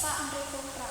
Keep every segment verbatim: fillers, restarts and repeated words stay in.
Bah Andre Kongkra.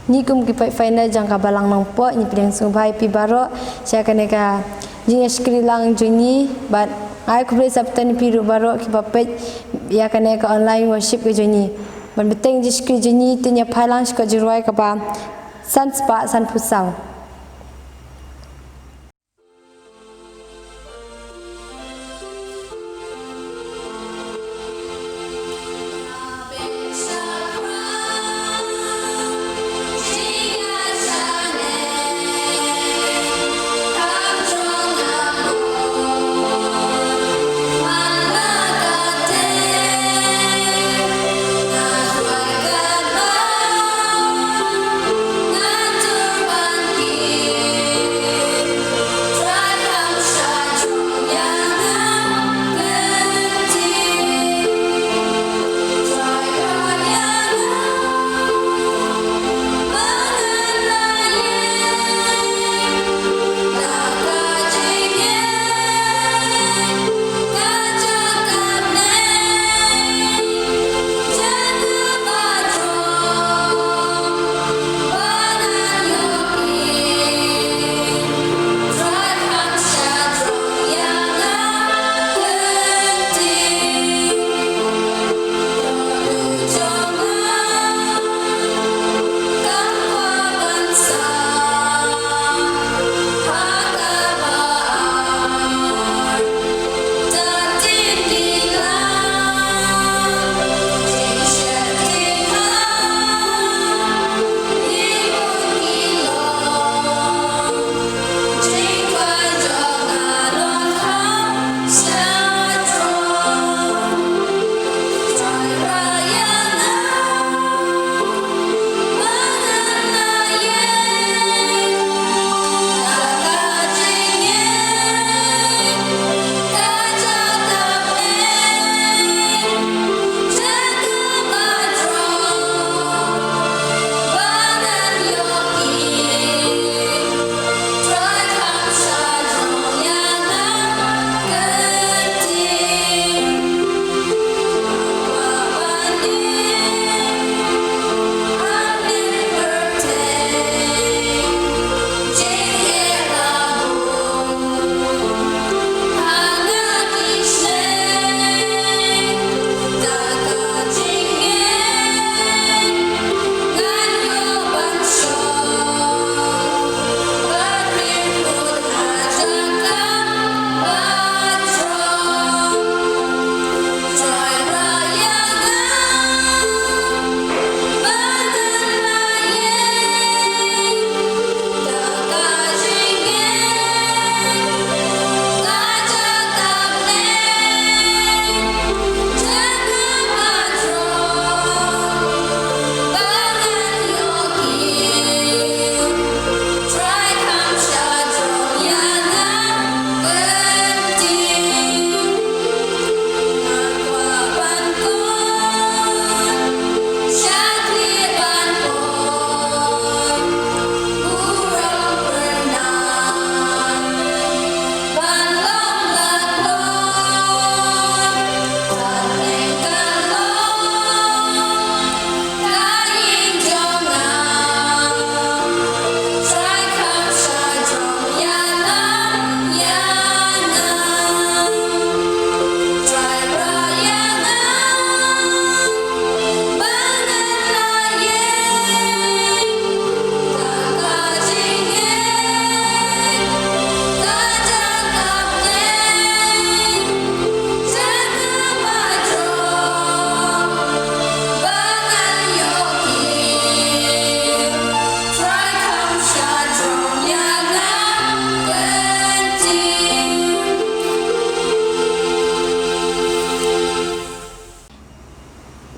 Ngi kum ki paid final jong ka Balang Nongpoh, ngi pdiang sngewbha ïa phi baroh sha kane ka jingïashakri lang jong ngi, bad nga ai khublei sa bteng ïa phi ruh baroh kiba peit ïa kane ka online worship ka jong ngi. Ban bteng jingshakri jong ngi, to ngin ïa phai lang sha ka jingrwai kaba san spah sanphew saw.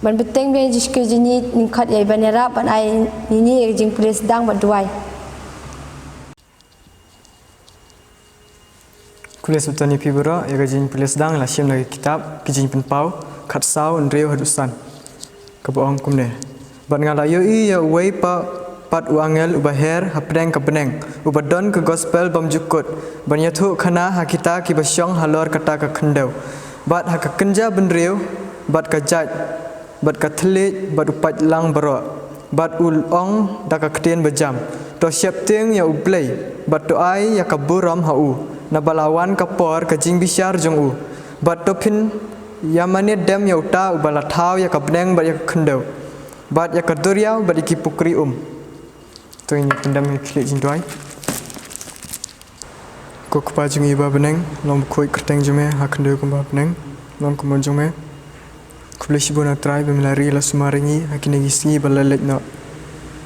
Ban bteng biang jingshakri jong ngi, ngin khot ïa i ban ïarap ban ai ïa ngi ïa ka jingpule sdang bad duwai. Khublei sa bteng ïa phi baroh ïa ka jingpule sdang, la shim na ka kitab Ki Jingpynpaw khatsaw, hynriew haduh san. Kaba ong kumne: Bad nga la ïohi ïa uwei pat, pat u angel uba her hapdeng ka bneng, uba don ka gospel bymjukut ban ïathuhkhana ha kita kiba shong halor kata ka khyndew, bad ha ka kynja bynriew, bad ka jait, bad ka thylliej, bad u paidlang baroh. Bad u ong da ka ktien bajam, to sheptieng ïa U Blei, bad to ai ïa ka burom ha u, naba la wan ka por ka jingbishar jong u. Bad to phin ïa mane dem ïa uta uba la thaw ïa ka bneng bad ïa ka khyndew, bad ïa ka duriaw bad ïa ki pukri um. To ngin pyndem ïa ki khlieh jingduwai. Ko Kpa jong ngi ba ha bneng, long bakhuid kyrteng jong me, ha khyndew kumba ha bneng. Long kumno jong me. Khublei shibun A Trai ba me la ri la sumar ïa ngi ha kine ki sngi ba la leit noh.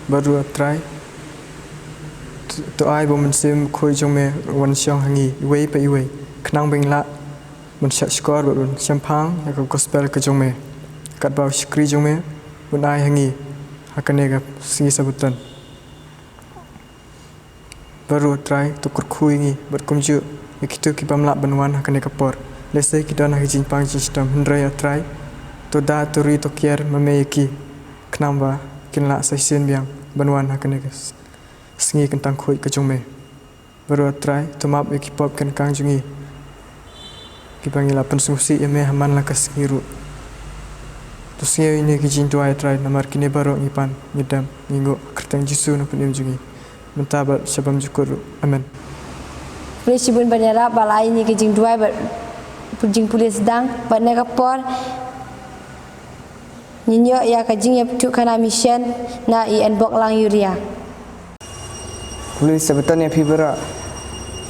Bad ruh A Trai, to ai ba u Mynsiem Bakhuid jong me wan shong ha ngi iwei pa iwei, khnang ba ngin lah ban shah shkor bad ban shemphang ïa ka gospel ka jong me, katba u shakri jong me un ai ha ngi ha kane ka sngi Sabbaton. Bad ruh A Trai, to kyrkhu ïa ngi bad kumjuh ïa kito ki bym lah ban wan ha kane ka por, lehse ki don ha ki jingpang jingshitom, hynrei A Trai, to da, to ri, to kiar ma me ïa ki, khnang ba kin lah sa shisien biang ban wan ha kane ka s-, sngi kyntang khuid ka jong me. Bad ruh A Trai, to map ïa ki pop ki ryngkang jong ngi, kiba ngi la pynsngewsih ïa me ha man la ka sngi ruh. To sngew ïa kine ki jingduwai A Trai, namar kine baroh ngi pan, ngi dem, ngi nguh ha kyrteng Jisu u nongpynim jong ngi, mynta bad sha bymjukut ruh. Amen. Khublei shibun ban ïarap ba la ai ïa kine ki jingduwai bad jingpule sdang, bad ha kane ka por ngin ïoh ïa ka jingïathuhkhana mission na i Enboklang Uriah. Khublei Sabbaton ïa phi baroh.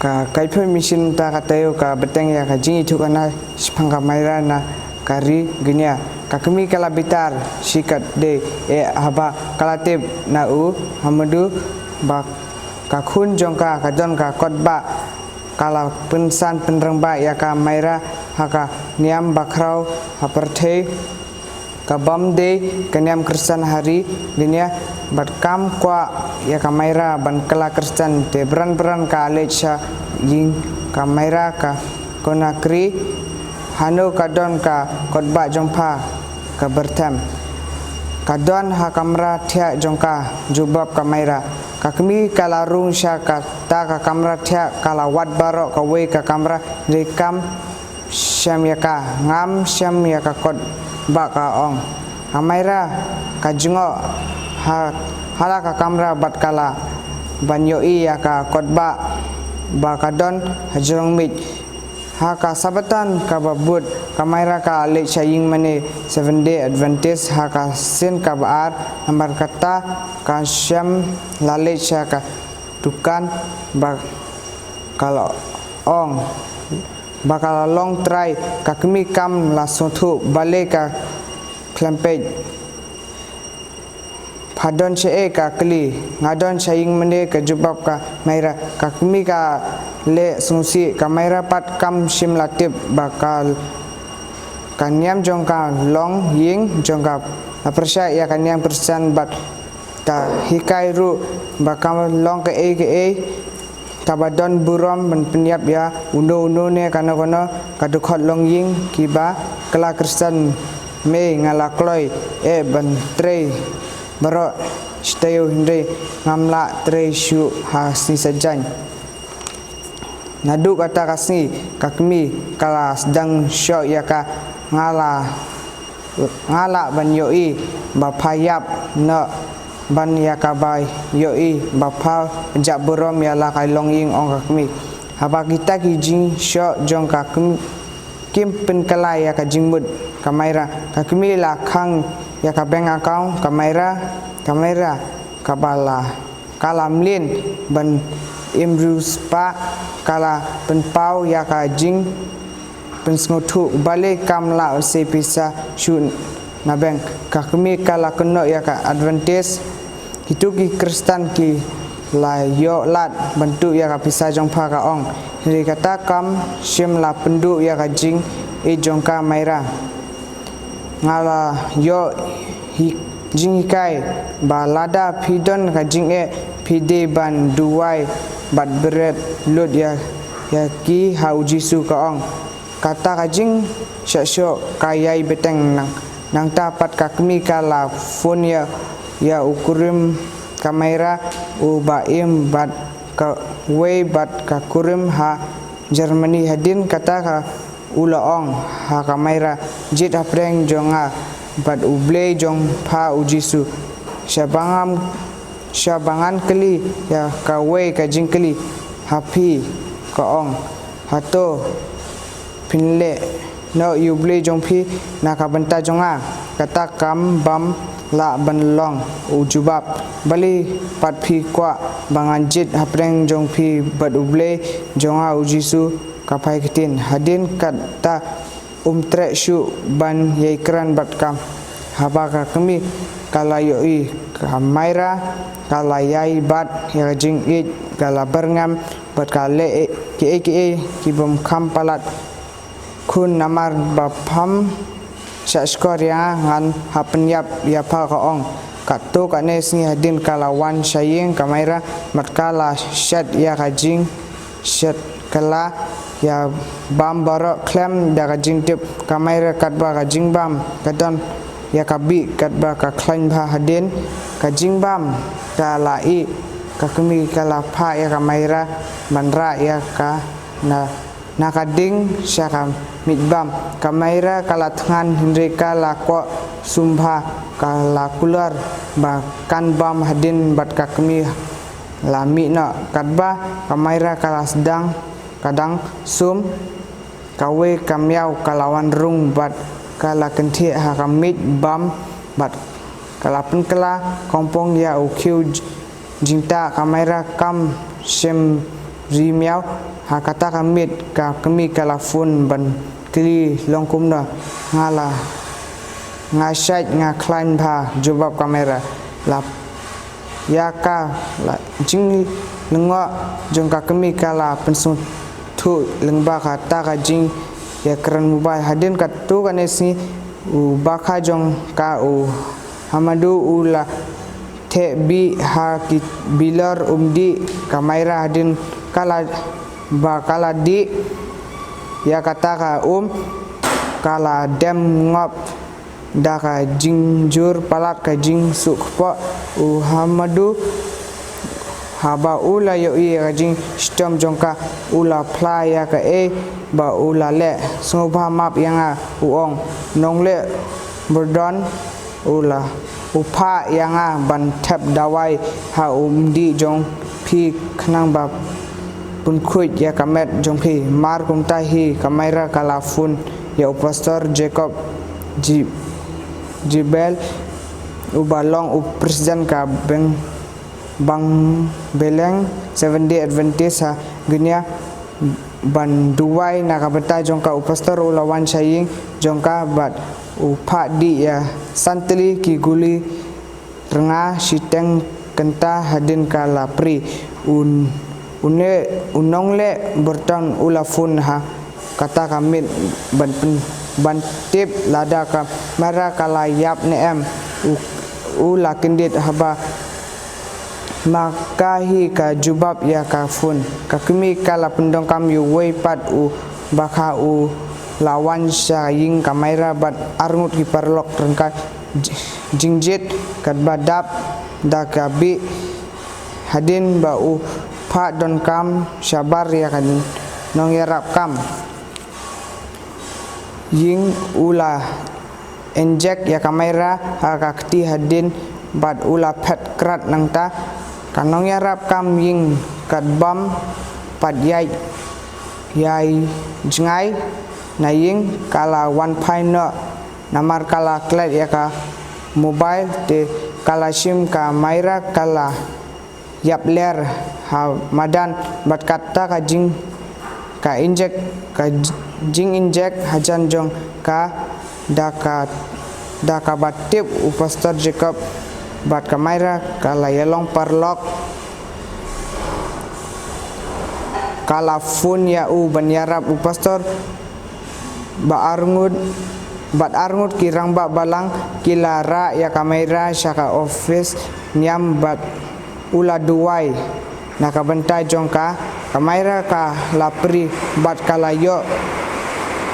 Ka kaiphew mission mynta ka taïew ka bteng ïa ka jingïathuhkhana shaphang ka Myra na ka ri Guinea. Ka kmie ka la bitar shikatdei, eh, haba ka la tip na u ha madu ba ka khun jong ka ka don ka kot bah, ka la pynsan pynrangbah ïa ka Myra ha ka niam bakhraw ha pyrthei, ka bym dei ka niam Khristan ha ri Guinea. Bad kam kwah ïa ka Myra ban kylla Khristan, te bran bran ka leit sha ïing ka Myra, ka Conakry, hano ka don ka kot bah jong pha ka byrthem. Ka don ha kamra thiah jong ka jubab ka Myra. Ka kmie ka la rung sha kata ka kamra thiah, ka la wad baroh kawei ka kamra, hynrei kam shem ïa ka, ngam shem ïa ka kot bah, ka ong. Ka Myra ka jngoh ha, ha la ka kamra bad ka lah ban ïohi ïa ka kot bah ba ka don ha jrong miej. Ha ka Sabbaton kaba bud ka Myra ka leit sha ïing mane Seventh Day Adventist ha ka sien kaba ar, namar kata ka shem la leit sha ka dukan ba ka la ong ba ka la long trai. Ka kmie kam la sngewthuh, balei ka khlem peit. Pha don shaei, ka kylli. Nga don sha ïing mane, ka jubab ka Myra. Ka kmie ka leh sngewsih, ka Myra pat kam shym la tip ba ka, ka niam jong ka long ïing jong ka. La pyrshah ïa ka niam Khristan bad ka hikai ruh ba ka long kaei kaei kaba don burom ban pynïap ïa uno uno ne kano kano ka dkhot longïing kiba kylla Khristan. Me, nga la kloi eh ban trei baroh shi taïew, hynrei ngam lah trei shuh ha sngi Saitjaiñ. Naduh kata ka sngi ka kmie ka la sdang shoh ïa ka. Nga la, nga lah ban ïohi ba pha ïap noh ban ïa kaba ïohi ba pha jah burom ïa la ka longïing, ong ka kmie. Haba kita ki jingshoh jong ka kmie kim pynkylla ïa ka jingmut ka Myra, ka kmie la khang ïa ka bank account ka Myra, ka Myra kaba la ka la mlien ban im riewspah, ka la pynpaw ïa ka jingpynsngewthuh, balei kam lah sei pisa shuh na bank. Ka kmie ka la kynnoh ïa ka Adventist, kito ki Khristan ki la ïoh lad ban tuh ïa ka pisa jong pha, ka ong. Hynrei kata kam shym la pynduh ïa ka jingïeit jong ka Myra. Nga la ïoh hi-, jinghikai ba lada phi don ka jingeh, phi dei ban duwai bad bret lut ïa, ïa ki ha U Jisu, ka ong. Kata ka jingshah shoh ka ïai bteng. Nang, nangta pat ka kmie ka la phone ïa, ïa u kurim ka Myra uba im bad kawei bad ka kurim ha Germany. Hadien kata ka u la ong ha ka Myra, jied hapdeng jong nga bad U Blei jong pha U Jisu. Shaba ngan, shaba ngan kylli ïa kawei ka jingkylli ha phi, ka ong, hato phin leh noh ïa U Blei jong phi na ka bynta jong nga? Kata kam bym lah ban long u jubab. Balei pat phi kwah ba ngan jied hapdeng jong phi bad U Blei jong nga, U Jisu? Ka phai ktien. Hadien kata um treh shuh ban ïai kren bad ka. Haba ka kmie ka la ïohi ka Myra ka la ïai bat ïa ka jingïeit, ka la byrngem bad ka leh kiei kiei ki bym kham palat. Khun, namar ba phim shah shkor ïa nga, ngan hap pynïap ïa pha, ka ong. Katto katne sngi hadien ka la wan sha ïing ka Myra, bad ka la shet ïa ka jing shet kylla ïa bam baroh khlem da ka jingtip ka Myra, katba ka jingbam ka don ïa ka bih katba ka khlaiñ bha. Hadien ka jingbam ka la ih, ka kmie ka la phah ïa ka Myra ban rah ïa ka na, na ka ding sha ka miej bam. Ka Myra ka la thngan hynrei ka la koh sum bha, ka la kular ba kan bam hadien bad ka kmie la mih noh. Katba ka Myra ka la sdang ka dang sum, kawei ka miaw ka la wan rung bad ka la kynthiah ha ka miej bam bad ka la pynkylla kongpong ïa u khiew j-, jingtah. Ka Myra kam shym ri miaw ha kata ka miet. Ka kmie ka la phone ban kylli long kumno. Nga la, nga shait, nga khlaiñ bha, jubab ka Myra. La ïa ka la jinglyngngoh jong ka kmie ka la pynsngewthuh lyngba kata ka jingïakren mobile. Hadien katto katne sngi u bakha jong ka u Hamadu u la theh bih ha ki bilor umdih ka Myra. Hadien ka la, ba ka la dih ïa kata ka um, ka la dem ngop da ka jingjur palat ka jingsuk kpoh. U Hamadu haba u la ïohi ïa ka jingshitom jong ka, u la phla ïa kaei ba u la leh. Sngewbha map ïa nga, u ong. Nongleh Burdon u la, u phah ïa nga ban thep dawai ha umdih jong phi khnang ba pynkhuid ïa ka met jong phi. Mar kumta hi ka Myra ka la phone ïa u Pastor Jacob Ji-, Jibel, uba long u president ka beng-, bang beleng Seventh Day Adventist ha Gnia, ban duwai na ka bynta jong ka. U pastor u la wan sha ïing jong ka bad u phah dih ïa san tylli ki guli rnga shiteng kynta hadien ka la prie. Un, une, u nongleh Burton u la phone ha kata ka miet ban pyn-, ban tip lada ka Myra ka la ïap ne em. U, u la kyndit haba ma ka hi ka jubab ïa ka phone. Ka kmie ka la pyndonkam ïa uwei pat u bakha u la wan sha ïing ka Myra bad arngut ki paralok ryngkat j-, jingjied katba dap da ka bih. Hadien ba u phah donkam shabar ïa ka nongïarap kam ïing, u la injek ïa ka Myra ha ka kti hadien bad u la phet krat. Nangta ka nongïarap kam ïing katba ym pat ïai, ïai jngai na ïing ka la wan phai noh. Namar ka la klet ïa ka mobile te ka la shim ka Myra ka la ïap ler ha madan bad kata ka jing, ka injek, ka j-, jinginjek hajan jong ka da ka, da kaba tip u Pastor Jacob bad ka Myra ka la ïalong paralok. Ka la phone ïa u ban ïarap u pastor. Ba arngut, bad arngut ki rangbah balang ki la rah ïa ka Myra sha ka office niam bad u la duwai na ka bynta jong ka. Ka Myra ka la prie bad ka la ïoh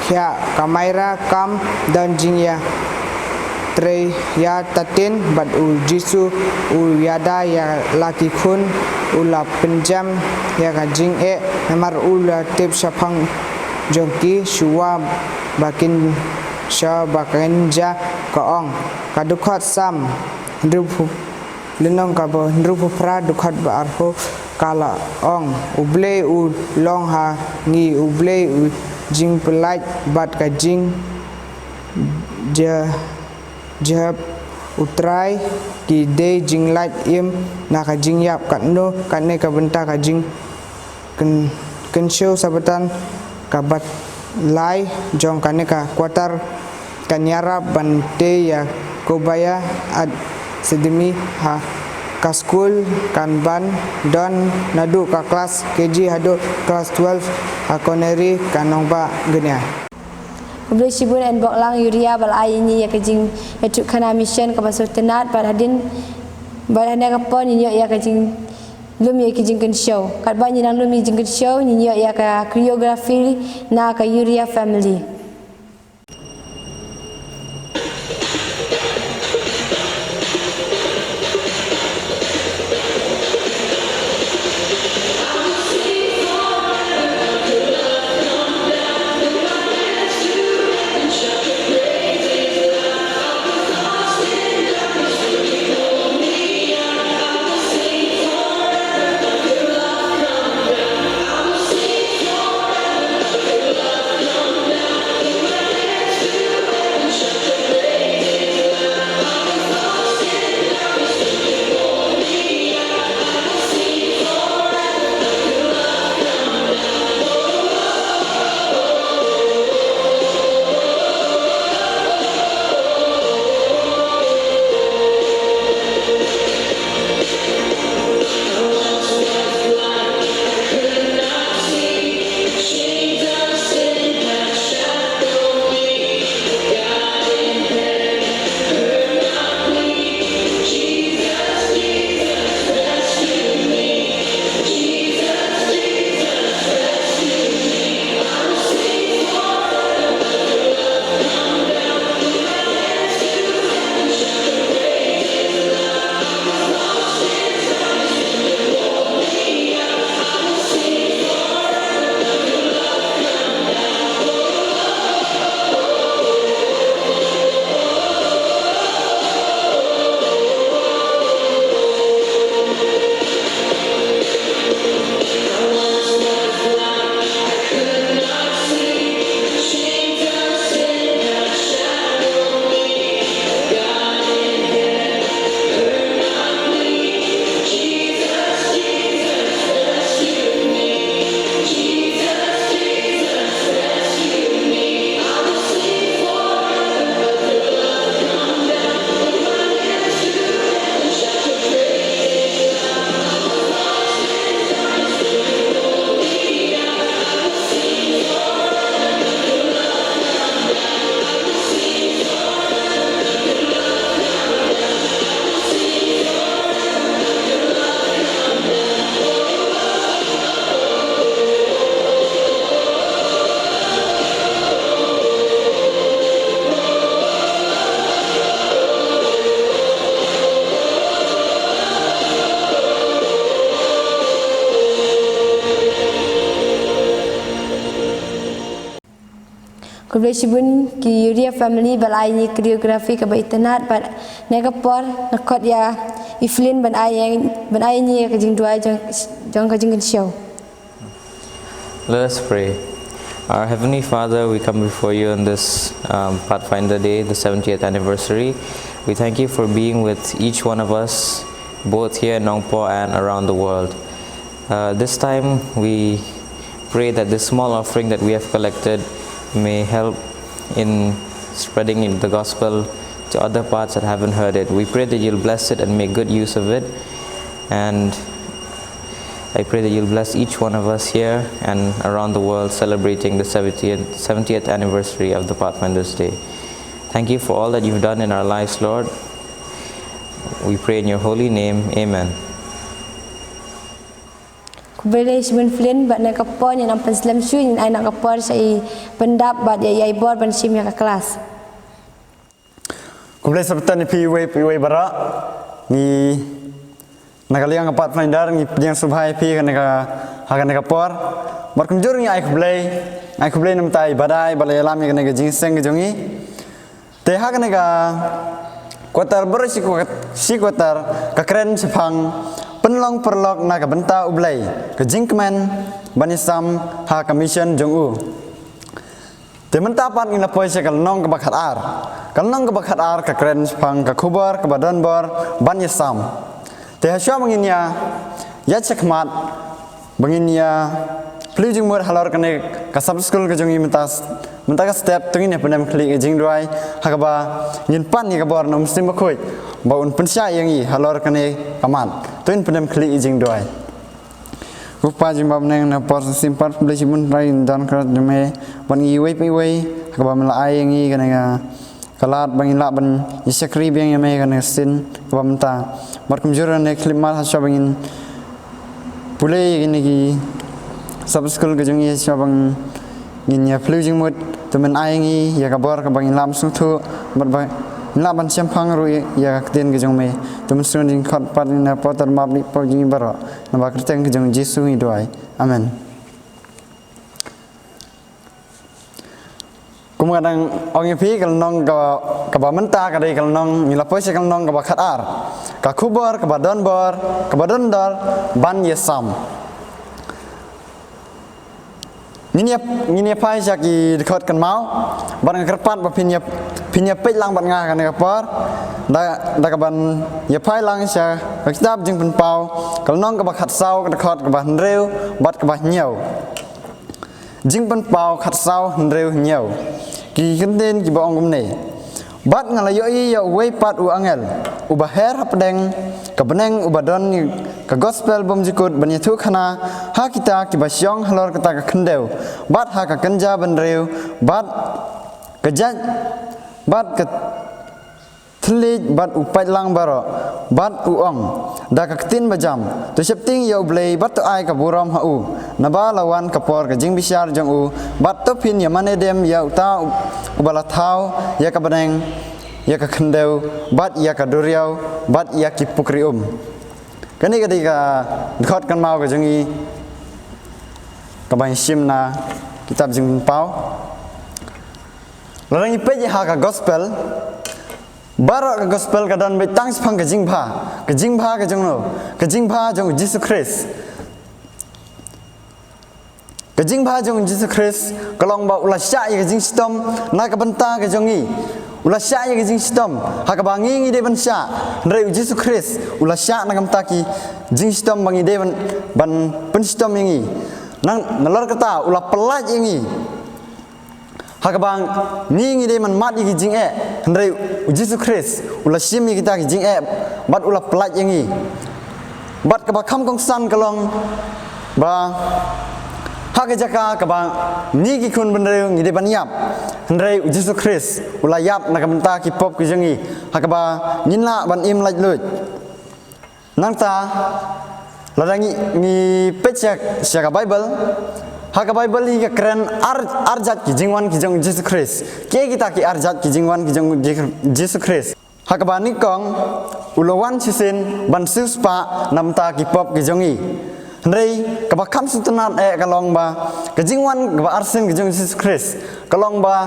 khiah. Ka Myra kam don jingïatrei ïa tatin bad u Jisu u ïada ïa la ki khun. U la pynjem ïa ka jingeh namar u la tip shaphang jong ki shuwa ba kin, shuwa ba kin jia, ka ong. Ka dkhot Salm hynriewphew Lynnong kaba hynriewphew phra dkhot ba arphew ka la ong, U Blei u long ha ngi U Blei u jingpyllait bad ka jing ja-, jehep U Trai ki dei jinglait im na ka jingïap. Katno katne ka bynta ka jing kyn-, kynshew Sabaton kaba lai jong kane ka quarter kan ïarap ban tei ïa Kobaya Academy ha ka skul kan ban don naduh ka klas K G haduh klas twelve ha Connery ka nongbah Gnia. Khublei shibun N. Boklang Uriah ba la ai ïa ngi ïa ka jingïathuhkhana mission kaba sngewtynnat bad hadien bad hane ka por ngin ïoh ïa ka jing lum ïa ki jingkynshew. Katba ngi nang lum ïa ki jingkynshew, ngin ïoh ïa ka choreography na ka Uriah family. Khublei shibun ki Uriah family ba la ai ngi choreography kaba itynnat bad ne ka por nga khot ïa i Flynn ban ai ïa, ban ai ngi ïa ka jingduwai jong, jong ka jingkynshew. Let us pray. Our Heavenly Father, we come before you on this um, Pathfinder Day, the seventieth anniversary. We thank you for being with each one of us, both here in Nongpoh and around the world. Uh, this time, we pray that this small offering that we have collected may help in spreading the gospel to other parts that haven't heard it. We pray that you'll bless it and make good use of it. And I pray that you'll bless each one of us here and around the world celebrating the seventieth, seventieth anniversary of the Pathfinders Day. Thank you for all that you've done in our lives, Lord. We pray in your holy name. Amen. Khublei shibun Flynn, bad na ka por ngin ym pynslem shuh, ngin ai na ka por sha i Pyndap bad ïa i Bor ban shim ïa ka klas. Khublei shibun ïa phi iwei pa iwei baroh. Ngi na ka liang ka Pathfinder ngi pdiang sngewbha ïa phi ha kane ka, ha kane ka por. Bad kumjuh ngi ai khublei, ai khublei namar ïa i Badai ba la ïalam ïa kane ka jingseng ka jong ngi. Te ha kane ka Quarter baroh shi kwat-, shi quarter ka kren shaphang pynlong paralok na ka bynta U Blei, ka jingkmen ban ïasam ha ka mission jong u. Te mynta pat ngin la poi sha ka lynnong kaba khatar. Ka lynnong kaba khatar ka kren shaphang ka khubor kaba don bor ban ïasam. Te hashwa ba ngin ïa ïaid shakhmat, ba ngin ïa plie jingmut halor kane ka Sabbath School ka jong ngi mynta, mynta ka step, to ngin ïa pyndem khlieh ka jingduwai ha kaba ngin pan ïa ka bor na U Mynsiem Bakhuid ba un pynshai ïa ngi halor kane ka mat. To ngin pyndem khlieh ka jingduwai. Ko Pa jong ngi ba ha bneng, na ka por sa shisien pat khublei shibun Trai, don ka jong me bad ngi iwei pa iwei ha kaba me la ai ïa ngi kane ka ka lad ba ngin lah ban ïa shakri biang ïa me kane ka sien kaba mynta. Bad kumjuh ruh kane ka khyllipmat hashwa ba ngin pule ïa kine ki Sabbath School ka jong ngi, hashwa ba ngin ïa plie jingmut, to men ai ngi ïa ka bor kaba ngin lah ban sngewthuh bad ba ngin lah ban shemphang ruh ïa ka ktien ka jong me. To men sngewthuh jingkhot pat ïa ngi na ka por, to map ïa ki pop jong ngi baroh. Naba ka kyrteng ka jong U Jisu ngi duwai. Amen. Kum ka dang ong ïa phi, ka lynnong ka, kaba mynta ka dei ka lynnong, ngi la poi sha ka lynnong kaba khatar. Ka khubor kaba don bor, kaba don dor ban ïasam. Ngin ïa, ngin ïa phai sha ki dkhot kynmaw bad nga kyrpad ba phin ïa, phin ïa peit lang bad nga kane ka por. Da, da kaban ïa phai lang sha ka kitab Jingpynpaw, ka lynnong kaba khatsaw, ka dkhot kaba hynriew bad kaba hynñiew. Jingpynpaw khatsaw hynriew hynñiew. Ki kyntien kiba ong kumne. Bad nga la ïohi ïa uwei pat u angel uba her hapdeng ka bneng, uba don ka gospel bymjukut ban ïathuhkhana ha kita kiba shong halor kata ka khyndew bad ha ka kynja bynriew bad ka jait bad ka thylliej bad u paidlang baroh, bad u ong da ka ktien bajam: To sheptieng ïa U Blei bad to ai ka burom ha u, naba la wan ka por ka jingbishar jong u, bad to phin ïa mane dem ïa uta u-, uba la thaw ïa ka bneng, ïa ka khyndew, bad ïa ka duriaw, bad ïa ki pukri um. Kane ka dei ka dkhot kynmaw ka jong ngi kaba ngi shim na kitab Jingpynpaw. Lada ngi peit ha ka gospel, baroh ka gospel ka don beit tang shaphang ka jingbha. Ka jingbha ka jong no? Ka jingbha jong U Jisu Khrist. Ka jingbha jong U Jisu Khrist ka long ba u la shah ïa ka jingshitom na ka bynta ka jong ngi. U la shah ïa ka jingshitom ha kaba ngi ngi dei ban shah. Hynrei U Jisu Khrist u la shah na ka bynta ki jingshitom ba ngi dei ban, ban pynshitom ïa ngi. Nang, nalor kata u la pyllait ïa ngi. Ha kaba ngi ngi dei ban mad ïa ki jingeh, hynrei U Jisu Khrist u la shim ïa kita ki jingeh bad u la pyllait ïa ngi. Bad kaba kham kongsan ka long ba ha ka jaka kaba ngi ki khun bynriew ngi dei ban ïap, hynrei U Jisu Khrist u la ïap na ka bynta ki pop ki jong ngi, ha kaba ngin lah ban im laitluid. Nangta, lada ngi, ngi peit sha, sha ka Baibl, ha ka Baibl hi ka kren ar, ar jait ki jingwan ki jong U Jisu Khrist. Kiei kita ki ar jait ki jingwan ki jong U Ji-, Jisu Khrist? Ha kaba nyngkong, u la wan shisien ban siewspah na ka bynta ki pop ki jong ngi. Hynrei kaba kham sngewtynnat eh ka long ba ka jingwan kaba arsien ka jong U Jisu Khrist ka long ba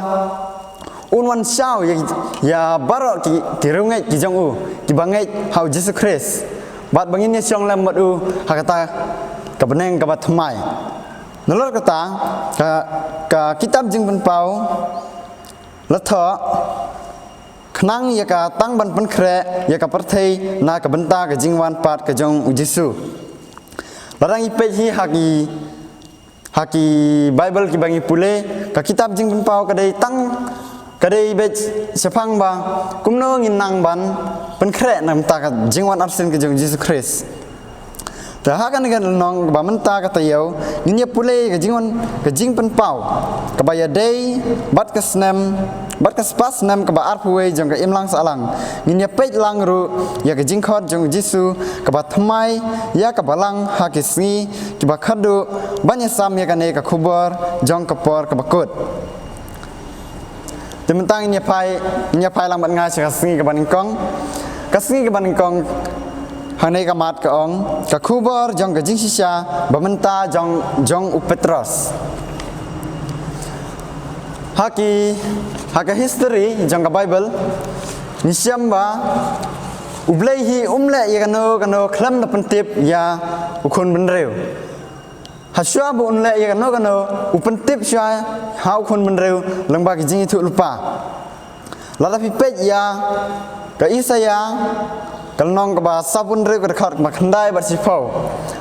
un wan shaw ïa, ïa baroh ki, ki riewngeit ki jong u kiba ngeit ha U Jisu Khrist, bad ba ngin ïa shong lem bad u ha kata ka bneng kaba thymmai. Nalor kata, ka, ka kitab Jingpynpaw la thoh khnang ïa ka tang ban pynkhreh ïa ka pyrthei na ka bynta ka jingwan pat ka jong U Jisu. Lada ngi peit hi ha ki, ha ki Baibl kiba ngi pule, ka kitab Jingpynpaw ka dei tang, ka dei beit shaphang ba kumno ngin nang ban pynkhreh na ka bynta ka jingwan arsien ka jong U Jisu Khrist. Te ha kane ka lynnong kaba mynta ka taïew, ngin ïa pule ka jingwan, ka Jingpynpaw kaba ïadei bad ka snem, bad ka spah snem kaba arphew wei jong ka imlang sahlang. Ngin ïa peit lang ruh ïa ka jingkhot jong U Jisu kaba thymmai ïa ka balang ha ki sngi kiba khatduh ban ïasam ïa kane ka khubor jong ka por kaba kut. Te mynta ngin ïa phai, ngin ïa phai lang bad nga sha ka sngi kaba nyngkong. Ka sngi kaba nyngkong hangne ka mat ka ong: Ka khubor jong ka jingshisha ba mynta jong, jong u Petros. Ha ki, ha ka history jong ka Baibl, Ngi shem ba U Blei hi um leh ïa kano kano khlem da pyntip ïa u khun bynriew. Hashwa ba un leh ïa kano kano, u pyntip shwa ha u khun bynriew lyngba ki jingïathuhlypa. Lada phi peit ïa ka Isaïah, ka lynnong kaba sawphew hynriew, ka dkhot kaba khyndai bad shiphew.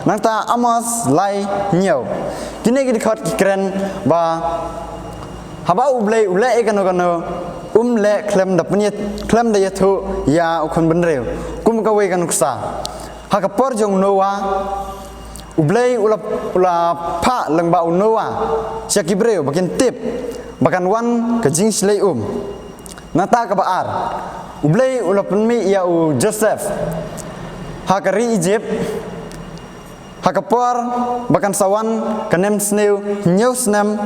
Nangta Amos lai hynñiew. Kine ki dkhot ki kren ba haba U Blei u leh ïa kano kano, um leh khlem da pynïat-, khlem da ïathuh ïa u khun bynriew. Kum kawei ka nuksa. Ha ka por jong u Noah, U Blei u la, u la phah lyngba u Noah sha ki briew ba kin tip ba kan wan ka jingshlei um. Nangta kaba ar, U Blei u la pynmih ïa u Joseph ha ka ri Egypt, ha ka por ba kan sa wan ka nemsniew hynñiew snem,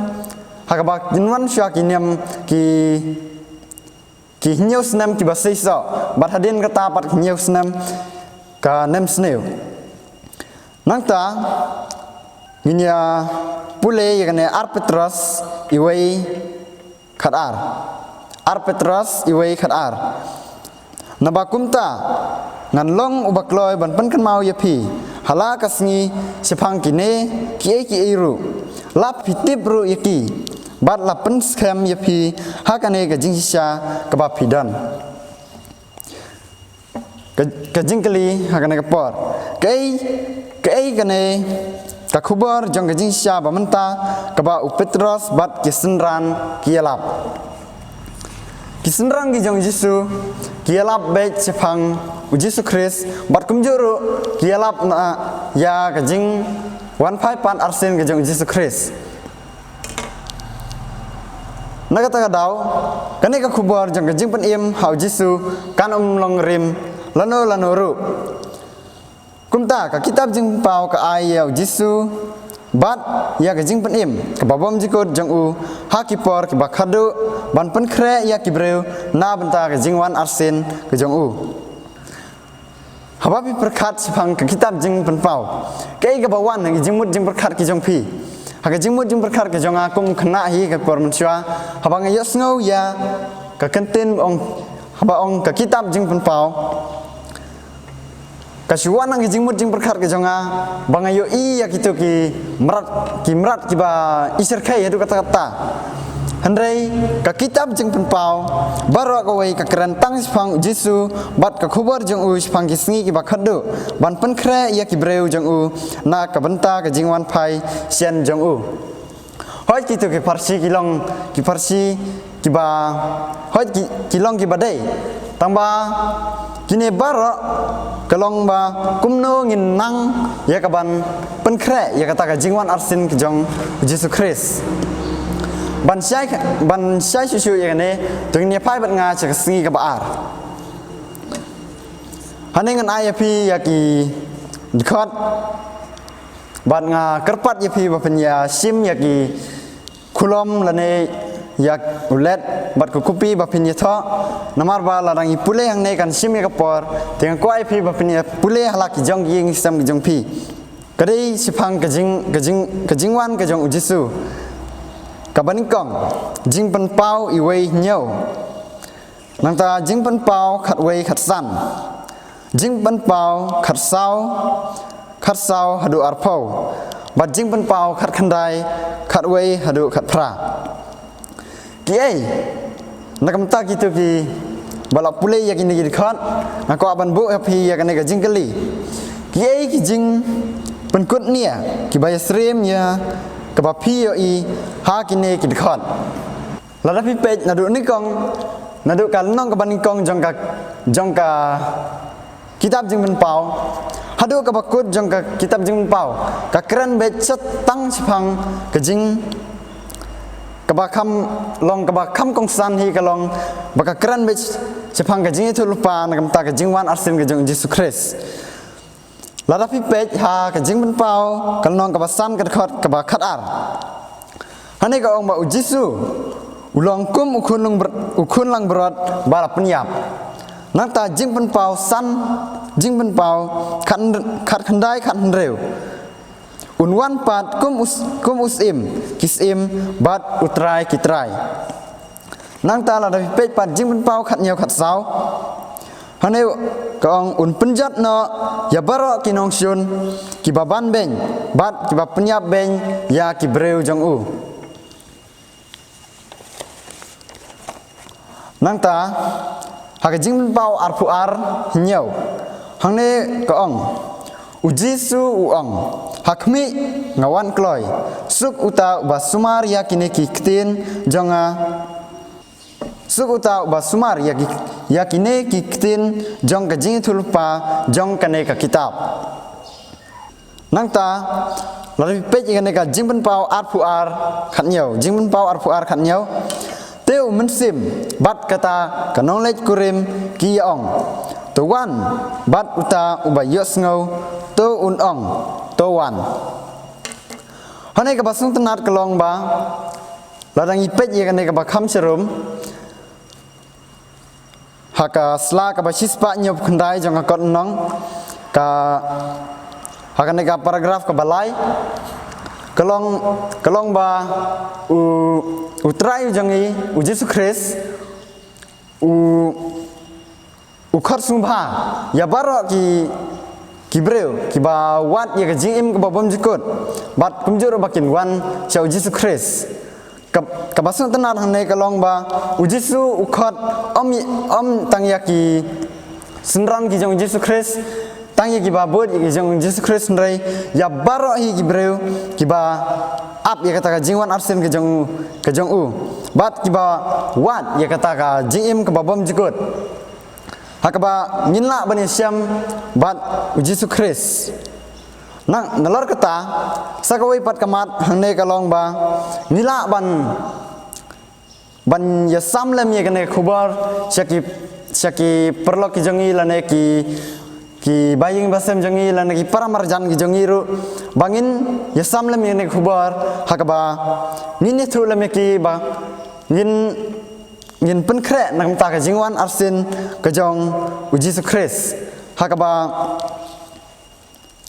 ha kaba kin wan shwa ki nem ki, ki hynñiew snem kiba seisoh, bad hadien kata pat hynñiew snem ka nemsniew. Nangta ngin ïa pule ïa kane Ar Petros iwei khatar. Ar Petros iwei khatar. Naba kumta ngan long uba kloi ban pynkynmaw ïa phi ha la ka sngi shaphang kine kiei kiei ruh, la phi tip ruh ïa ki, bad la pynskhem ïa phi ha kane ka jingshisha kaba phi don. Ka, ka jingkylli ha kane ka por. Kaei, kaei kane ka khubor jong ka jingshisha ba mynta kaba u Petros bad ki synran ki ïalap? Ki synran ki jong u Jisu ki ïalap beit shaphang u Jisu Khrist, bad kumjuh ruh ki ïalap na ïa ka jingwan phai pat arsien ka jong u Jisu Khrist. Na kata ka daw, kane ka khubor jong ka jingpynim ha u Jisu kan ym long rim lano lano ruh. Kumta ka kitab Jingpynpaw ka ai ïa u Jisu bad ïa ka jingpynim kaba bym jukut jong u ha ki por kiba khatduh ban pynkhreh ïa ki briew na bynta ka jingwan arsien ka jong u. Haba phi pyrkhat shaphang ka kitab Jingpynpaw, kaei kaba wan ha ki jingmut jingpyrkhat ki jong phi? Ha ka jingmut jingpyrkhat ka jong nga kum khynnah hi ka por mynshuwa, haba nga ïohsngew ïa ka kyntien ong, haba ong ka kitab Jingpynpaw, ka shu wan ha ka jingmut jingpyrkhat ka jong nga ba nga ïohi ïa kito ki mrad, ki mrad kiba i shyrkhei haduh katta katta. Hynrei ka kitab Jingpynpaw baroh kawei ka kren tang shaphang u Jisu bad ka khubor jong u shaphang ki sngi kiba khatduh ban pynkhreh ïa ki briew jong u na ka bynta ka jingwan phai shen jong u. Hooid, kito ki pharshi ki long ki pharshi kiba, hooid, ki, ki long kiba dei. Tangba kine baroh ka long ba kumno ngin nang ïa kaban pynkhreh ïa kata ka jingwan arsien ka jong u Jisu Khrist. Ban shai, ban shai shuh shuh ïa kane, to ngin ïa phai bad nga sha ka sngi kaba ar. Hangne ngan ai ïa phi ïa ki dkhot, bad nga kyrpad ïa phi ba phin ïa shim ïa ki khulom lane ïa u leit bad ka kopi ba phin ïathoh. Namar ba lada ngi pule hangne kan shim ïa ka por, te nga kwah ïa phi ba phin ïa pule ha la ki jong ki ïing ki sem ki jong phi. Ka dei shaphang ka jing, ka jing, ka jingwan ka jong u Jisu. Kaba nyngkong, Jingpynpaw iwei hynñiew. Nangta Jingpynpaw khatwei khatsan. Jingpynpaw khatsaw, khatsaw haduh arphew. Bad Jingpynpaw khatkhyndai, khatwei haduh khatphra. Kiei, na ka bynta kito kiba la pule ïa kine ki dkhot, nga kwah ban buh ha phi ïa kane ka jingkylli. Kiei ki jingpynkut nia kiba ïasyriem ïa kaba phi ïohi ha kine ki dkhot? Lada phi peit naduh nyngkong, naduh ka lynnong kaba nyngkong jong ka, jong ka kitab Jingpynpaw haduh kaba kut jong ka kitab Jingpynpaw, ka kren beit sha tang shaphang ka jing, kaba kham long, kaba kham kongsan hi ka long ba ka kren beit shaphang ka jingïathuhlypa na ka bynta ka jingwan arsien ka jong u Jisu Khrist. Lada phi peit ha ka Jingpynpaw ka lynnong kaba san, ka dkhot kaba khatar, hangne ka ong ba u Jisu u long kum u khun lang br-, u khun langbrot ba la pynïap. Nangta Jingpynpaw san, Jingpynpaw khat, khatkhyndai khathynriew, un wan pat kum u s-, kum u Syiem ki syiem bad u Trai ki trai. Nangta lada phi peit pat Jingpynpaw khatñiew khatsaw, hangne ka ong, un pynjot noh ïa baroh ki nongshun kiba ban beiñ bad kiba pynïap beiñ ïa ki briew jong u. Nangta ha ka Jingpynpaw arphew ar hynñiew, hangne ka ong, u Jisu u ong, ha khmih, nga wan kloi. Suk uta uba sumar ïa kine ki ktien jong nga, suk uta uba sumar ïa ki, ïa kine ki ktien jong ka jingïathuhlypa jong kane ka kitab. Nangta lada phi peit ïa kane ka Jingpynpaw arphew ar khatñiew, Jingpynpaw arphew ar khatñiew, te u Mynsiem bad kata ka nongleit kurim ki ïa ong, to wan. Bad uta uba ïohsngew, to un ong, to wan. Hangne kaba sngewtynnat ka long ba lada ngi peit ïa kane kaba kham sharum, ha ka sla kaba shispah hynñiewphew khyndai jong ka kot nong, ka, ha kane ka paragraph kaba lai, ka long, ka long ba u, u Trai u jong ngi, u Jisu Khrist, u, u khot sngewbha ïa baroh ki, ki briew kiba wad ïa ka jingim kaba bymjukut bad kumjuh ruh ba kin wan sha u Jisu Khrist. Ka, kaba sngewtynnat hangne ka long ba u Jisu u khot ym, ym tang ïa ki synran ki jong u Jisu Khrist, tang ïa kiba bud ïa ki jong u Jisu Khrist, hynrei ïa baroh hi ki briew kiba ap ïa kata ka jingwan arsien ka jong, ka jong u, bad kiba wad ïa kata ka jingim kaba bymjukut, ha kaba ngin lah ban ïashem bad u Jisu Khrist. Nang, nalor kata, sa kawei pat ka mat hangne ka long ba ngi lah ban, ban ïasam lem ïa kane ka khubor sha ki, sha ki paralok ki jong ngi lane ki, ki baïing basem jong ngi lane ki paramarjan ki jong ngi ruh, ba ngin ïasam lem ïa kane ka khubor, ha kaba ngin ïathuh lem ïa ki ba ngin, ngin pynkhreh na ka bynta ka jingwan arsien ka jong u Jisu Khrist, ha kaba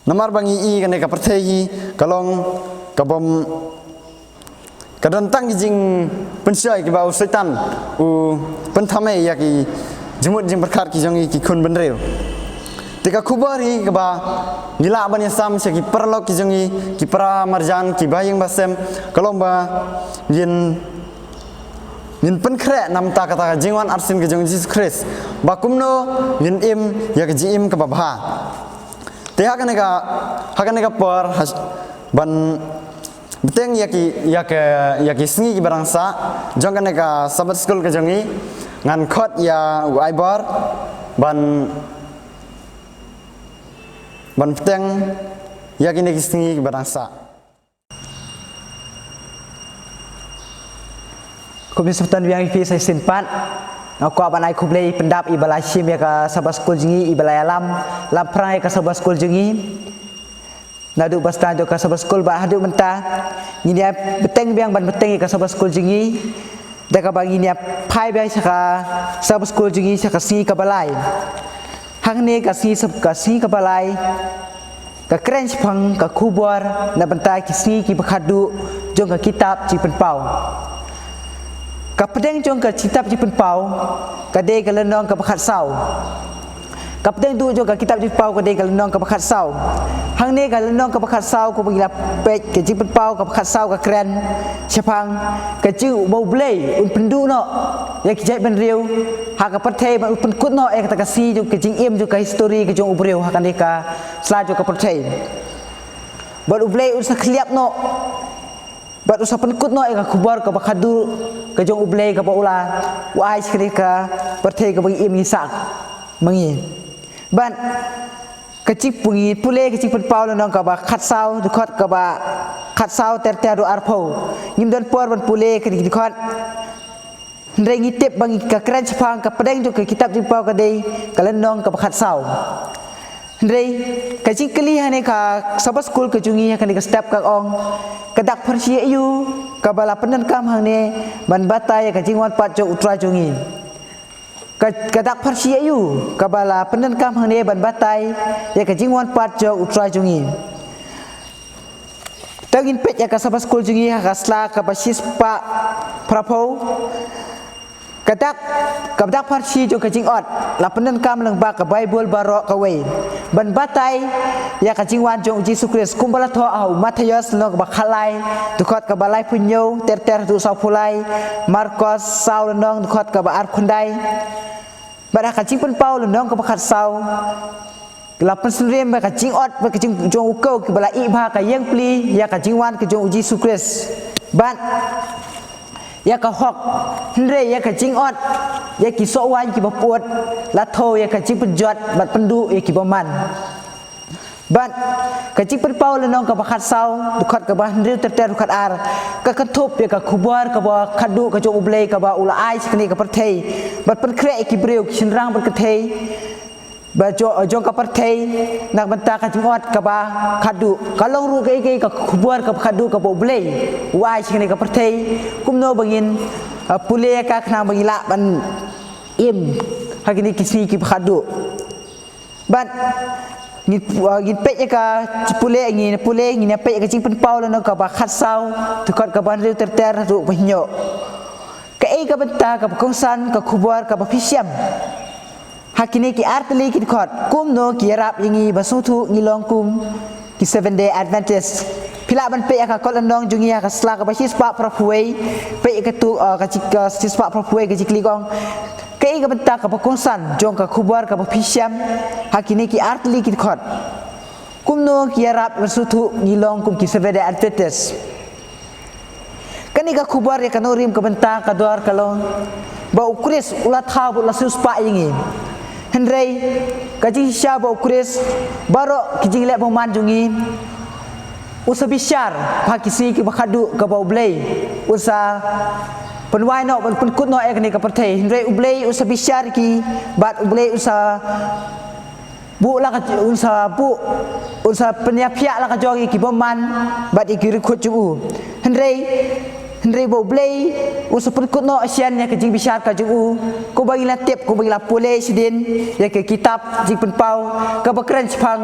namar ba ngi i kane ka pyrthei hi ka long ka bym, ka don tang ki jingpynshoi kiba u Soitan u pynthame ïa ki jingmut jingpyrkhat ki jong ngi ki khun bynriew. Te ka khubor hi kaba ngi lah ban ïasam sha ki paralok ki jong ngi, ki paramarjan, ki baïing basem, ka long ba ngin, ngin pynkhreh na ka bynta kata ka jingwan arsien ka jong u Jisu Khrist, ba kumno ngin im ïa ka jingim kaba bha. Te ha kane ka, ha kane ka por, ha, ban bteng ïa ki, ïa ka, ïa ki sngi kiba dang sah jong kane ka Sabbath School ka jong ngi, ngan khot ïa u Aibor ban, ban bteng ïa kine ki sngi kiba dang sah. Khublei shibun biang ïa phi sa shisien pat. Nga kwah ban ai khublei pyndap ïa ba la shim ïa ka Sabbath School jong ngi, ïa ba la ïalam lamphrang ïa ka Sabbath School jong ngi. Naduh ba sdang jong ka Sabbath School bad haduh mynta, ngin ïa bteng biang ban bteng ïa ka Sabbath School jong ngi, da kaba ngin ïa phai biang sha ka Sabbath School jong ngi sha ka sngi kaba lai. Hangne ka sngi sab-, ka sngi kaba lai, ka kren shaphang ka khubor na bynta ki sngi kiba khatduh jong ka kitab Jingpynpaw. Ka pdeng jong ka kitab Jingpynpaw ka dei ka lynnong kaba khatsaw. Ka pdeng duh jong ka kitab Jingpynpaw ka dei ka lynnong kaba khatsaw. Hangne ka lynnong kaba khatsaw kaba ngi la peit, ka Jingpynpaw kaba khatsaw ka kren shaphang ka jing ba U Blei un pynduh noh ïa ki jaitbynriew ha ka pyrthei, bad un pynkut noh ïa kata ka sngi jong ka jingim jong ka histori ka jong u briew ha kane ka sla jong ka pyrthei. Bad U Blei un sa khylliap noh bad un sa pynkut noh ïa ka khubor kaba khatduh ka jong U Blei kaba u la, u ai sha kane ka pyrthei kaba ngi im ngi sah ma ngi. Bad ka jingpule, ka Jingpynpaw lynnong kaba khatsaw, dkhot kaba khatsaw ter ter haduh arphew. Ngim don por ban pule kane ka dkhot. Hynrei ngi tip ba ngi, ka kren shaphang ka pdeng jong ka kitab Jingpynpaw ka dei ka lynnong kaba khatsaw. Hynrei ka jingkylli hangne ka Sabbath School ka jong ngi ha kane ka step ka ong, ka dak pharshi aïu kaba la pyndonkam hangne ban batai ïa ka jingwan pat jong U Trai jong ngi? Ka, ka dak pharshi aïu kaba la pyndonkam hangne ban batai ïa ka jingwan pat jong U Trai jong ngi? Te ngin peit ïa ka Sabbath School jong ngi ha ka sla kaba shispah phraphew. Ka dak, ka dak pharshi jong ka jingot la pyndonkam lyngba ka Baibl baroh kawei ban batai ïa ka jingwan jong u Jisu Khrist, kumba la thoh ha u Mathaios lynnong kaba khatlai, dkhot kaba laiphew hynñiew ter ter haduh sawphew lai, Markos saw lynnong dkhot kaba arphew khyndai. Bad ha ka Jingpynpaw lynnong kaba khatsaw la pynsyriem ïa ka jingot bad ka jing jong u kew kiba la ïehnoh ka ïeng pli ïa ka jingwan ka jong u Jisu Khrist. Bad ïa ka hok, hynrei ïa ka jingot ïa ki soh waiñ kiba pyut la thew ïa ka jingpynjot bad pynduh ïa ki bymman. Bad ka Jingpynpaw lynnong kaba khatsaw dkhot kaba hynriew ter ter khatar, ka kynthup ïa ka khubor kaba khadduh ka jong U Blei kaba u la ai sha kane ka pyrthei bad pynkhreh ïa ki briew ki shynrang bad kynthei ba jo-, jong ka pyrthei na ka bynta ka jingot kaba khadduh. Ka long ruh kaei kaei ka khubor kaba khadduh kaba U Blei u ai sha kane ka pyrthei, kumno ba ngin, uh, pule ïa ka khnang ba ngin lah ban im ha kine ki sngi kiba khadduh. Bad ngin, uh, ngin peit ïa ka pule, ngin pule, ngin ïa peit ïa ka Jingpynpaw lynnong kaba khatsaw dkhot kaba hynriew ter ter haduh ba hynñiew. Kaei ka bynta kaba kongsan ka khubor kaba phi shem ha kine ki artylli ki dkhot? Kumno ki ïarap ïa ngi ba sngewthuh ngi long kum ki Seventh Day Adventist? Phi lah ban peit ïa ka kot lynnong jong ngi ha ka sla kaba shispah phraphew wei. Peit ïa katu, uh, ka jing, ka shispah phraphew wei ka jingkylli ka ong, kaei ka bynta kaba kongsan jong ka khubor kaba phi shem ha kine ki artylli ki dkhot? Kumno ki ïarap ba sngewthuh ngi long kum ki Seventh Day Adventist? Kane ka khubor ïa ka nongrim ka bynta ka dor ka long ba U Khrist u la thaw bad u la siewspah ïa ngi. Hynrei ka jingshisha ba U Khrist, baroh ki jingleh bymman jong ngi u sa bishar ha ki sngi kiba khadduh kaba U Blei u sa pynwai noh, ban pynkut noh ïa kane ka pyrthei. Hynrei U Blei u sa bishar ïa ki bad U Blei u sa buh la ka, un sa buh, un sa pynïaphiah la ka jong ïa ki bymman bad ïa ki riewkhuid jong u. Hynrei, hynrei ba U Blei un sa pynkut noh shen ïa ka jingbishar ka jong u, kumba ngi la tip, kumba ngi la pule shadien ïa ka kitab Jingpynpaw kaba kren shaphang,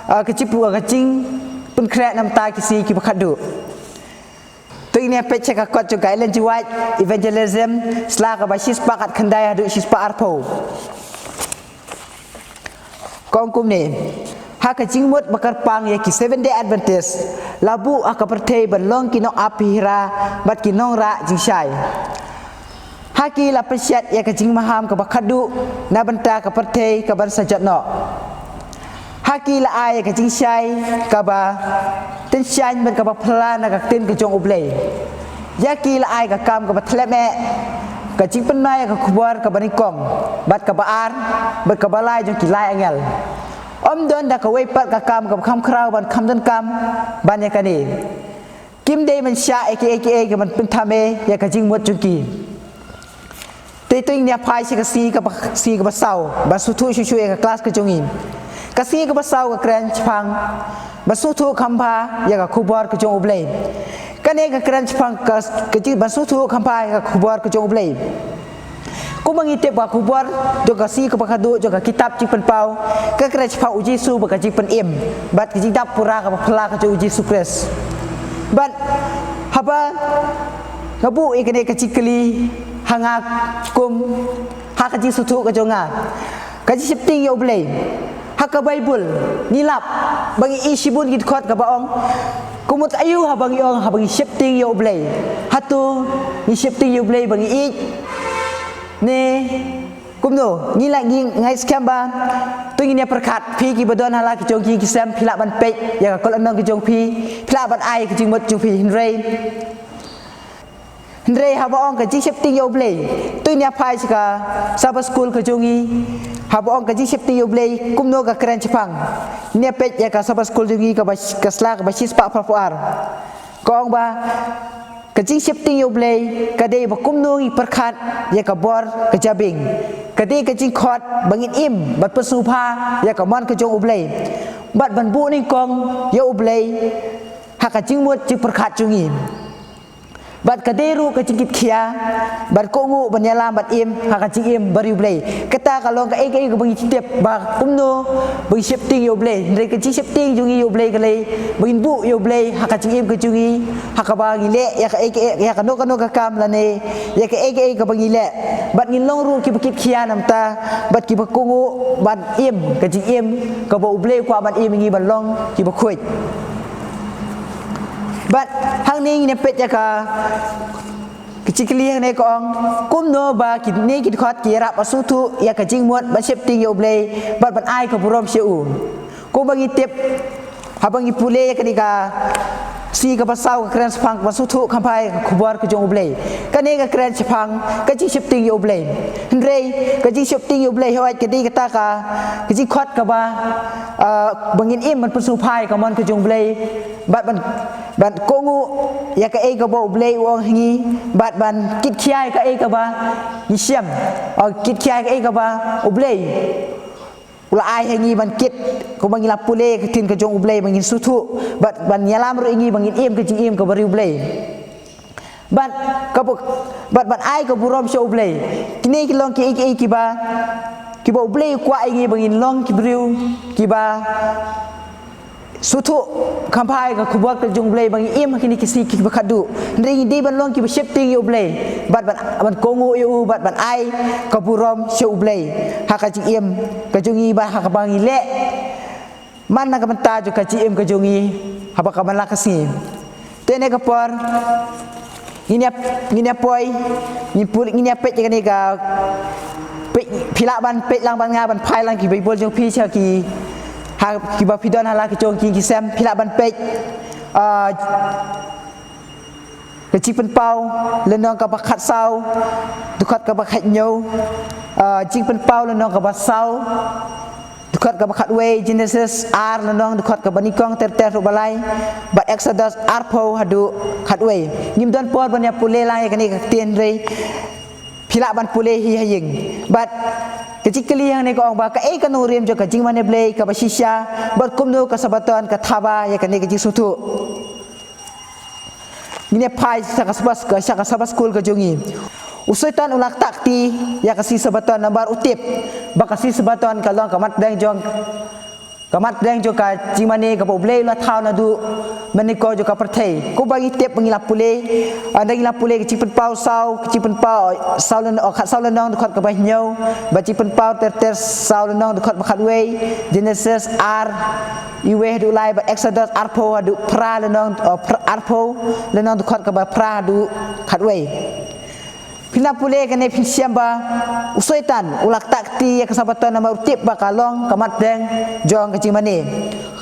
ah, ka jingpynpaw, ka jingpynkhreh na ka bynta ki sngi kiba khadduh. To ngin ïa peit sha ka kot jong ka Ellen G. White, Evangelism, sla kaba shispah khatkhyndai haduh shispah arphew. Ka ong kumne: Ha ka jingmut ba kyrpang ïa ki Seventh Day Adventist, la buh ha ka pyrthei ban long ki nongap pyrshah bad ki nongrah jingshai. Ha ki la pynshet ïa ka jingmaham kaba khadduh na bynta ka pyrthei kaban sa jot noh. Ha ki la ai ïa ka jingshai kaba tyngshaiñ bad kaba phylla na ka ktien ka jong U Blei. Ïa ki la ai ka kam kaba thlem eh, ka jingpynbna ïa ka khubor kaba nyngkong, bad kaba ar, bad kaba lai jong ki lai angel. Ym don da kawei pat ka kam kaba kham khraw ban kham donkam ban ïa kane. Kim dei ban shah ïa kiei kiei kaban pynthame ïa ka jingmut jong ki. Te to ngin ïa phai sha ka sngi kaba, sngi kaba saw, ban sngewthuh shuh shuh ïa ka klas ka jong ngi. Ka sngi kaba saw ka kren shaphang ban sngewthuh kham bha ïa ka khubor ka jong U Blei. Kane ka kren shaphang ka, ka jing, ban sngewthuh kham bha ïa ka khubor ka jong U Blei. Kumba ngi tip ba ka khubor jong ka sngi kaba khadduh jong ka kitab Jingpynpaw ka kren shaphang U Jisu bad ka jingpynim bad ka jingdap pura kaba phylla ka jong U Jisu Khrist. Bad haba nga buh ïa kane ka jingkylli ha nga kum ha ka jingsngewthuh ka jong nga, ka jingsheptieng ïa U Blei. Ha ka Baibl ngi lap ba ngi ïohi shibun ki dkhot kaba ong, ka mut aïu haba ngi ong haba ngi sheptieng ïa U Blei? Hato ngi sheptieng ïa U Blei ba ngi ïeit, ne kumno? Ngi la, ngi, nga ngeit skhem ba to ngin ïa pyrkhat, phi kiba don ha la ki jong ki ïing ki sem, phi lah ban peit ïa ka kot lynnong ka jong phi, phi lah ban ai ka jingmut jong phi. Hynrei Hynrei haba ong ka jingsheptieng ïa U Blei, to ngin ïa phai sha ka Sabbath School ka jong ngi. Haba ong ka jingsheptieng ïa U Blei, kumno ka kren shaphang? Ngin ïa peit ïa ka Sabbath School jong ngi kaba, ka sla kaba shispah phraphew ar. Ka ong ba ka jingsheptieng ïa U Blei ka dei ba kumno ngi pyrkhat ïa ka bor ka jabieng. Ka dei ka jingkhot ba ngin im bad pynsngewbha ïa ka mon ka jong U Blei bad ban buh nyngkong ïa U Blei ha ka jingmut jingpyrkhat jong ngi. Bad ka dei ruh ka jingkitkhia ban kohnguh, ban ïalam, ban im ha ka jingim bariewblei. Kata ka long kaei kaei kaba ngi tip ba kumno ba ngi sheptieng ïa U Blei. Hynrei ka jingsheptieng jong ngi ïa U Blei ka long ba ngin buh ïa U Blei ha ka jingim ka jong ngi, ha kaba ngi leh ïa kaei kaei, ïa kano kano ka kam lane ïa kaei kaei kaba ngi leh. Bad ngin long ruh kiba kitkhia namar ta bad kiba kohnguh ban im ka jingim kaba U Blei u kwah ban im ïa ngi, ban long kiba khuid. Bad hangne ngin ïa peit ïa ka ka jingkylli hangne ka ong, kumno ba kine ki dkhot ki ïarap ban sngewthuh ïa ka jingmut ban sheptieng ïa U Blei bad ban ai ka burom sha u. Kumba ngi tip, haba ngi pule ïa kane ka sngi kaba saw ka kren shaphang ban sngewthuh kham phai ka khubor ka jong U Blei. Kane ka kren shaphang ka jingsheptieng ïa U Blei. Hynrei ka jingsheptieng ïa U Blei hooid ka dei kata ka, ka jingkhot kaba, ah, ba ngin im ban pynsngewphai ka mon ka jong U Blei bad ban, ban kohnguh ïa kaei kaba U Blei u ong ha ngi bad ban kitkhia ïa kaei kaba ngi shem, oh, kitkhia ïa kaei kaba U Blei u la ai ha ngi ban kit. Kumba ngi la pule ïa ka ktien ka jong U Blei ba ngin sngewthuh bad ban ïalam ruh ïa ngi ba ngin im ka jingim kaba riewblei. Bad kaba, bad ban ai ka burom sha U Blei. Kine ki long kiei kiei kiba, kiba U Blei u kwah ïa ngi ba ngin long ki briew kiba sngewthuh kham phai ka khubor ka jong U Blei ba ngi im ha kine ki sngi kiba khatduh. Hynrei ngi dei ban long kiba sheptieng ïa U Blei bad ban, ban kohnguh ïa u bad ban ai ka burom sha U Blei ha ka jingim ka jong ngi bad ha kaba ngi leh man na ka bynta jong ka jingim ka jong ngi ha kaba man la ka sngi. Te kane ka por ngin ïa, ngin ïa poi, ngin pul, ngin ïa peit ïa kane ka, peit, phi lah ban peit lang bad nga, ban phai lang ki Baibl jong phi sha ki, ha, kiba phi don ha la ki jong ki, ki sem, phi lah ban peit, ah, ka Jingpynpaw lynnong kaba khatsaw, dkhot kaba khathynñiew, ah, Jingpynpaw lynnong kaba saw, dkhot kaba khatwei, Jenesis ar lynnong, dkhot kaba nyngkong ter ter haduh ba lai, bad Eksodos arphew haduh khatwei. Ngim don por ban ïa pule lang ïa kane ka ktien, hynrei phi lah ban pule hi ha ïing. Bad ka jingkylli hangne ka ong ba kaei ka nongrim jong ka jingmane Blei kaba shisha, bad kumno ka Sabaton ka thaba ïa kane ka jingsngewthuh. Ngin ïa phai sha ka Sabbath, sha ka Sabbath School ka jong ngi. U Soitan u la ktah kti ïa ka sngi Sabaton namar u tip ba ka sngi Sabaton ka long ka mat pdeng jong, ka mat pdeng jong ka jingmane kaba U Blei u la thaw naduh mynnyngkong jong ka pyrthei. Kumba ngi tip ba ngi la pule, ah, ynda ngi la pule ka Jingpynpaw saw, ka Jingpynpaw saw lyn, oh, khatsaw lynnong, dkhot kaba hynñiew, bad Jingpynpaw ter ter saw lynnong, dkhot ba khatwei, Jenesis ar, iwei haduh lai, bad Eksodos arphew haduh phra lynnong, oh, phra, arphew lynnong, dkhot kaba phra haduh khatwei. Phin ïa pule kane phin shem ba u Soitan u la ktah kti ïa ka Sabaton namar u tip ba ka long ka mat pdeng jong ka jingmane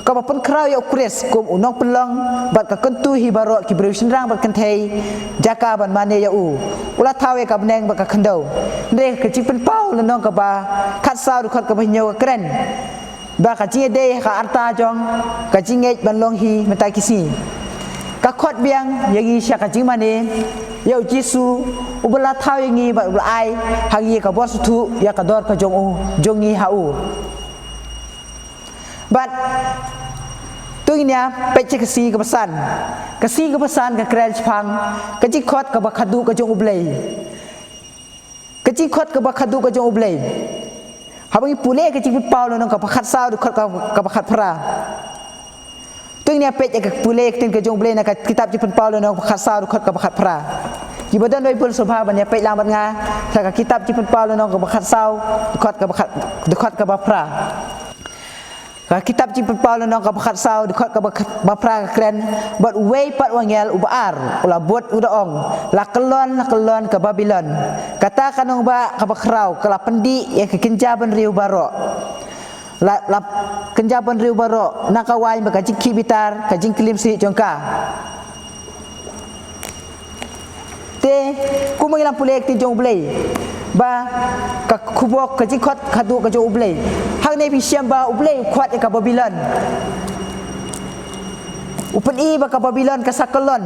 kaba pynkhraw ïa U Khrist kum u nongpynlong bad ka kyntu hi baroh ki briew shynrang bad kynthei jaka ban mane ïa u. U la thaw ïa ka bneng bad ka khyndew. Hynrei ka Jingpynpaw lynnong kaba khatsaw, dkhot kaba hynñiew ka kren ba ka jingïadei ha ka rta jong ka jingngeit ban long hi mynta ki sngi ka khot biang ïa ngi sha ka jingmane ïa U Jisu uba la thaw ïa ngi bad uba la ai ha ngi ka bor sngewthuh ïa ka dor ka jong u, jong ngi ha u. Bad to ngin ïa peit sha ka sngi kaba san. Ka sngi kaba san ka kren shaphang ka jingkhot kaba khatduh ka jong U Blei. Ka jingkhot kaba khatduh ka jong U Blei. Haba ngi pule ka Jingpynpaw lynnong kaba khatsaw, dkhot kaba, kaba khatphra. To ngin ïa peit ïa ka pule ka ktien ka jong U Blei na ka kitab Jingpynpaw lynnong kaba khatsaw, dkhot kaba khatphra. Kiba don Baibl sngewbha ban ïa peit lang bad nga sha ka kitab Jingpynpaw lynnong kaba khatsaw, dkhot kaba khat, dkhot kaba phra. Ka kitab Jingpynpaw lynnong kaba khatsaw, dkhot kaba khat, ba phra ka kren, bad uwei pat u angel uba ar u la bud, u da ong, la kyllon, la kyllon ka Babilon, kata ka nongbah kaba khraw, ka la pyndih ïa ka kynja bynriew baroh. La, la kynja bynriew baroh na ka waiñ bad ka jingkhih bitar ka jingklim sih jong ka. Te kumba ngi la pule ka ktien jong U Blei, ba ka khubor ka jingkhot khatduh ka jong U Blei. Hangne phi shem ba U Blei u khot ïa ka Babilon. U pyni ba ka Babilon ka sa kyllon.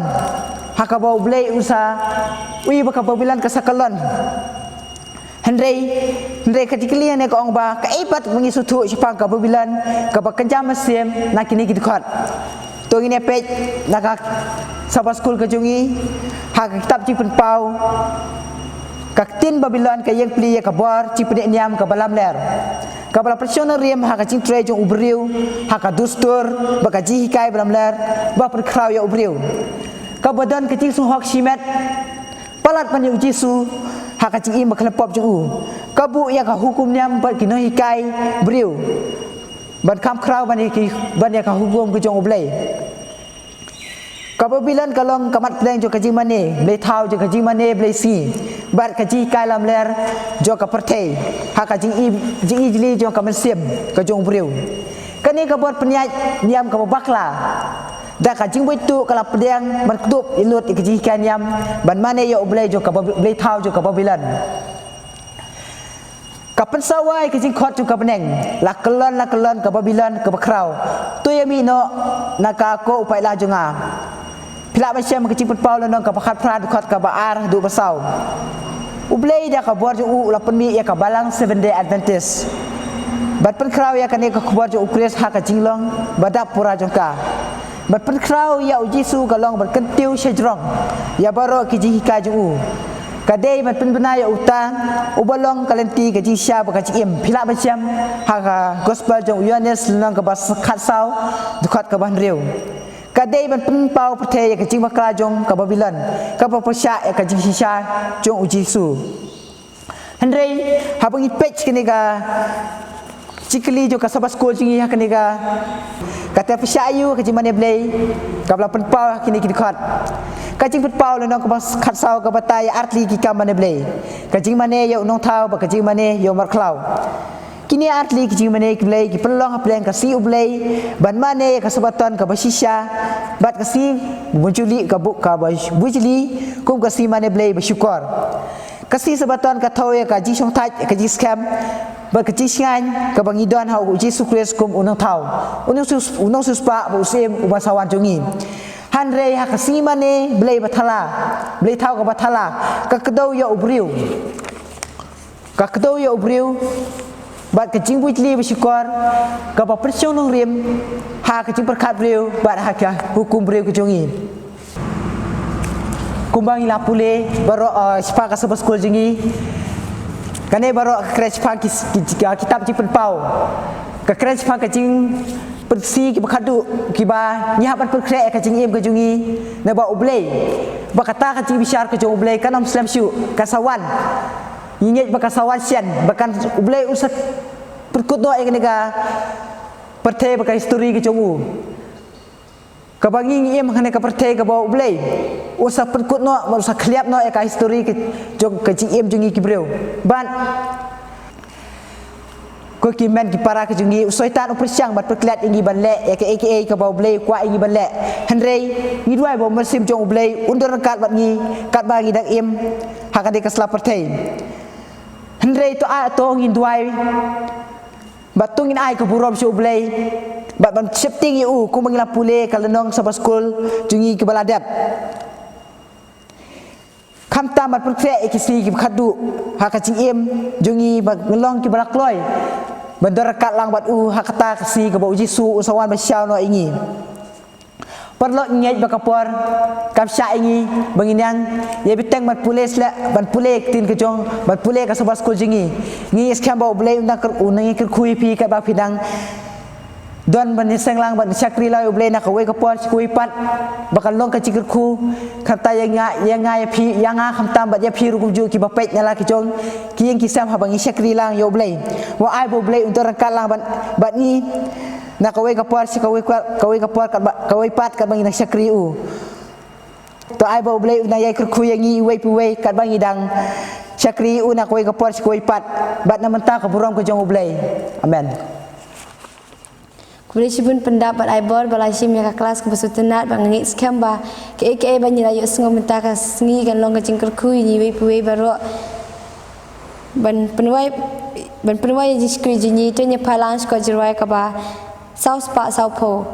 Ha kaba U Blei u sa ïohi ba ka Babilon ka sa kyllon. Hynrei, hynrei ka jingkylli hangne ka ong ba kaei pat ba ngi sngewthuh shaphang ka Babilon kaba kynja mynsiem na kine ki dkhot. To ngin ïa peit na ka Sabbath School ka jong ngi, ha ka kitab Jingpynpaw, ka ktien Babilon ka ïeng pli ïa ka bor jingpyniaid niam kaba lamler, kaba la pynshong nongrim ha ka jingtrei jong u briew, ha ka dustur bad ka jinghikai ba lamler ba pynkhraw ïa u briew, kaba don ka jingsngew hok shimet palat ban ïa u Jisu ha ka jingim ba khlem pop jong u, ka buh ïa ka hukum niam bad ki nonghikai briew ban kham khraw ban ïa ki, ban ïa ka hukum ka jong U Blei. Ka Babilon ka long ka mat pdeng jong ka jingmane blei thaw, jong ka jingmane blei sngi, bad ka jinghikai lamler jong ka pyrthei ha ka jingim, jingijli jong ka mynsiem ka jong u briew. Kane ka bor pynïaid niam kaba bakla da ka jingbuit tuh ka la pdiang ban kdup ïa lut ïa ka jinghikai niam ban mane ïa U Blei jong ka Babi-, blei thaw jong ka Babilon. Ka pynsawa ïa ka jingkhot jong ka bneng, la kyllon la kyllon ka Babilon kaba khraw. To ïa mih noh na ka, ko u paidlang jong nga. Phi lah ban shem ka Jingpynpaw lynnong kaba khatphra, dkhot kaba ar haduh ba saw. U Blei da ka bor jong u u la pynmih ïa ka Balang Seventh Day Adventist ban pynkhraw ïa kane ka khubor jong U Khrist ha ka jinglong ba dap pura jong ka. Ban pynkhraw ïa U Jisu ka long ban kyntiew shajrong ïa baroh ki jinghikai jong u. Ka dei ban pynbna ïa uta uba long ka lynti ka jingshisha bad ka jingim. Phi lah ban shem ha ka Gospel jong u Ïoannis lynnong kaba khatsaw, dkhot kaba hynriew. Ka dei ban pynpaw pyrthei ïa ka jingbakla jong ka Babilon kaba pyrshah ïa ka jingshisha jong U Jisu. Hynrei haba ngi peit kane ka jingkylli jong ka Sabbath School jong ngi ha kane ka, kata pyrshah aïu ka jingmane blei kaba la pynpaw ha kine ki dkhot? Ka Jingpynpaw lynnong kaba khatsaw ka batai ïa artylli ki kam mane blei: ka jingmane ïa u nongthaw bad ka jingmane ïa u markhlaw. Kine artylli ki jingmane ki blei ki pynlong hapdeng ka sngi U Blei ban mane ïa ka Sabbaton kaba shisha bad ka sngi bujli, ka bu-, kaba bujli kum ka sngi mane blei ba shukor. Ka sngi Sabbaton ka thew ïa ka jingshongthait, ka jingskhem bad ka jingshngaiñ kaba ngi don ha U Jisu Khrist kum u Nongthaw, u Nongsiewspah, u Nongsiewspah bad u Syiem uba sa wan jong ngi. Hynrei ha ka sngi mane blei ba thala, blei thaw kaba thala, ka kdew ïa u briew. Ka kdew ïa u briew bad ka jingbujli ba shukor kaba pynshong nongrim ha ka jingpyrkhat briew bad ha ka hukum briew ka jong ngi. Kumba ngi la pule baroh, uh, shaphang ka Sabbath School jong ngi, kane baroh ka kren shaphang ki, ki, ki, kitab Jingpynpaw. Ka kren shaphang ka jingpynsngi kiba khatduh kiba ngi hap ban pynkhreh ïa ka jingim ka jong ngi na bynta U Blei, ba kata ka jingbishar ka jong U Blei kan ym slem shuh, kan sa wan. Ngi ngeit ba kan sa wan shen, ba kan, U Blei un sa pynkut noh ïa kane ka pyrthei bad ka histori ka jong u. Kaba ngi, ngi im ha kane ka pyrthei kaba U Blei un sa pynkut noh, un sa khylliap noh ïa ka histori ka jong ka jingim jong ngi ki briew. Bad ko ki hynmen ki para ka jong ngi, u Soitan u pyrshang ban pynklet ïa ngi ban leh ïa kaei kaei kaba U Blei u kwah ïa ngi ban leh. Hynrei ngi duwai ba u Mynsiem jong U Blei un don ryngkat bad ngi katba ngi dang im ha kane ka sla pyrthei. Hynrei to, a, to ngin duwai bad to ngin ai ka burom sha U Blei bad ban sheptieng ïa u, kumba ngi la pule ka lynnong Sabbath School jong ngi kaba la dep. Khamtam ban pynkhreh ïa ki sngi kiba khatduh ha ka jingim jong ngi, ba ngin long kiba la kloi ban don ryngkat lang bad u ha kata ka sngi kaba U Jisu un sa wan ban shaw noh ïa ngi. Paralok, ngi ngeit ba ka por kam shah ïa ngi ba ngin ïa bteng ban pule shlei, ban pule ktien ka jong, ban pule ka Sabbath School jong ngi. Ngi ïa skhem ba U Blei u nang kyr-, u nang ïa kyrkhu ïa phi katba phi dang don ban ïaseng lang, ban shakri lang ïa U Blei na kawei ka por sha kawei pat, ba kan long ka jingkyrkhu. Khamtam ïa nga, ïa nga ïa phi, ïa nga khamtam bad ïa phi ruh kumjuh kiba peit na la ki jong ki ïing ki sem, haba ngi shakri lang ïa U Blei, wat ai ba U Blei un don ryngkat lang bad, bad ngi na kawei ka por sha kawei ka, kawei ka por katba, kawei pat katba ngi nang shakri ïa u. To ai ba U Blei un nang ïa kyrkhu ïa ngi iwei pa iwei katba ngi dang shakri ïa u na kawei ka por sha kawei pat, bad na bynta ka burom ka jong U Blei. Amen. Khublei shibun Pyndap bad Aibor ba la shim ïa ka klas kaba sngewtynnat, bad nga ngeit skhem ba kaei kaei ba ngi la ïohsngew mynta ka sngi kan long ka jingkyrkhu ïa ngi iwei pa iwei baroh ban pynwai, ban pynwai ïa ka jingshakri jong ngi. To ngin ïa phai lang sha ka jingrwai kaba saw spah saw phew.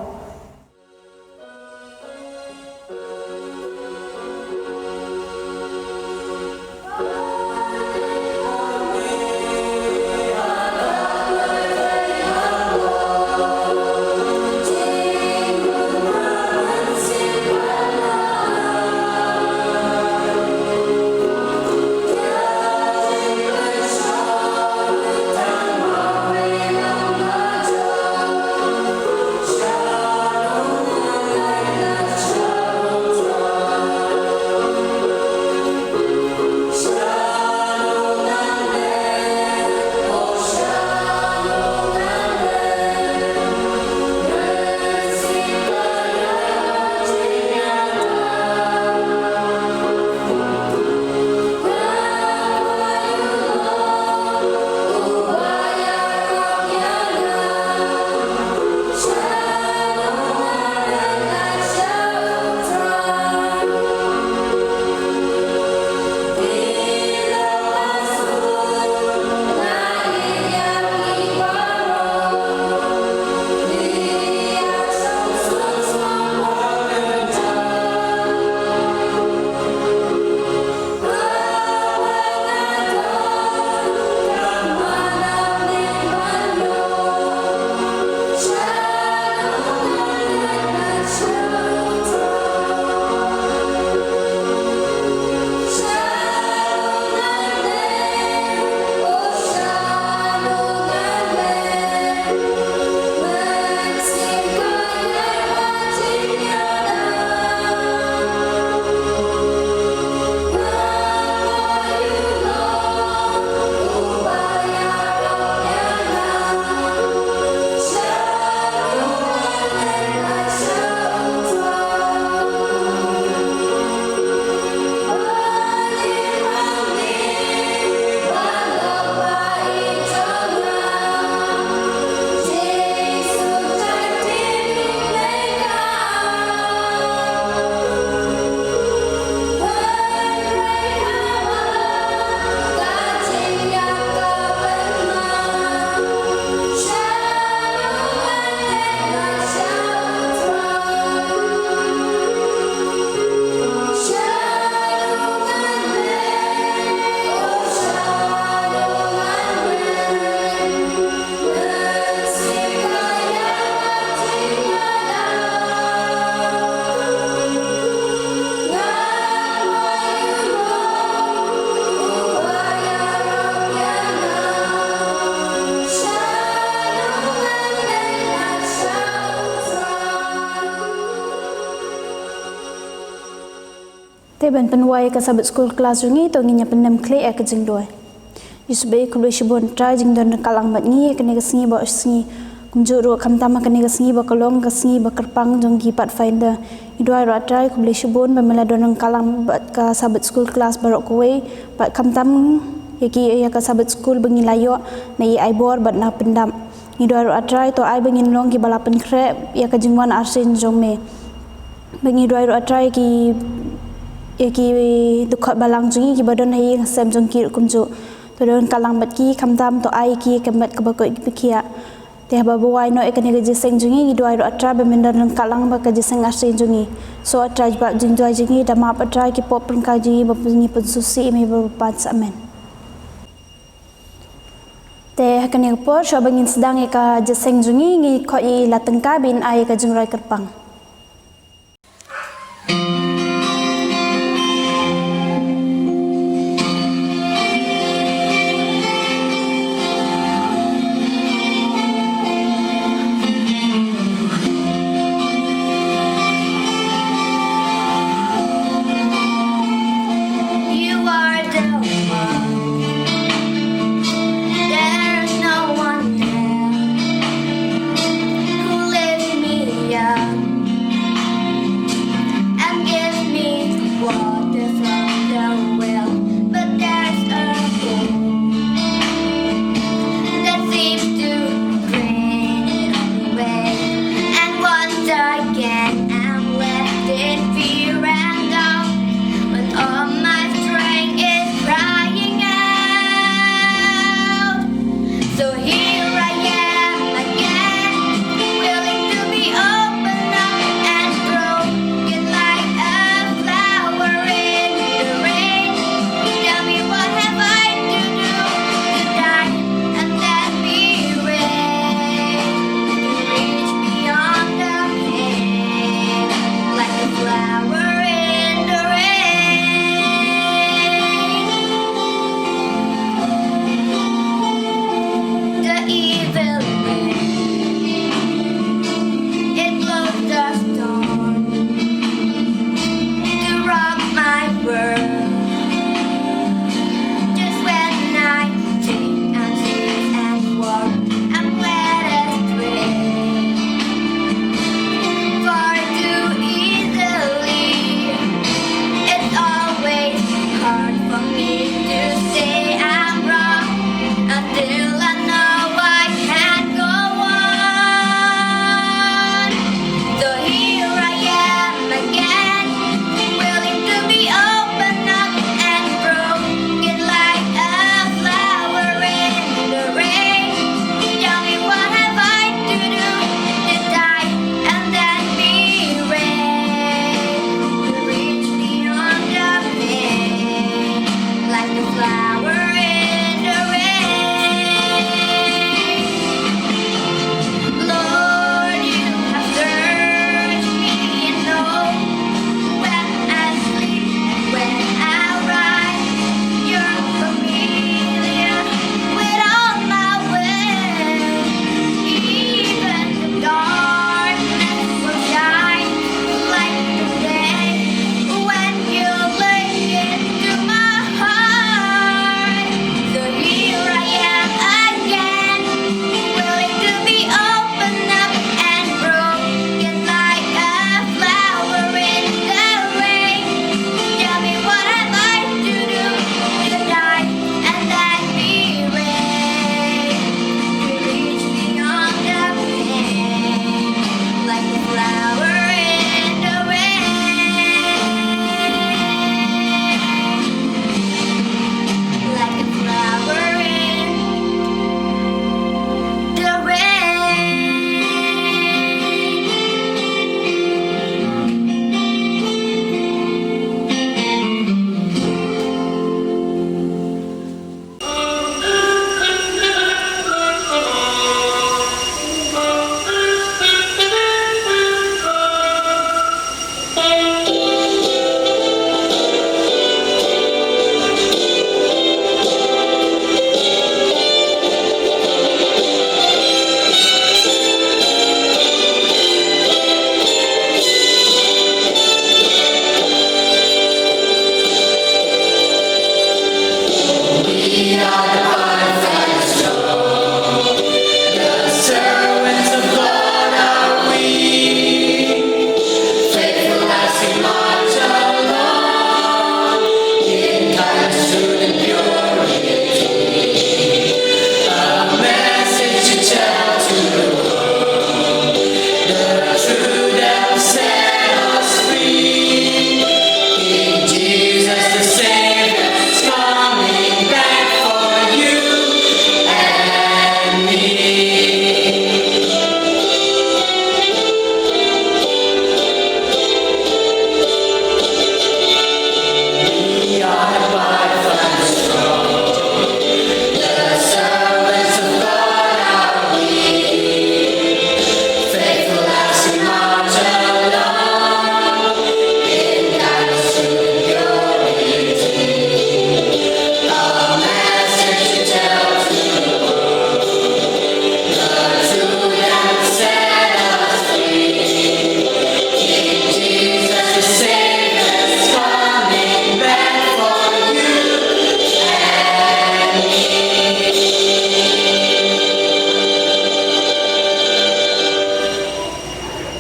Te ban pynwai ïa ka Sabbath School class jong ngi, to ngin ïa pyndem khlieh ïa ka jingduwai. Ïa shu bad khublei shibun Trai jingdon ryngkat lang bad ngi ïa kane ka sngi bad sngi kumjuh ruh khamtam ha kane ka sngi ba ka long ka sngi ba kyrpang jong ki Pathfinder. Ngi duwai ruh Trai khublei shibun ba me la don ryngkat lang bad ka Sabbath School class baroh kawei bad khamtam ïa ki ïa ka Sabbath School ba ngi la ïoh na i ai bor bad na pyndap. Ngi duwai ruh Trai to ai ba ngin long ki ba la pynkhreh ïa ka jingwan arsien jong me. Ba ngi duwai ruh Trai ïa ki ïa ki dkhot balang jong ngi ki ba don ha ïing ha sem jong ki ruh kumjuh. To don ryngkat lang bad ki khamtam to ai ki ïa ka met kaba koit kaba khiah. Te haba ba wai noh ïa kane ka jingïaseng jong ngi, ngi duwai ruh Trai ba men don ryngkat lang bad ka jingïaseng arsien jong ngi. So Trai jubab jingduwai jong ngi, da map Trai ki pop ryngkat jong ngi ba ngi pynsngewsih ïa me ba bapad sa, amen. Te ha kane ka por shuwa ba ngin sdang ïa ka jingïaseng jong ngi, ngi khot ïa i La Tyngka ba in ai ïa ka jingrwai kyrpang. You are the one. There's no one else who lifts me up.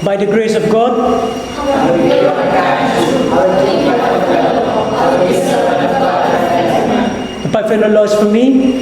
By the grace of God, the Bible Lord's for me.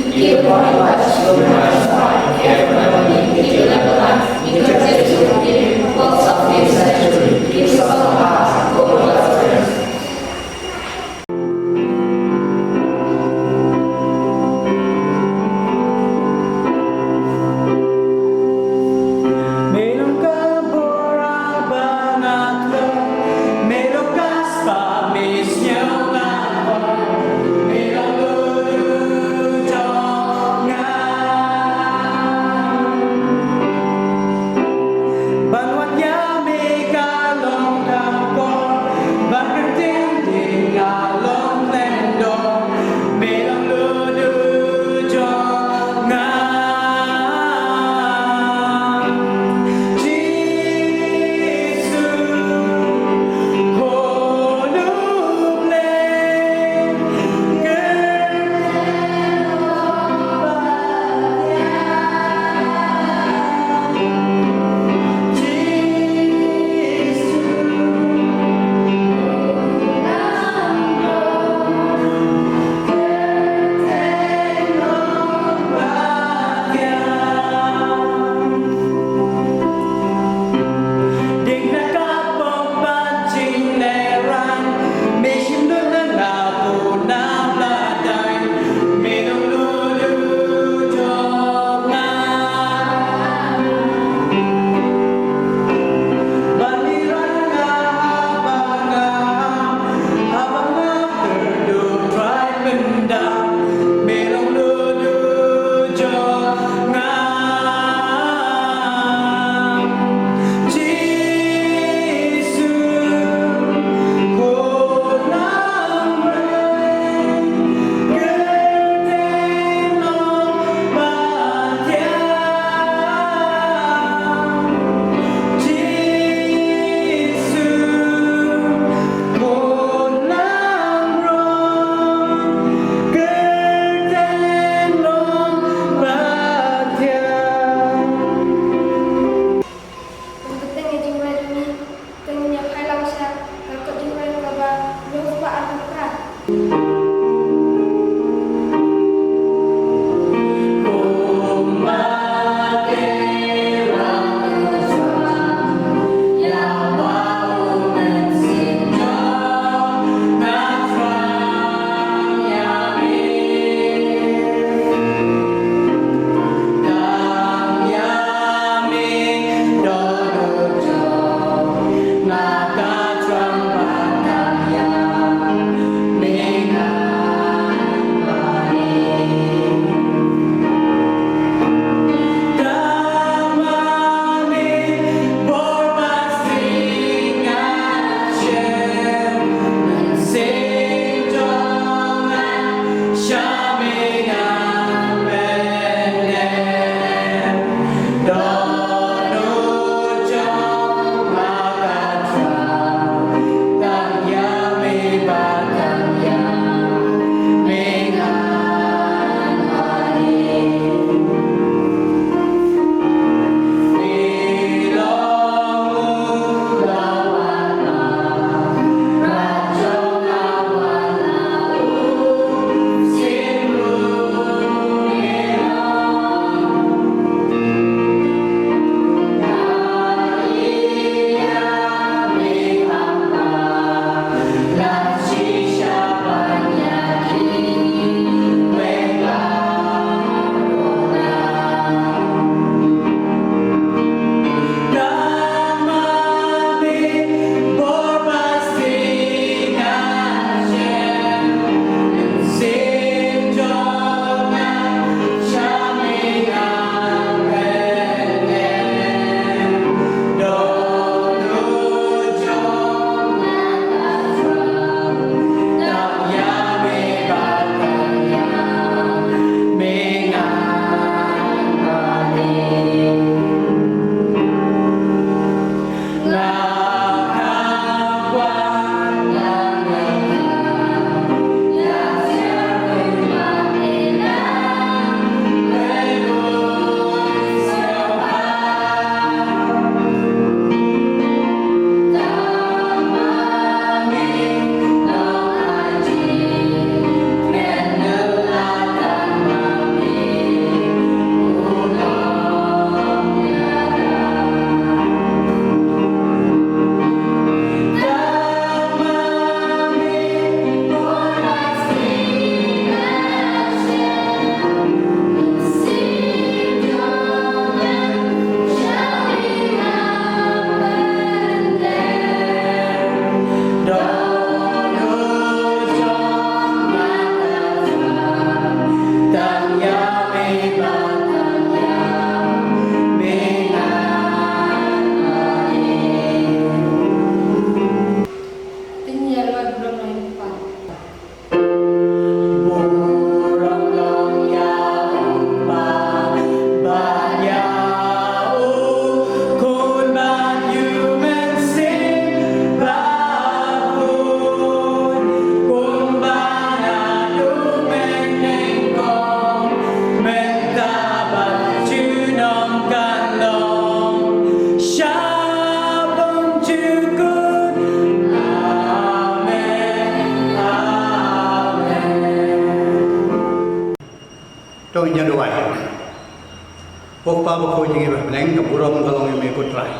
Ko Kpa bakhuid jong ngi ba ha bneng, ka burom ka long ïa me ko Trai.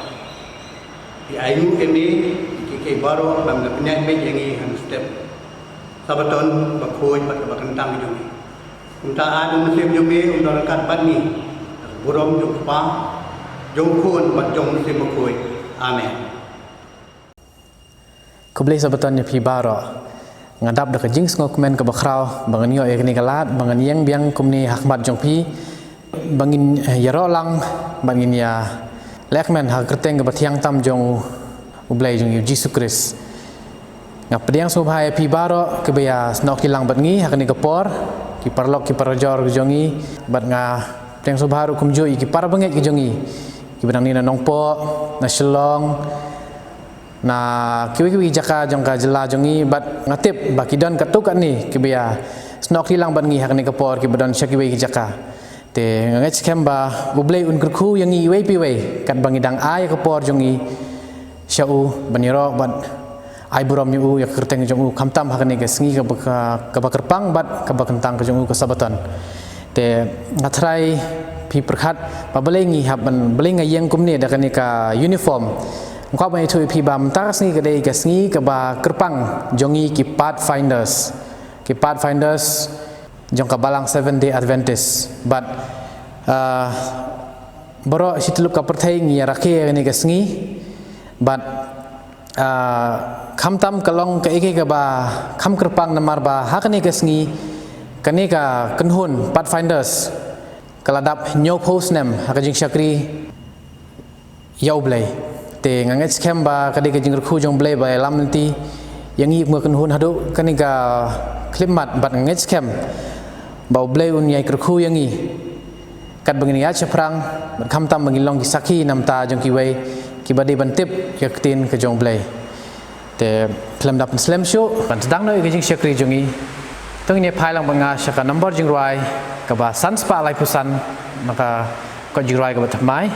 Phi ainguh ïa me ïa kiei kiei baroh ba me la pynïaid beit ïa ngi ha kane ka step Sabbaton bakhuid bad kaba kyntang jong ngi. Kumta ai ba u Mynsiem jong me un don ryngkat bad ngi. Ka burom jong u Kpa, jong u Khun bad jong u Mynsiem Bakhuid. Amen. Khublei Sabbaton ïa phi baroh. Nga dap da ka jingsngewkmen kaba khraw ba ngan ïoh ïa kane ka lad ba ngan ïeng biang kumne ha khmat jong phi, ba ngin, eh, ïaroh lang bad ngin ïalehkmen ha ka kyrteng kaba thiang tam jong U Blei jong ngi U Jisu Khrist. Nga pdiang sngewbha ïa phi baroh kiba ïasnoh kti lang bad ngi ha kane ka por, ki paralok ki parajor ki jong ngi, bad nga pdiang sngewbha ruh kumjuh ïa ki parabangeit ki jong ngi kiba nangne na Nongpoh, na Shillong, na kiwei kiwei ki jaka jong ka jylla jong ngi, bad nga tip ba ki don katto katne kiba ïasnoh kti lang bad ngi ha kane ka por kiba don sha kiwei ki jaka. Te nga ngeit skhem ba U Blei un kyrkhu ïa ngi iwei pa iwei katba ngi dang ai ïa ka por jong ngi sha u ban ïaroh bad ai burom ïa u, ïa ka kyrteng jong u, khamtam ha kane ka sngi kaba, ka, kaba kyrpang bad kaba kyntang ka jong u ka Sabbaton. Te nga tharai phi pyrkhat ba balei ngi hap ban, balei nga ïeng kumne da kane ka uniform. Nga kwah ban ïathuh ïa phi ba mynta ka sngi ka dei ka sngi kaba kyrpang jong ngi ki Pathfinders. Ki Pathfinders jong ka Balang Seventh Day Adventist. Bad, ah, baroh shi tyllup ka pyrthei ngi ïa rakhe ïa kane ka sngi. Bad, ah, khamtam ka long kaei kaei kaba kham kyrpang namar ba ha kane ka sngi kane ka kynhun Pathfinders ka la dap hynñiewphew snem ha ka jingshakri ïa U Blei. Te nga ngeit skhem ba ka dei ka jingkyrkhu jong U Blei ba ïalam lynti ïa ngi kum ka kynhun haduh kane ka khyllipmat, bad nga ngeit skhem ba U Blei un ïai kyrkhu ïa ngi katba ngin ïaid shaphrang, bad khamtam ba ngin long ki sakhi na bynta jong kiwei kiba dei ban tip ïa ka ktien ka jong U Blei. Te khlem da pynslem shuh, ban sdang noh ïa ka jingshakri jong ngi, to ngin ïa phai lang bad nga sha ka nombor jingrwai kaba san spah laiphew san na ka kot jingrwai kaba thymmai.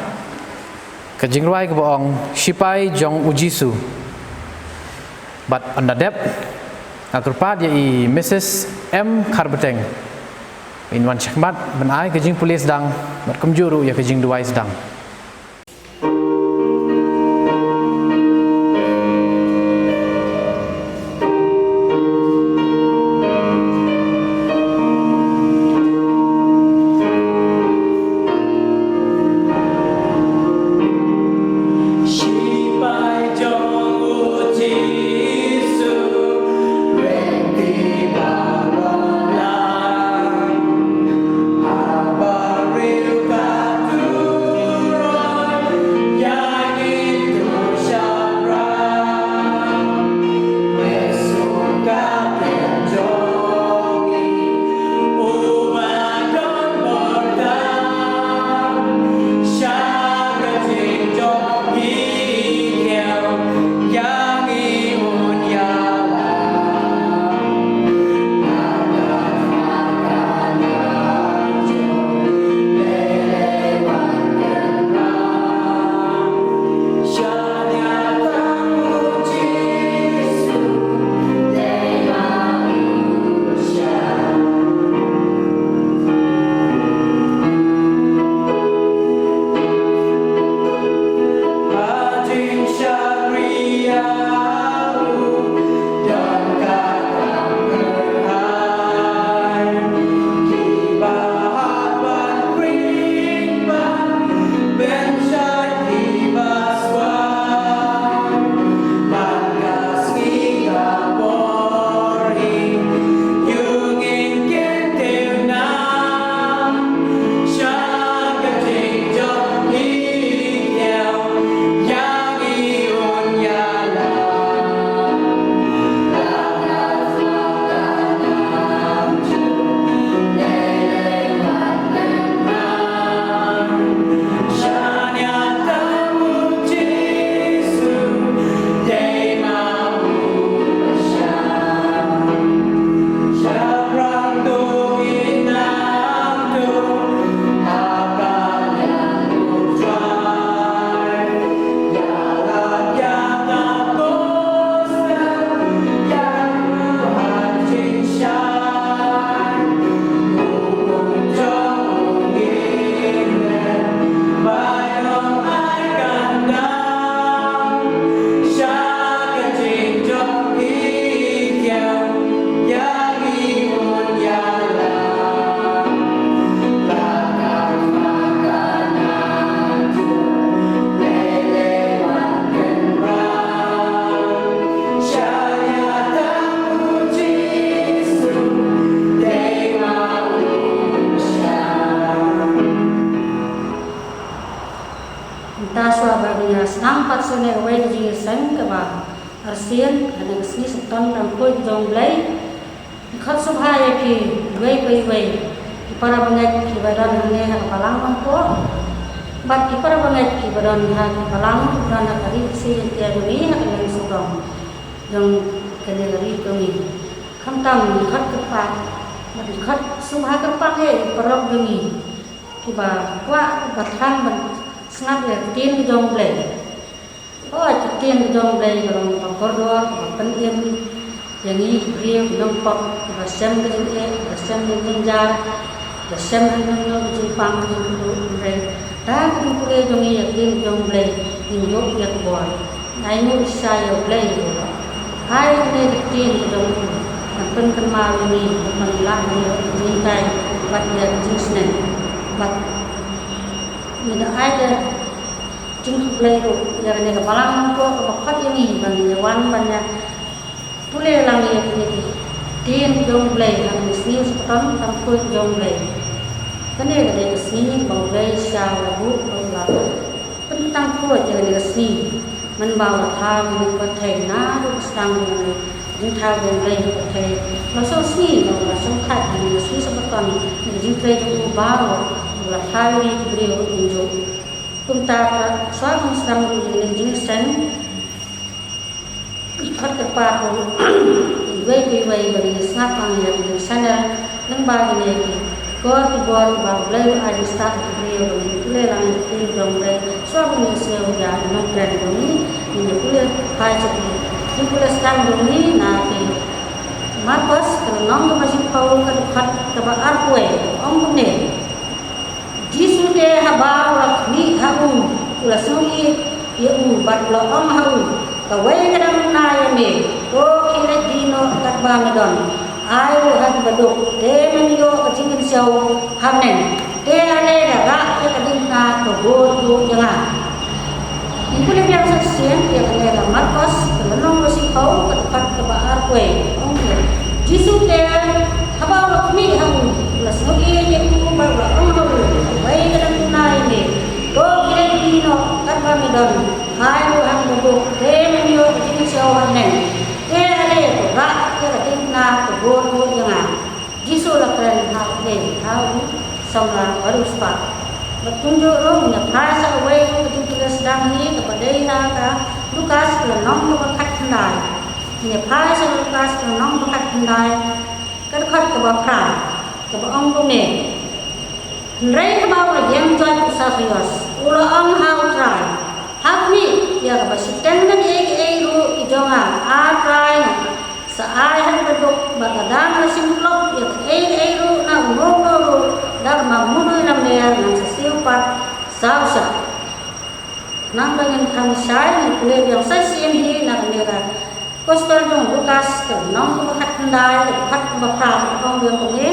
Ka jingrwai kaba ong Shipai jong U Jisu. Bad ynda dep, nga kyrpad ïa i Missus M Kharbeteng in wan shakhmat ban ai ka jingpule sdang bad kumjuh ruh ïa ka jingduwai sdang. Mynta shuwa ba ngin ïa sdang pat sha kane kawei ka jingïaseng kaba arsien, ha kane ka sngi Sabaton tang khuid jong U Blei. Ngi khot sngewbha ïa phi iwei pa iwei, ki para bangeit kiba don hangne ha ka balang Nongpoh, bad ki para bangeit kiba don ha ka balang, don ha ka ri Khasi Jaiñtia jong ngi, ha ka liang sawdong jong kane ka ri jong ngi. Khamtam ngi khot kyrpad, bad ngi khot sngewbha kyrpad ïa ki paralok jong ngi kiba kwah, ba thrang ban sngap ïa ka ktien ka jong U Blei. Hooid, ka ktien ka jong U Blei ka long kaba kordor, kaba pynim ïa ngi ki briew ki nongpop, kiba shem ka jingeh, kiba shem ka jingjynjar, kiba shem hynrei ka jingpang, ka jingpynduh. Hynrei da ka jingpule jong ngi ïa ka ktien ka jong U Blei, ngin ïoh ïa ka bor. Ngi ainguh shisha ïa U Blei ruh. Ai kane ka ktien ka jong U ban pynkynmaw ïa ngi, ban lah ïa ngi ka jinghikai bad ïa ka jingsneng. Bad ngi da ai da jingkhublei ruh ïa kane ka balang Nongpoh kaba khot ïa ngi ban ïa wan ban ïa pule lang ïa kane ka ktien jong U Blei ha kane ka sngi Sabaton tang khuid jong U Blei. Kane ka dei ka sngi ba U Blei sha la buh, ba la pyntang khuid ïa kane ka sngi. Mynba u la thaw ïa kane ka pyrthei naduh ba sdang ïa kane ka jingthaw jong U Blei ha ka pyrthei. La shong sngi, la shong thait ïa kane ka sngi Sabaton, ïa ka jingtrei jong u baroh, u la thaw ïa ki briew kumjuh. Kumta ka shuwa ban sdang ruh ïa kane ka jingïaseng, ngi khot kyrpad ruh ïa iwei pa iwei ba ngin ïa sngap lang ïa kane ka channel, lyngba kine ki kor ki bor ba U Blei u ai jingstad ïa ki briew ba ngin pule lang ïa ka ktien jong U Blei. Shuwa ban ïa sngewbha ïa ki nongkren jong ngi, ngin ïa pule phai sha ki jingpule sdang jong ngi na ki Markos ka lynnong kaba shiphew, ka dkhot kaba arphew wei, ong kumne. Jisu te haba u la khmih ha u, u la sngewieit ïa u bad u la ong ha u, kawei ka dang duna ïa me, to khie leit die noh katba me don, ai ruh ha ki baduk, te men ïoh ka jingpynsiaw ha bneng. Te ale da rah ïa ka diengphna ka bor buh ïa nga. Ngi pule biang sa shisien ïa kane ka Markos ka lynnong ba shiphew, ka dkhot kaba arphew wei, ong kumne. Jisu te haba u la khmih ha u, u la sngewieit ïa u bad u la ong ha u, kawei ka dang duna ïa me, to khie leit die noh katba me don, ai ruh ha ki baduk, te men ïoh ka jingpynsiaw ha bneng. Te ale to rah ïa ka diengphna ka bor buh ïa nga. Jisu la kren ha u, ha u samla ba riewspah. Bad kumjuh ruh ngin ïa phai sha kawei ka jingpule sdang hi kaba dei na ka Lukas ka lynnong kaba khatkhyndai. Ngin ïa phai sha Lukas ka lynnong kaba khatkhyndai, ka dkhot kaba phra, kaba ong kumne. Hynrei haba u la ïeng joit u Sakhios, u la ong ha u Trai, ha khmih, ïa kaba shiteng na kiei kiei ruh ki jong nga, A Trai, ngan sa ai ha ki baduk, bad lada nga la shim klop ïa kaei kaei ruh na uno uno ruh, da kaba mudui lamler ngan sa siew pat saw shah. Khnang ba ngin kham shai, ngin pule biang sa shisien hi na kane ka Gospel jong u Lukas ka lynnong kaba khatkhyndai, ka dkhot kaba phra, ka ong biang kumne.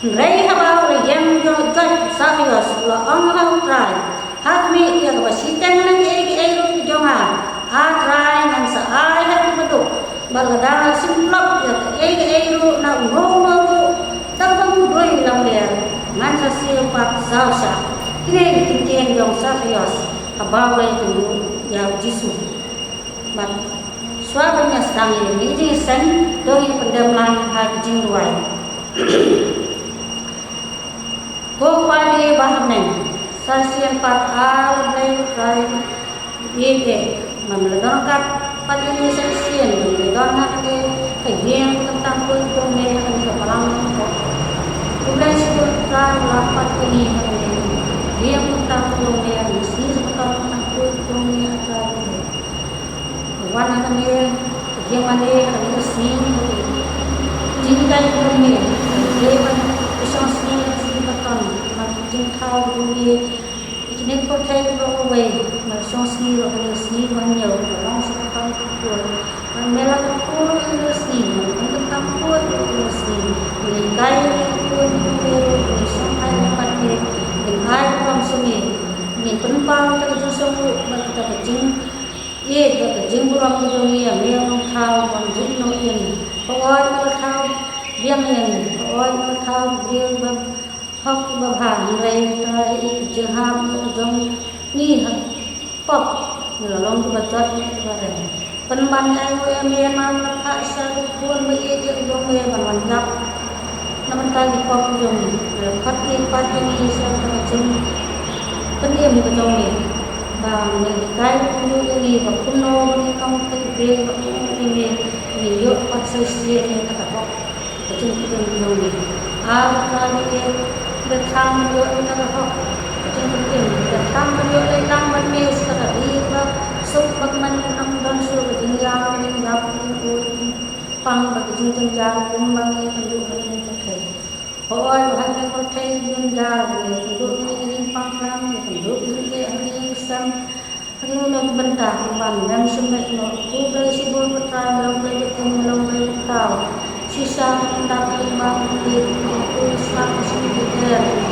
Hynrei haba u la ïeng joit u Sakhios, u la ong ha u Trai, ha khmih, ïa kaba shiteng na kiei kiei ruh ki jong nga, A Trai, ngan sa ai ha ki baduk, bad lada nga la shim klop ïa kaei kaei ruh na uno uno ruh, da kaba mudui lamler ngan sa siew pat saw shah. Kine ki kyntien jong u Sakhios haba u la ïakynduh ïa u Jisu. Bad shuwa ban ïa sdang ïa kane ka jingïaseng, to ngin pyndem lang ha ka jingduwai. Ko Kpa jong ngi ba ha bneng, sa shisien pat, A Blei Trai, ïeit eh, ba me la don ryngkat pat ïa ngi sa shisien, ba ngi la don ha kane ka ïing kyntang khuid jong me ha kane ka balang Nongpoh. Ko Blei shibun Trai, me la pat ïa ngi ha kane ka ïing kyntang khuid jong me ha kane ka sngi Sabaton kyntang khuid jong me, A Trai. Wan ha kane ka ïing mane ha kane ka sngi, jinghikai jong me, ïa ban shong sngi ha ka sngi Sabaton, ban jingthaw jong me ïa kine ki pyrthei kiba kawei, ban shong sngi ruh ha kane ka sngi ba hynñiew, ba long Sabaton kaba khuid. Ban me la kyrkhu ruh ïa kane ka sngi, ban pynkyntang khuid ïa kane ka sngi, ban hikai ïa ki khun jong me ruh, ban shongthait lem bad me, ban ai burom sha me, ban pynpaw kata ka jingsngewnguh bad kata ka jing ïeit bad ka jingburom ka jong ngi ïa me, U Nongthaw, ban jubab noh ïa ngi. Hooid, me la thaw biang ïa ngi. Hooid, me la thaw ki briew ba hok ba bha, hynrei Trai, ïa ka jinghap ka jong ngi ha Pop, ngi la long kiba jot kiba rem. Pynban ïa u ïa me namar la phah sha u khun ba ïeit ïa u jong me ban wan ïap na bynta ki pop jong ngi. Ngi la khot ïa pat ïa ngi sha ka jingpynim ka jong me. Ba me hikai kumjuh ïa ngi ba kumno ba ngin ong ïa u Blei ba kumno ïa me ngin ïoh pat sa shisien ïa kata ka hok. Ka jingpynim jong me. A Trai ba ïeit, ngi la thang ban ïoh ïa kata ka hok. Ka jingpynim, ngi la thang ban ïoh leit lang bad me sa ka ri ba suk ba kmen, ym don shuh ka jingïam, ka jingïap, ka jingud, ka jingpang bad ka jingjynjar kumba ngi ïakynduh ha kane ka pyrthei. Hooid, ba ha kane ka pyrthei jynjar, ngi ïakynduh ïa ka jingpang khlam, ngi ïakynduh ïa ka jingeh ha kane ka sem. Kano kano ka bynta, Kynrad, mem shym leit noh. Ko Blei shibun, ko Trai, me long Blei ba im, me long Blei ba thaw. Shisha ngim dap lyngba, ngim dap lyngba, ko Trai, shisha ngim dap lyngba.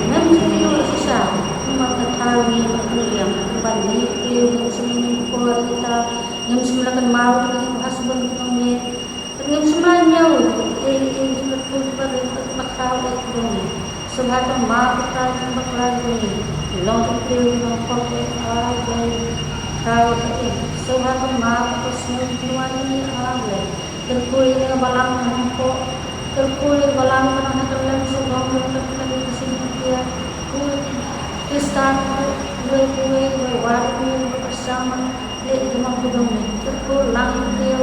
Mem shym leit noh shisha. Kumba ka thaw ngi, ba ka liang, kumba ngi, ko ngim shym leit noh por kita, ngim shym la kynmaw ïa ka jingbha shibun ka jong me. Ngim shym la ñiew, eh, eh, ngim shym la kynmaw ba ka thaw eh ka jong me. Sngewbha to ma ko Trai, ko Trai jong ngi. Long to pyrshah, long pop eh, ah, Blei. Thaw eh. Sngewbha to ma ko Trai, sngewbha to ma ko Blei. Kyrkhu ïa ka balang na ko. Kyrkhu ïa ka balang na ka lem sngewbha to ka lem sngewbha. Kyrkhu Khristan, kyrkhu ïa ka wad, kyrkhu ïa ka sama. Leh kumno ka jong me, kyrkhu lang ïa ki briew.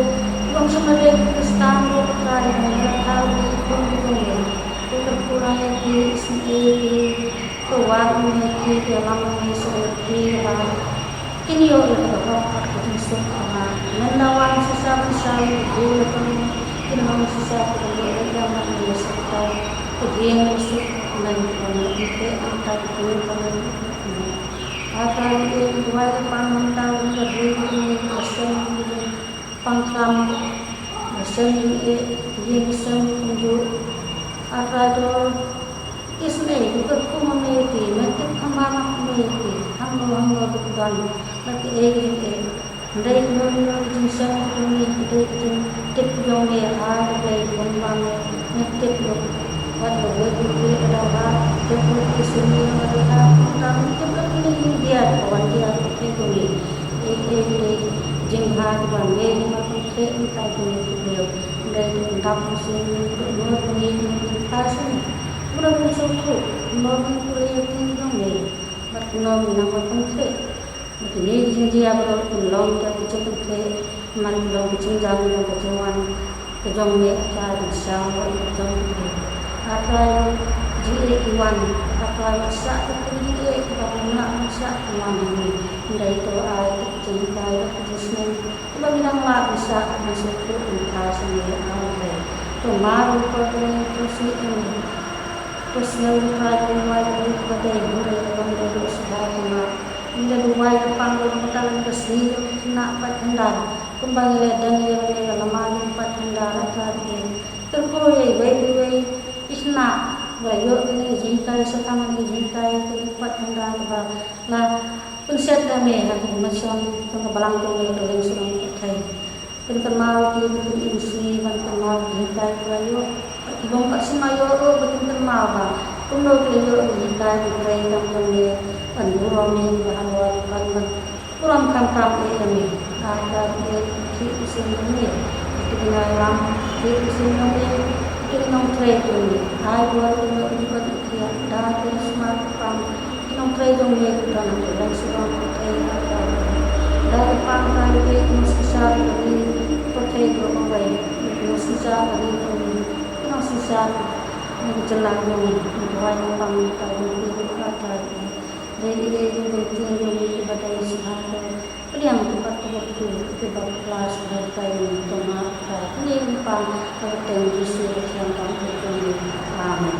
Long sngewbha leh Khristan ruh ka jong me, thaw ïa ki khun ka jong me. Kyrkhu lang ïa ki, isynei ïa ki, to wad ïa ki, to lam ïa ki, sngewbha ïa ki. Kin ïoh ïa ka hok bad ka jingsuk ka ma. Mynta wan shisha ban shai ïa ki, ïa ka jong me. Kin long shisha ka jong me, ïa ka jong me, ïa ka jong me. Ka jingïasuk ka jong me, ïa ka jong me. A Trai, ngi duwai la pang mynta ïa ka ri ka jong ngi, ka seng ka jong ngi, pang khlam, ka seng jong ngi, ka jingïaseng kumjuh. A Trai to isynei, ngi kyrkhu ma me ïa ki, me tip kham bha ma me ïa ki, hangno hangno ba ki don, bad kiei kiei. Hynrei kumno kumno ka jingshem ka jong ngi, hynrei ka jingtip ka jong ngi, ah, ka Blei kumba me, me tip ruh. Wat la wei ka pyrthei ka daw ha, tip ruh ka sumar ka daw ha, kumta me tip ruh kane ka jingdiah, ka wan diah ka pyrthei jong ngi. Ei, ei, ei, jingbha kiba me, me pynkhih mynta jong ngi ki briew. Hynrei to ym dap mynsiem ngi, ruh ngi, ngi, ngi, ngi, pha shuh ngi. Kumno ngi sngewthuh, kumno ngi pule ïa ka ktien jong me. Bad kumno ngi nang wan pynkhih. Bad kine ki jingjia baroh kin long da ka jingpynkhih, namar ki long ka jingjia, ki long ka jingwan ka jong me, A Trai, ban sha ka jong ka jingeh. A Trai, jingeh ki wan, A Trai, shah ka jingeh, ki ban wan, shah ki wan ha ngi. Hynrei to ai ka jinghikai, ka jingsneng, kiba ngi dang lah ban shah, ban sngewthuh, ban phai sha me, A Blei. To mar ruh, ko Blei, to sngewthuh. To sngew, A Trai, kum wai, Blei, ba dei, hynrei, ban dei, ruh sngewbha, kum mar. Ngi la duwai la pang ruh mynta la ka sngi ka khynnah paidbah. Kumba ngi la dang ïa kane ka lama jong paidbah la ka dei. Kyrkhu ïa iwei pa iwei i khynnah ba la ïoh kane ka jinghikai, shaphang kane ka jinghikai ka paidbah ba la pynset da me ha ka mynsiem jong ka balang jong me ka lyngshrong pyrthei. Pynkynmaw ïa ki ba kin im sngi ban kynmaw ïa ka jinghikai ba la ïoh. Ki bym pat shym la ïoh ruh ba kin kynmaw ba kumno ki la ïoh ïa ka jinghikai ban trei kam jong me, ban burom ïa me ba halor, ban, ban burom khamtam ïa me. A Trai, ïa ki khih mynsiem jong me, ïa ki nongïalam khih mynsiem jong me, ïa ki nongtrei jong me. Ai ba kin ïoh ïa ka jingkyrkhu da ka sumar ka pang. Ki nongtrei jong me ki don ha ka lyngshrong pyrthei, A Trai. Da ka pang, A Trai, ki nongsynshar ka ri pyrthei baroh kawei, ki nongsynshar ka ri jong me, ki nongsynshar na ka jylla jong me, ngi duwai la pang, A Trai, jong ki ruh, A Trai. Dei ki dei jong ka ktien jong me kiba dei shisha ka pdiang, kiba kyrkhu, kiba klas, kiba kai, to ma, A Trai. Kine ki pang ha ka kyrteng Jisu ka thiang, ka jong me. Amen.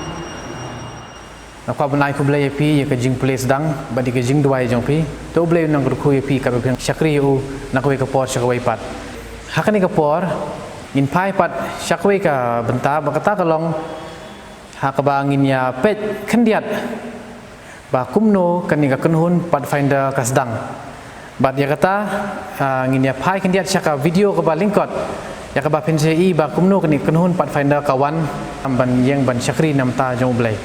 Nga kwah ban ai khublei ïa phi ïa ka jingpule sdang bad ïa ka jingduwai jong phi. To U Blei un nang kyrkhu ïa phi katba phi shakri ïa u na kawei ka por sha kawei pat. Ha kane ka por ngin phai pat sha kawei ka bynta ba kata ka long ha kaba ngin ïa peit khyndiat ba kumno kane ka kynhun Pathfinder ka sdang. Bad ïa kata, ah, ngin ïa phai khyndiat sha ka video kaba lyngkot ïa kaba phin sa ïohi ba kumno kane ka kynhun Pathfinder ka wan ban ïeng ban shakri na ka bynta jong U Blei.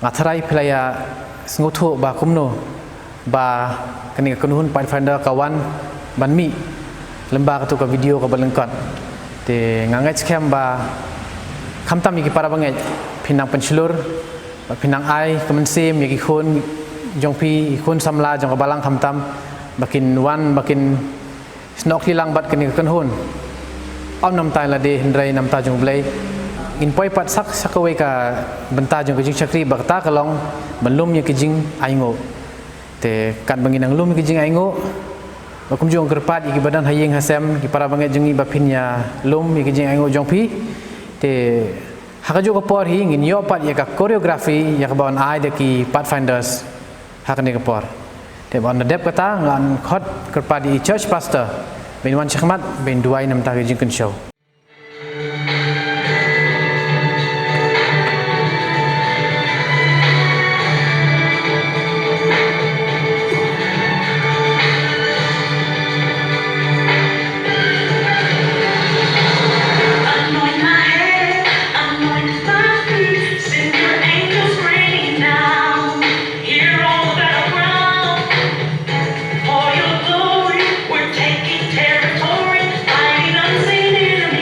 Nga tharai phi la ïa sngewthuh ba kumno ba kane ka kynhun Pathfinder ka wan ban mih lyngba katu ka video kaba lyngkot. Te nga ngeit skhem ba khamtam ïa ki para bangeit phin nang pynshlur, ba phin nang ai ka mynsiem ïa ki khun jong phi, ki khun samla jong ka balang khamtam, ba kin wan, ba kin snoh kti lang bad kane ka kynhun. Ym namta ïa lade hynrei namta jong U Blei. Ngin poi pat sha, sha kawei ka bynta jong ka jingshakri, ba kata ka long ban lum ïa ka jingainguh. Te katba ngin nang lum ïa ka jingainguh, ba kumjuh nga kyrpad ïa ki ba don ha ïing ha sem, ki para bangeit jong ngi, ba phin ïa lum ïa ka jingainguh jong phi. Te ha kajuh ka por hi ngin ïoh pat ïa ka choreography ïa kaba yn ai da ki Pathfinders ha kane ka por. Te ban da dep kata, ngan khot kyrpad ïa i church pastor ba in wan shakhmat ba in duwai namta ka jingkynshew. Anoint my head, anoint my feet, send your angels raining down. Hear all the battle ground. For your glory, we're taking territory, fighting unseen enemies.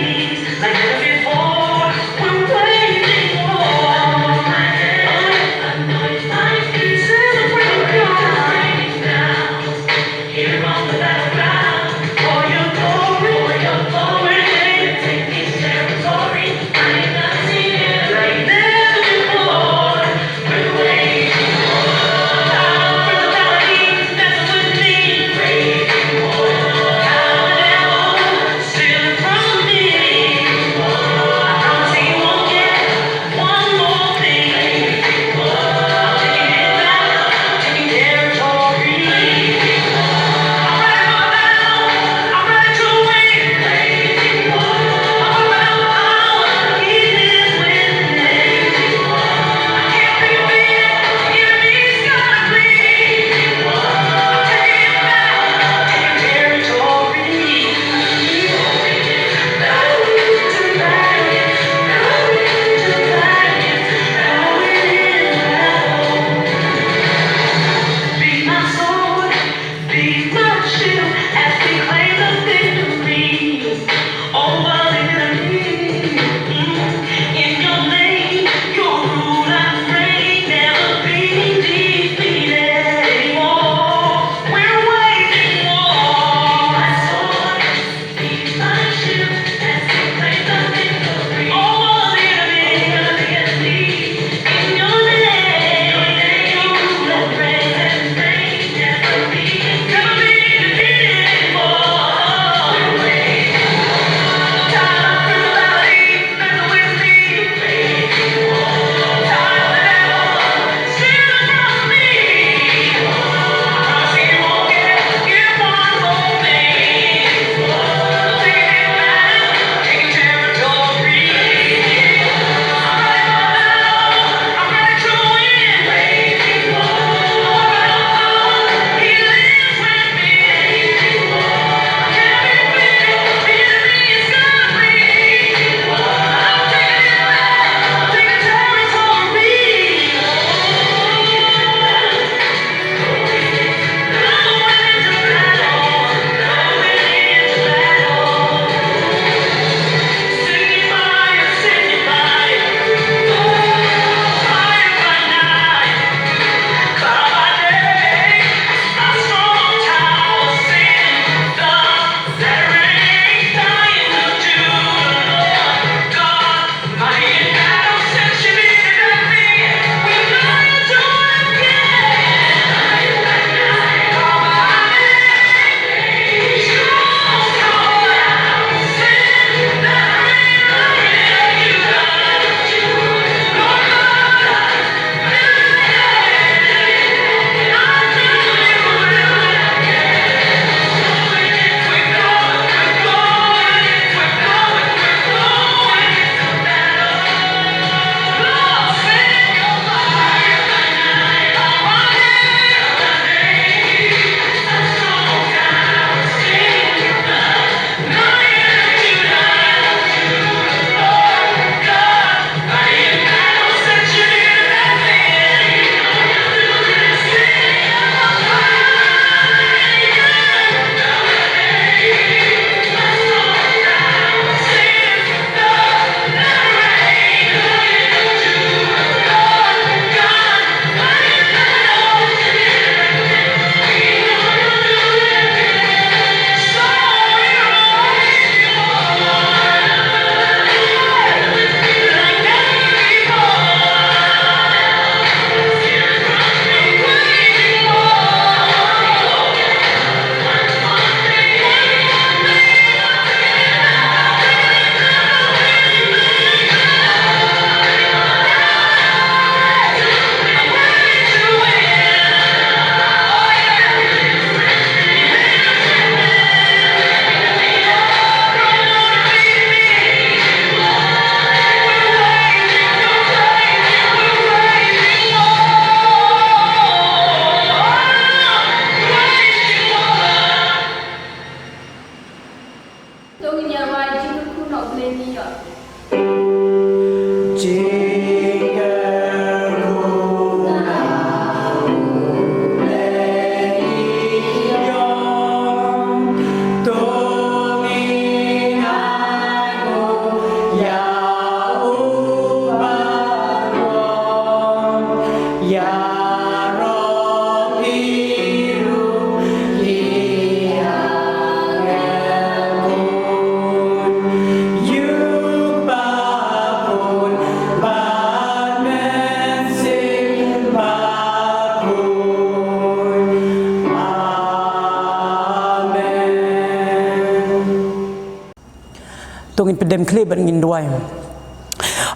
To ngin pyndem khlieh bad ngin duwai.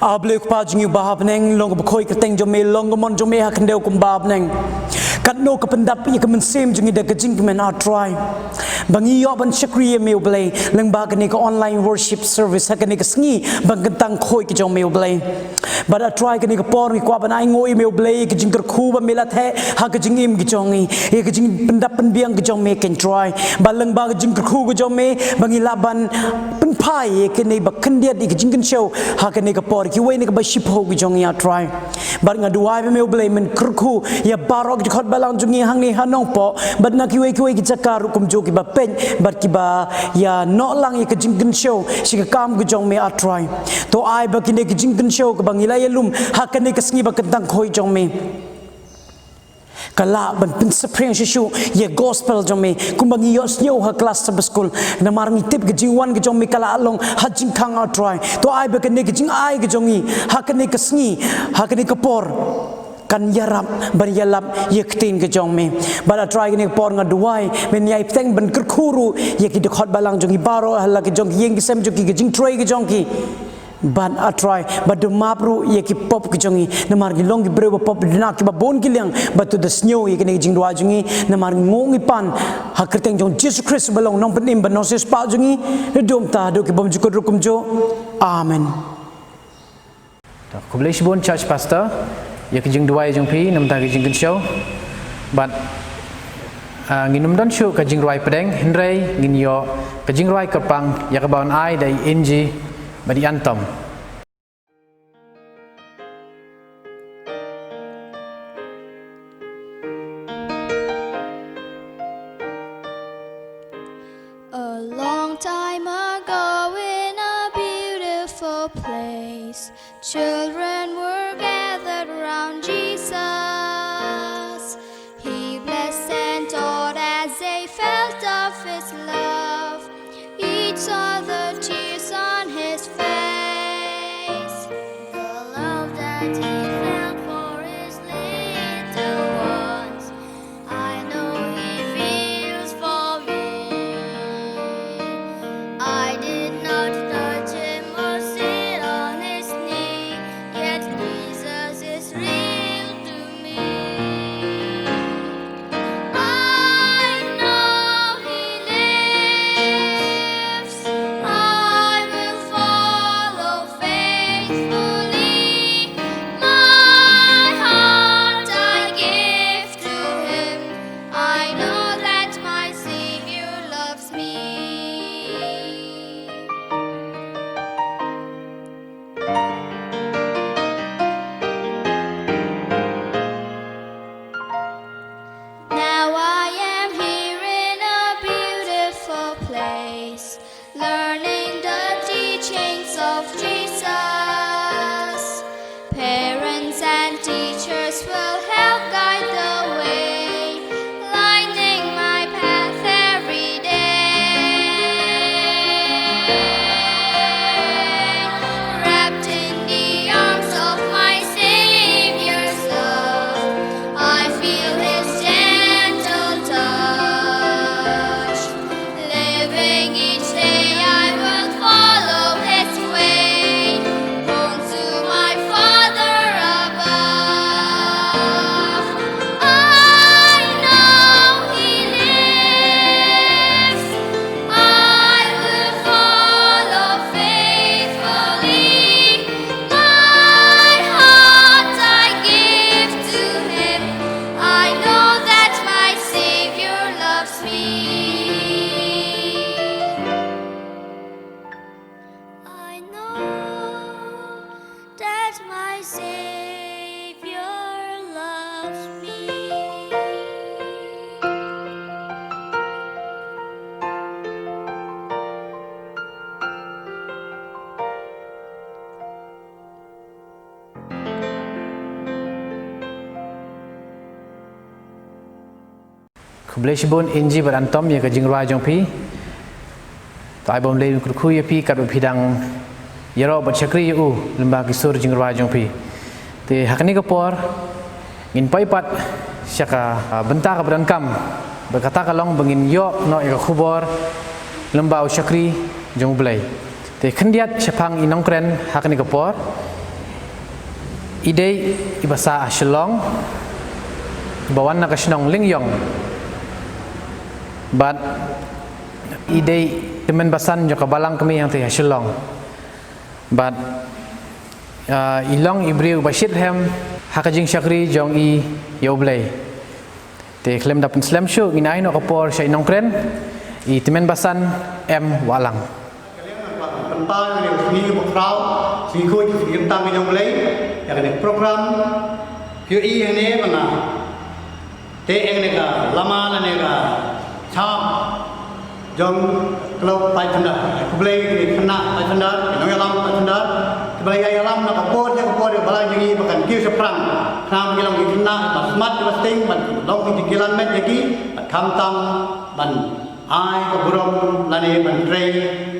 A Blei Kpa jong ngi uba ha bneng, long kaba khoi kyrteng jong me, long ka mon jong me ha khyndew kumba ha bneng. Katno ka pyndap ïa ka mynsiem jong ngi da ka jingkmen, A Trai, ba ngi ïoh ban shakri ïa me U Blei lyngba kane ka online worship service ha kane ka sngi ba kyntang khoi ka jong me U Blei. Bad A Trai, kane ka por ngi kwah ban ainguh ïa me U Blei ïa ka jingkyrkhu ba me la theh ha ka jingim ka jong ngi, ïa ka jingpyndap pynbiang ka jong me, ko Trai. Bad lyngba ka jingkyrkhu ka jong me ba ngi lah ban pynphai ïa kane ba khyndiat ïa ka jingkynshew ha kane ka por, kiwei na kaba shiphew ka jong ngi, A Trai. Bad nga duwai ba me U Blei men kyrkhu ïa baroh ki dkhot balang jong ngi hangne ha Nongpoh bad na kiwei kiwei ki jaka ruh kumjuh, kiba peit bad kiba ïa noh lang ïa ka jingkynshew sha ka kam ka jong me, A Trai. To ai ba kine ki jingkynshew kaba ngi la ïalum ha kane ka sngi ba kyntang khoi jong me ka lah ban pynsaphriang shuh shuh ïa gospel jong me kumba ngi ïohsngew ha klas Sabbath School. Namar ngi tip ka jingwan ka jong me ka la long ha jingkhang, A Trai. To ai ba kane ka jingai ka jong ngi ha kane ka sngi, ha kane ka por, kan ïarap ban ïalap ïa ka ktien ka jong me. Bad A Trai, kane ka por nga duwai men ïai bteng ban kyrkhu ruh ïa ki dkhot balang jong ngi baroh ha la ka jong ki ïing ki sem jong ki, ka jingtrei ka jong ki. Bad A Trai, bad to map ruh ïa ki pop ki jong ngi, namar ngi long ki briew ba pop, duna kiba bun ki liang. Bad to da sngew ïa kine ki jingduwai jong ngi, namar ngi nguh ngi pan ha kyrteng jong Jisu Khrist ba long Nongpynim bad Nongsiewspah jong ngi, na ka bynta ki bymjukut ruh kumjuh. Amen. To, khublei shibun Church Pastor ïa ka jingduwai jong phi namar ka jingkynshew. Bad, ah, ngin ym don shuh ka jingrwai pdeng, hynrei ngin ïoh ka jingrwai kyrpang ïa kaba wan ai da i Angie bad i Antom. A long time ago in a beautiful place, children were gathered round Jesus. He blessed and taught as they felt of his love. Each saw the tears on his face. The love that he felt for his little ones, I know he feels for me. I did not touch him or sit on his knee, yet Jesus is real to me. I know he lives. I will follow faithfully. My heart I give to him. I know that my Savior loves me. Now I am here in a beautiful place, learning the teachings of Jesus. Parents and teachers will help guide the way, lighting my path every day. Wrapped in the arms of my Savior's love, I feel his gentle touch. Living each day, I will follow his way. Savior loves me. Khublei shibun Inji bad Antom ïa ka jingrwai jong phi. To ai bym lei kyrkhu ïa phi katba phi dang ïaroh bad shakri ïa u lyngba ki sur jingrwai jong phi. Te ha kane ka por ngin poi pat sha ka, ah, bynta kaba donkam. Bad kata ka long ba ngin ïoh noh ïa ka khubor lyngba u shakri jong U Blei. Te khyndiat shaphang i nongkren ha kane ka por. I dei i basa ha Shillong, i ba wan na ka shnong Lyngïong. Bad i dei tymmen basan jong ka balang kmie hangtei ha Shillong. Bad, ah, i long i briew ba shitrhem ha ka jingshakri jong i ïa U Blei. Te khlem da pynslem shuh ngin ai noh ka por sha i nongkren, i tymmen basan M. Wahlang. Pynpaw ïa kane ka sngi ba khraw, sngi khuid, sngi kyntang ka jong U Blei, ïa kane ka program, phi ïohi hangne ba nga teh ïa kane ka lama lane ka shap jong klub Pathfinder. Khublei ki khynnah Pathfinder, ki nongïalam Pathfinder, kiba la ïalam na ka por sha ka por ïa ka balang jong ngi ba kan kiew shaphrang. Khnang ba ki long ki khynnah ba smat ba sting, ban long ki jingkilan met ïa ki, bad khamtam ban ai ka burom lane ban trei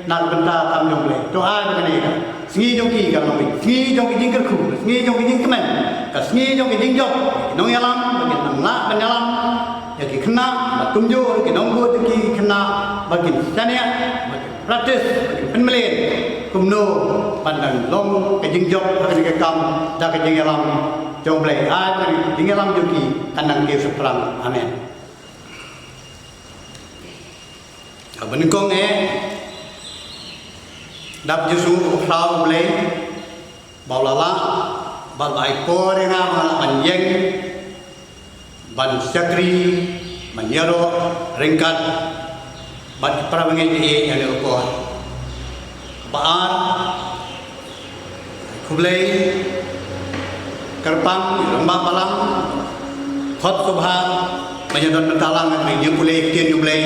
na ka bynta kam jong U Blei. To ai ba kane ka sngi jong ki kan long ka sngi jong ki jingkyrkhu, ka sngi jong ki jingkmen, ka sngi jong ki jingjop, ki nongïalam ba kin nang lah ban ïalam ïa ki khynnah, bad kumjuh ki nongbud jong ki khynnah ba kin shaniah, ba kin practice, ba kin pynmlien kumno ban dang long ka jingjop ha kane ka kam da ka jingïalam jong U Blei. Ai ba kane ka jingïalam jong ki kan nang kiew shaphrang. Amen. Ka banyngkong eh, dap jisu u khraw U Blei ba u la lah bad ba ai por ïa nga ba nga lah ban ïeng ban shakri, ban ïaroh ryngkat bad ki para bangeit ïa ïa ïa ka por. Ba ar, khublei kyrpang ïa i rangbah balang, khot sngewbha ban ïa don bynta lang ïa ka jingpule ïa ka ktien U Blei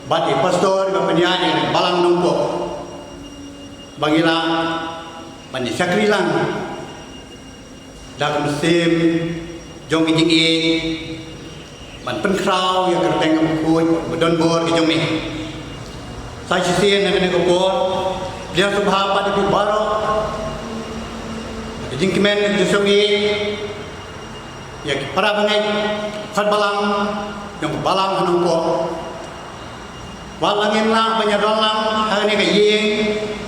bad i pastor ba pynïaid ïa ka balang Nongpoh ba ngi lah ban ïa shakri lang da ka mynsiem jong ka jingïeit ban pynkhraw ïa ka kyrteng kaba khuid ba don bor ka jong me. Sa shisien ha kane ka por, pdiang sngewbha pat ïa phi baroh, ka jingkmen ka jingsngewbha ïa ki para bangeit, khot balang jong ka balang ha Nongpoh. Wat la ngim lah ban ïa don lang ha kane ka ïing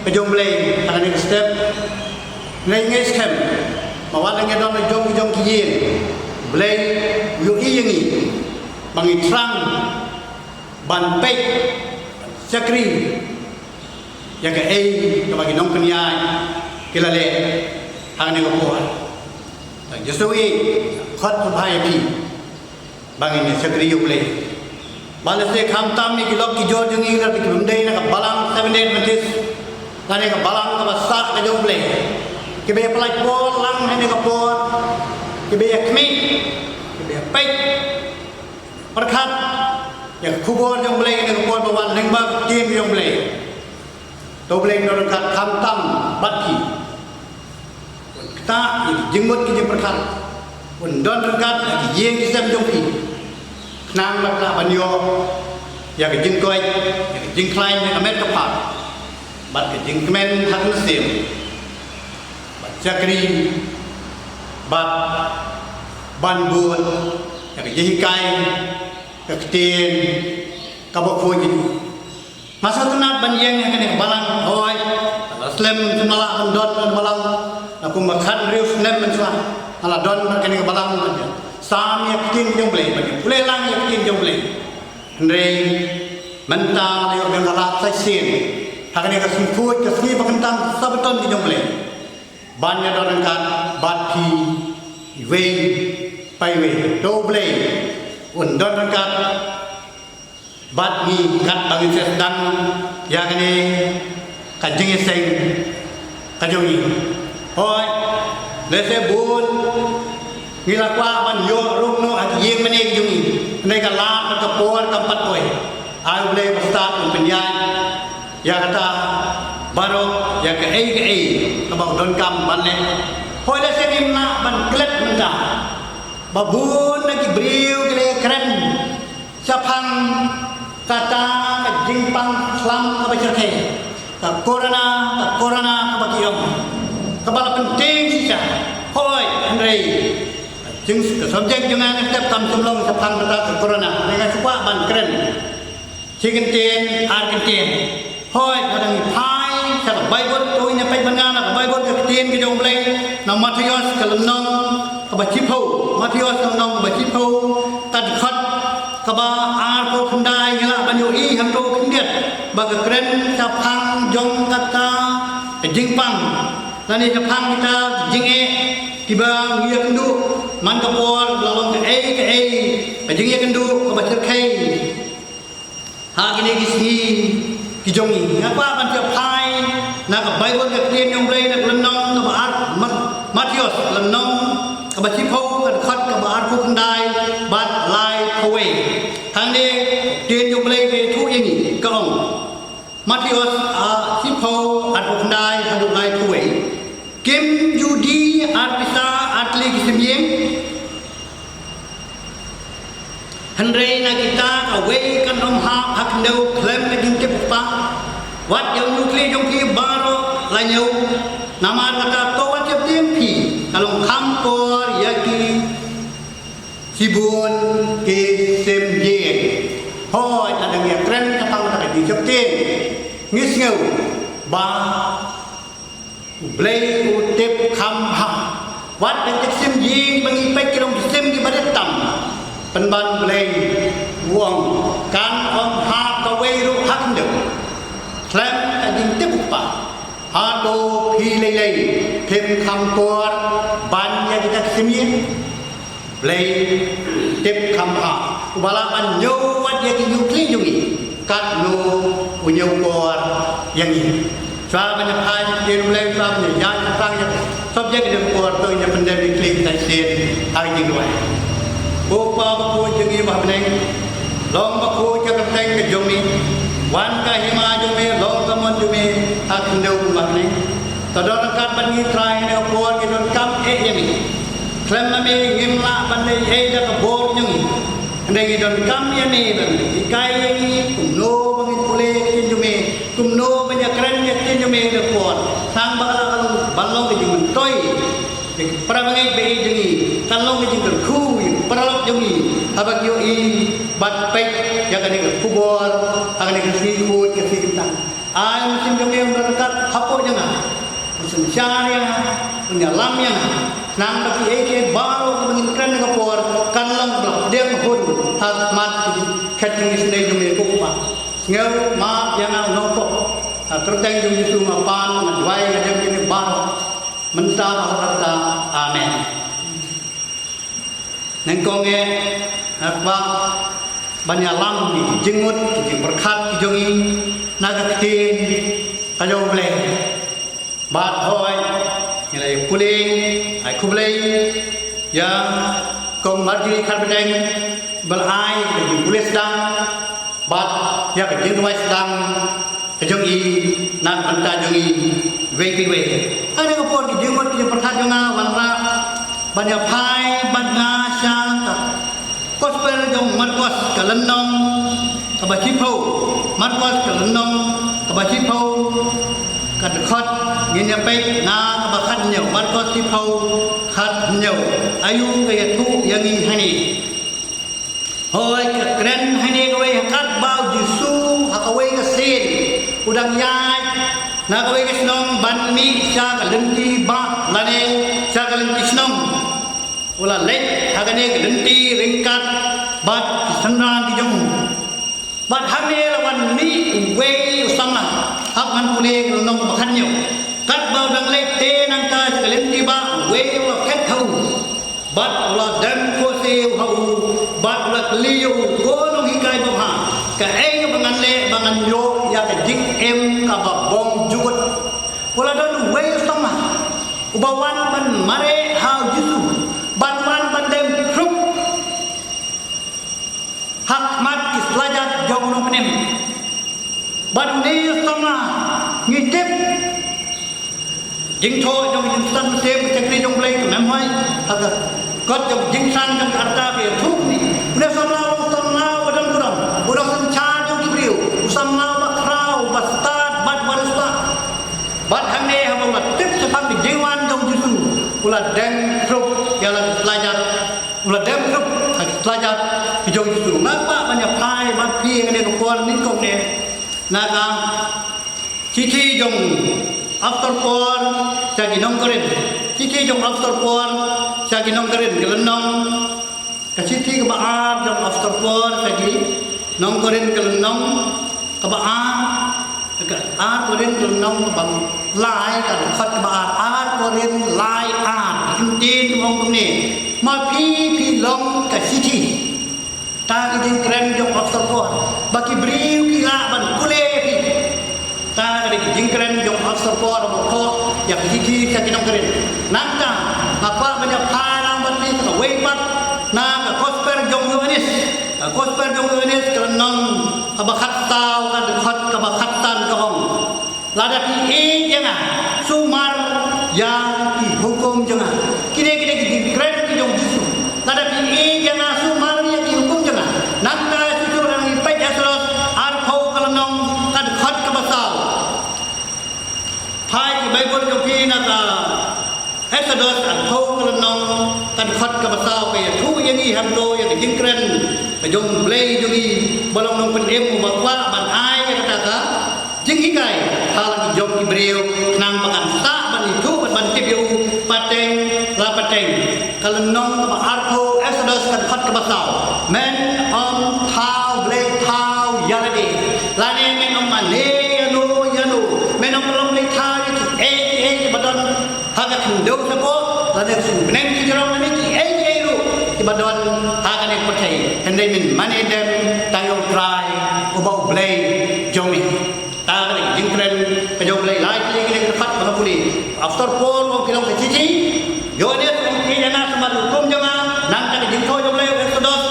ka jong U Blei ha kane ka step, ngeit ngeit skhem ba wat la ngim don la jong jong ki ïing, U Blei u ïohi ïa ngi ba ngi thrang ban peit, ban shakri ïa kaei kaba ki nongpynïaid ki la leh ha kane ka por. Tang jong U Blei, khot sngewbha ïa phi ba ngin ïa shakri ïa U Blei. Ba lehse khamtam ïa ki lok ki jor jong ngi, ki bym dei na ka balang Seventh Day Adventist lane ka balang kaba sah ka jong U Blei, kiba ïa pyllait por lang ha kane ka por, kiba ïa khmih, kiba ïa peit pyrkhat ïa ka khubor jong U Blei ha kane ka por ba wan lyngba ka ktien jong U Blei. To U Blei un don ryngkat khamtam bad phi. Un ktah ïa ki jingmut ki jingpyrkhat. Un don ryngkat ïa ki ïing ki sem jong phi. Khnang ba phi lah ban ïoh ïa ka jingkoit, ïa ka jingkhlaiñ, ïa ka met ka phad bad ka jingkmen ha ka mynsiem, ban shakri bad ban bud ïa ka jinghikai ka ktien kaba khuid. Nga sngewtynnat ban ïeng ha kane ka balang, hooid, la slem sngewtynnat ban don ha kane ka balang, la kumba khathynriew snem mynshuwa nga la don ha kane ka balang ban ïa sam ïa ka ktien jong U Blei, ban ïa pule lang ïa ka ktien jong U Blei. Hynrei mynta la ïoh biang ka lad sa shisien ha kane ka sngi khuid, ka sngi ba kyntang Sabbaton ka jong U Blei, ban ïa don ryngkat bad phi iwei pa iwei. To U Blei un don ryngkat bad ngi katba ngin sa sdang ïa kane ka jingïaseng ka jong ngi. Hooid, Lehse bun ngi la kwah ban ïoh rung noh ha ki ïing mane ki jong ngi. Hynrei ka lad bad ka por kam pat poi. Ai U Blei ba stad un pynïaid ïa kata baroh, ïa kaei kaei kaba u donkam ban leh. Hooid, lehse ngim lah ban klet mynta ba bun na ki briew ki la kren shaphang kata ka jingpang khlam kaba shyrkhei, ka corona, ka corona kaba ki ong, kaba la pynthut shisha. Hooid, hynrei ka jing, ka subject jong nga mynta kam shym long shaphang kata ka corona, hynrei nga shu kwah ban kren shi kyntien ar kyntien. Hooid, lada ngi phai sha ka Baibl, to ngin ïa peit bynta na ka Baibl, ka ktien ka jong U Blei, na Mathaios ka lynnong kaba shiphew, Mathaios ka lynnong kaba shiphew, ka dkhot kaba arphew khyndai, ngi lah ban ïohi hangto khyndiat ba ka kren shaphang jong kata ka jingpang lane shaphang kita ki jingeh kiba ngi ïakynduh man ka por la long kaei kaei ka jingïakynduh kaba shyrkhei ha kine ki sngi ki jong ngi. Nga kwah ban ïa phai na ka Baibl, ka ktien jong U Blei, na ka lynnong kaba ar, Mat-, Mathaios, lynnong kaba shiphew, ka dkhot kaba arphew khyndai bad laiphew wei. Hangne ka ktien jong U Blei ka ïathuh ïa ngi, ka ong, Mathaios, ah, shiphew, arphew khyndai haduh laiphew wei. Kim ju die ar pisa ar tylli ki sim ïing, hynrei na kita kawei kan ym hap ha khyndew khlem ka jingtip u kpa. Wat ïa u ñiewkhlieh jong phi baroh la ñiew. Namar kata, to wat sheptieng phi, ka long kham kor ïa ki shibun ki sim ïing. Hooid, lada ngi ïakren shaphang kata ka jingsheptieng, ngi sngew ba U Blei u tip kham bha. Wat dang ki sim ïing ba ngi peit ki long ki sim kiba rit tam. Pynban U Blei u ong kan ym hap kawei ruh ha khyndew khlem ka jingtip u kpa. Hato phi lei lei phim kham kor ban ïa kita ki sim ïing? Blei tip kham bha, uba lah ban ñiew wat ïa ki ñiewkhlieh jong ngi katno u ñiew kor ïa ngi. Shuwa ban ïa phai ïa ki ktien U Blei, shuwa ban ïa ïaid sha tang ïa ka subject jong ka por, to ngin ïa pyndem ïa ki khlieh kita shisien ha ka jingduwai. Ko Kpa bakhuid jong ngi uba ha bneng, long bakhuid ka kyrteng ka jong me, wan ka hima jong me, long ka mon jong me ha khyndew kumba ha bneng. To don ryngkat bad ngi Trai ha kane ka por, ngi donkam eh ïa me. Khlem ma me ngim lah ban leh ei ei da ka bor jong ngi. Hynrei ngi donkam ïa me ban hikai ïa ngi kumno ba ngin pule ïa ka ktien jong me, kumno ban ïakren ïa ka ktien jong me ha kane ka por. Tang ba ka lah ban long ka jingmyntoi ïa ki para bangeit ba ïeit jong ngi, kan long ka jingkyrkhu ïa ki paralok jong ngi haba ki ïohi bad peit ïa kane ka khubor ha kane ka sngi khuid ka sngi kyntang. Ai u Mynsiem jong me un don ryngkat hapoh jong nga, un synshar ïa nga, un ïalam ïa nga, khnang ba kiei kiei baroh kiba ngin kren ha kane ka por kan long ba la pdiang hun ha khmat ki khet ki jingisynei jong me, ko Kpa. Sngew map ïa nga u nongpop. Ha ka kyrteng jong U Jisu nga pan, nga duwai, nga dem kine baroh mynta bad ha kata. Amen. Nyngkong eh nga kwah ban ïalam ïa ki jingmut, ki jingpyrkhat ki jong ngi na ka ktien ka jong U Blei. Bad hooid, ngi la ïa pule, ai khublei ïa Kong Marjorie Kharpeteng ba la ai ka jingpule sdang bad ïa ka jingduwai sdang ka jong i na ka bynta jong i iwei pa iwei. Ha kane ka por ki jingmut ki jingpyrkhat jong nga wanrah ban ïa phai bad nga sha ka Gospel jong Markos ka lynnong kaba shiphew. Markos ka lynnong kaba shiphew, ka dkhot ngin ïa peit na kaba khathynñiew. Markos shiphew, khathynñiew. Aïu ka ïathuh ïa ngi hangne? Hooid, ka kren hangne kawei ha katba U Jisu ha kawei ka sien u dang ïaid na kawei ka shnong ban mih sha ka lynti bah lane sha ka lynti shnong. U la leit ha kane ka lynti ryngkat bad ki synran ki jong u. Bad hangne la wan mih uwei u samla haba ngan pule ka lynnong ba khathynñiew. Katba u dang leit te nangta sha ka lynti bah, uwei u la khet ha u bad u la dem khohsiew ha u bad u la kylli ïa u, ko nonghikai babha, kaei kaba ngan leh ba ngan ïoh ïa ka jingim kaba bymjukut? U la don uwei u samla Uba wan ban mareh ha u Jisu, ban wan ban dem khrup ha khmat ki slajat jong u nongpynim. Bad une u samla, ngi tip, jingthoh jong ki jingstad mynsiem, ka shakri jong U Blei ka mem hoi, ha ka kot jong jingsang jong ka rta ka ïathuh kumne. Une u samla u long u samla uba don burom, u long u synshar jong ki briew, u samla uba khraw, uba stad bad uba riewspah. Bad hangne haba u la tip shaphang ka jingwan jong u Jisu, u la dem khrup ïa la ki slajat, u la dem khrup ha ki slajat ki jong u Jisu. Nga kwah ban ïa phai bad phi ha kane ka por nyngkong ne, na ka shithi jong u Apostol Paul sha ki nong Korinth. Shithi jong u Apostol Paul sha ki nong Korinth, ka lynnong, ka shithi kaba ar jong u Apostol Paul sha ki nong Korinth, ka lynnong kaba ar, ka ar Korinth, ka lynnong kaba lai, ka dkhot kaba ar, ar Korinth lai ar. Ka ktien ka ong kumne: Ma phi, phi long ka shithi. Ta ka jingkren jong u Apostol Paul ba ki briew ki lah ban pule ïa phi. Ta ka dei ka jingkren jong u Apostol Paul ba u thoh ïa ka shithi sha ki nong Korinth. Nangta nga kwah ban ïa phai lang bad phi kawei pat na ka Gospel jong u Ïoannis. Ka Gospel jong u Ïoannis, ka lynnong kaba khatsaw, ka dkhot kaba khatsan, ka ong: Lada phi ïeit ïa nga, sumar ïa ki hukum jong nga. Kine, kine ki jingkren ki jong u Jisu. Lada phi ïeit ïa nga, sumar ïa ki hukum jong nga. Nangta shuh shuh lada ngi peit Eksodos arphew, ka lynnong, ka dkhot kaba saw. Phai ki Baibl jong phi na ka Eksodos arphew, ka lynnong, ka dkhot kaba saw, ka ïathuh ïa ngi haduh ïa ka jingkren ka jong U Blei jong ngi, ba long nongpynim uba kwah ban ai ïa kata ka jinghikai ha la ki jong ki briew, khnang ba kan sah ban ithuh bad ban tip ïa u pateng la pateng. Ka lynnong kaba arphew, Eksodos, ka dkhot kaba saw: Men ym thaw blei thaw ïa lade, lane men ym mane ïano ïano, men ym long blei thaw ïa kiei kiei kiba don ha ka khyndew shapoh, lane ka suiñ bneng suiñ jrong, lane kiei kiei ruh kiba don ha kane ka pyrthei. Hynrei men mane dem tang ïa U Trai uba U Blei jong me. Ta ka dei ka jingkren ka jong U Blei. Lai tylli ki dei ki dkhot ba nga pule. Apostol Paul u ong phi long ka shithi, Ïoannis u ong phi ïa nga sumar ïa ki hukum jong nga. Nangta ka jingthoh jong U Blei, Eksodos,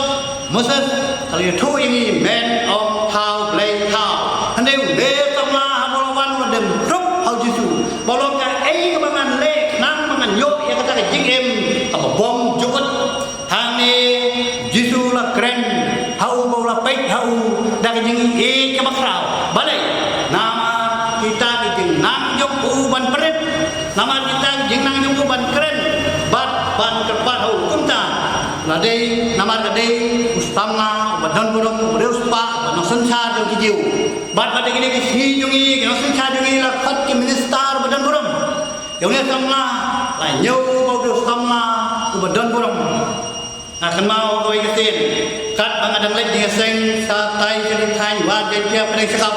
Moses, ka la ïathuh ïa ngi men ym thaw blei thaw. Hynrei une u samla haba u la wan, u la dem khrup ha u Jisu, ba u ong: Kaei kaba ngan leh khnang ba ngan ïoh ïa kata ka jingim kaba bymjukut? Hangne u Jisu u la kren ha u, ba u la peit ha u da ka jingïeit kaba khraw. Balei? Namar kita ki jingnang jong u ban pynrit, namar kita ki jingnang jong u ban kren bad ban kyrpad ha u. Kumta la dei namar ka dei u samla uba don burom, uba riewspah, uba nongsynshar jong ki Jiw. Bad, bad da kine ki sngi jong ngi, ki nongsynshar jong ngi la khot ki minister ba don burom. Ïa une u samla la ñiew ba u dei u samla uba don burom. Nga kynmaw ha kawei ka sien, katba nga dang leit jingïaseng shatai sha ki thaiñ Wad Jaiñtia, Pdeng Shakap.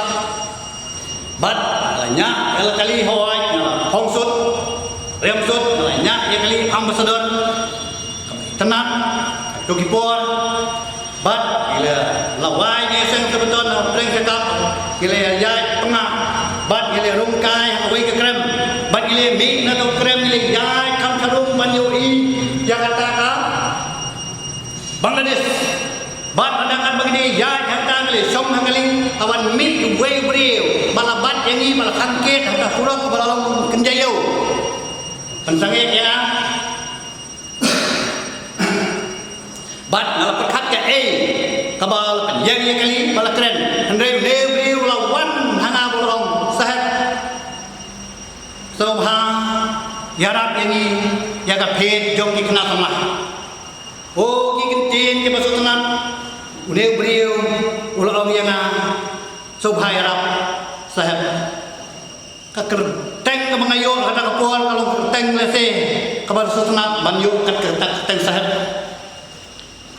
Bad la ñiah ïa la kali hoi, nga la phong suit, riam suit, nga la ñiah ïa kali ambassador. Ka itynnad, ka ïoh ki por. Bad ngi la, la wai jingïaseng Sabaton ha Pdeng Shakap, ngi la ïaid pyngngad. Bad ngi la rung kai ha kawei ka krem. Bad ngi la mih na kawei ka krem, ngi la ïaid kham sharum ban ïohi ïa kata ka Bangladesh. Bad ynda katba ngi ïaid hangta, ngi la shong ha ka lieng, la wan mih uwei u briew ba la bat ïa ngi, ba la khang kit ha ka surok ba la long kynja ïew. Pynsangeh ïa nga. Bad nga la pyrkhat kaei kaba la pynïeng ïa kali ba la kren. Hynrei une u briew u la wan ha nga bad u la ong: Saheb, sngewbha ïarap ïa ngi ïa ka phet jong ki khynnah samla. O ki kyntien kiba sngewtynnat, une u briew u la ong ïa nga: Sngewbha ïarap, Saheb. Ka kyrteng kaba nga ïoh ha kata ka por ka long ka kyrteng lehse kaba sngewtynnat ban ïoh kat ka kyrteng Saheb.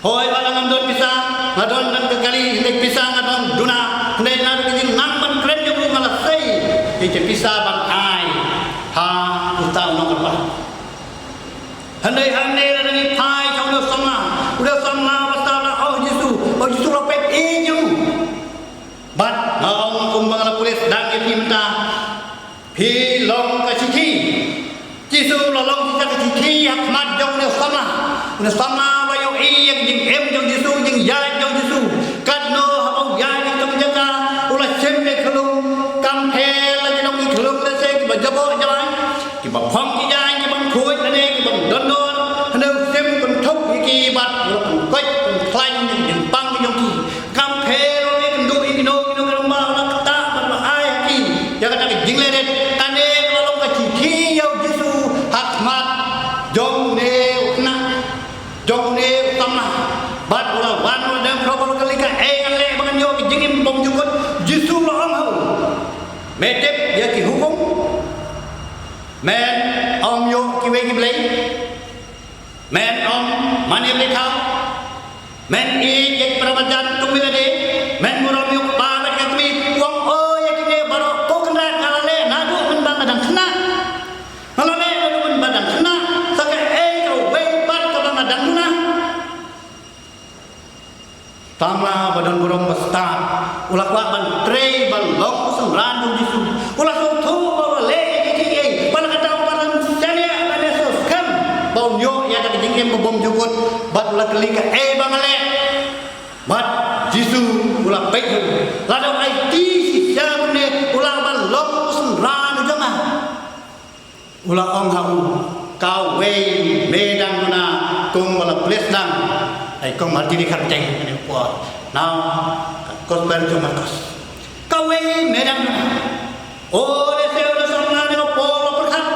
Hooid, lada ngam don pisa, nga don tang ka kali, hynrei pisa nga don duna, hynrei nga don ka jingnang ban kren jong u, nga la sei ïa ka pisa ban ai ha uta u nongkyrpad. Hynrei hangne lada ngi phai sha une u samla, une u samla ba sdang la ong ha u Jisu, ba u Jisu u la peit ïa u. Bad nga ong kumba nga la pule sdang ïa phi mynta, phi long ka shithi. Jisu u la long shisha ka shithi ha khmat jong une u samla. Une u samla u la ïohi ïa ka jingim jong Jisu, jingïaid jong Jisu. Katno haba u ïaid ha ka jaka, u la shim ïa ki khyllung, kam pher la ki long ki khyllung lehse kiba jaboh jaiñ, kiba phong ki jaiñ, kiba khuid lane kiba don dor. Hynrei u shim kynthup ïa ki bad u la pynkhuid pynkhlaiñ ïa ki jingpang jong ki. Kam pher u la ïakynduh ïa kino kino ki rangbah, u la ktah bad u la ai ha ki ïa kata ka jingleh rit. Kane ka la long ka shithi ïa u Jisu ha khmat jong une u khynnah, jong une u samla. Bad u la wan u la dem khraw bad u la kylli, kaei ngan leh ba ngan ïoh ka jingim bymjukut. Jisu u la ong ha u, me tip ïa ki hukum? Men ym ïoh kiwei ki blei. Men ym mane blei thaw. Men ïeit ïa ki para marjan kum ïa lade. Men burom ïa u kpa bad ïa ka kmie. U ong, o ïa kine baroh ko Kynrad nga la leh naduh mynba nga dang khynnah. Nga la leh naduh mynba dang khynnah. Sa kaei kawei pat kaba nga dang duna? Samla ba don burom ba stad u la kwah ban trei ban long u synran jong Jisu. U la sngewthuh ba u la leh ïa kiei kiei, ba la kata u pat un shaniah lane sngewskhem ba un ïoh ïa ka jingim ba bymjukut. Bad u la kylli, kaei ba nga leh? Bad Jisu u la peit ha u. Lada u aiti shisha kumne, u lah ban long u synran jong nga. U la ong ha u, kawei me dang duna, kumba la plie sdang. Ai, kong Martini kharteng kane por. Now, ka gospel jong Markos. Kawei me dang duna. O, lehse u la samla ne u Paul u la pyrkhat,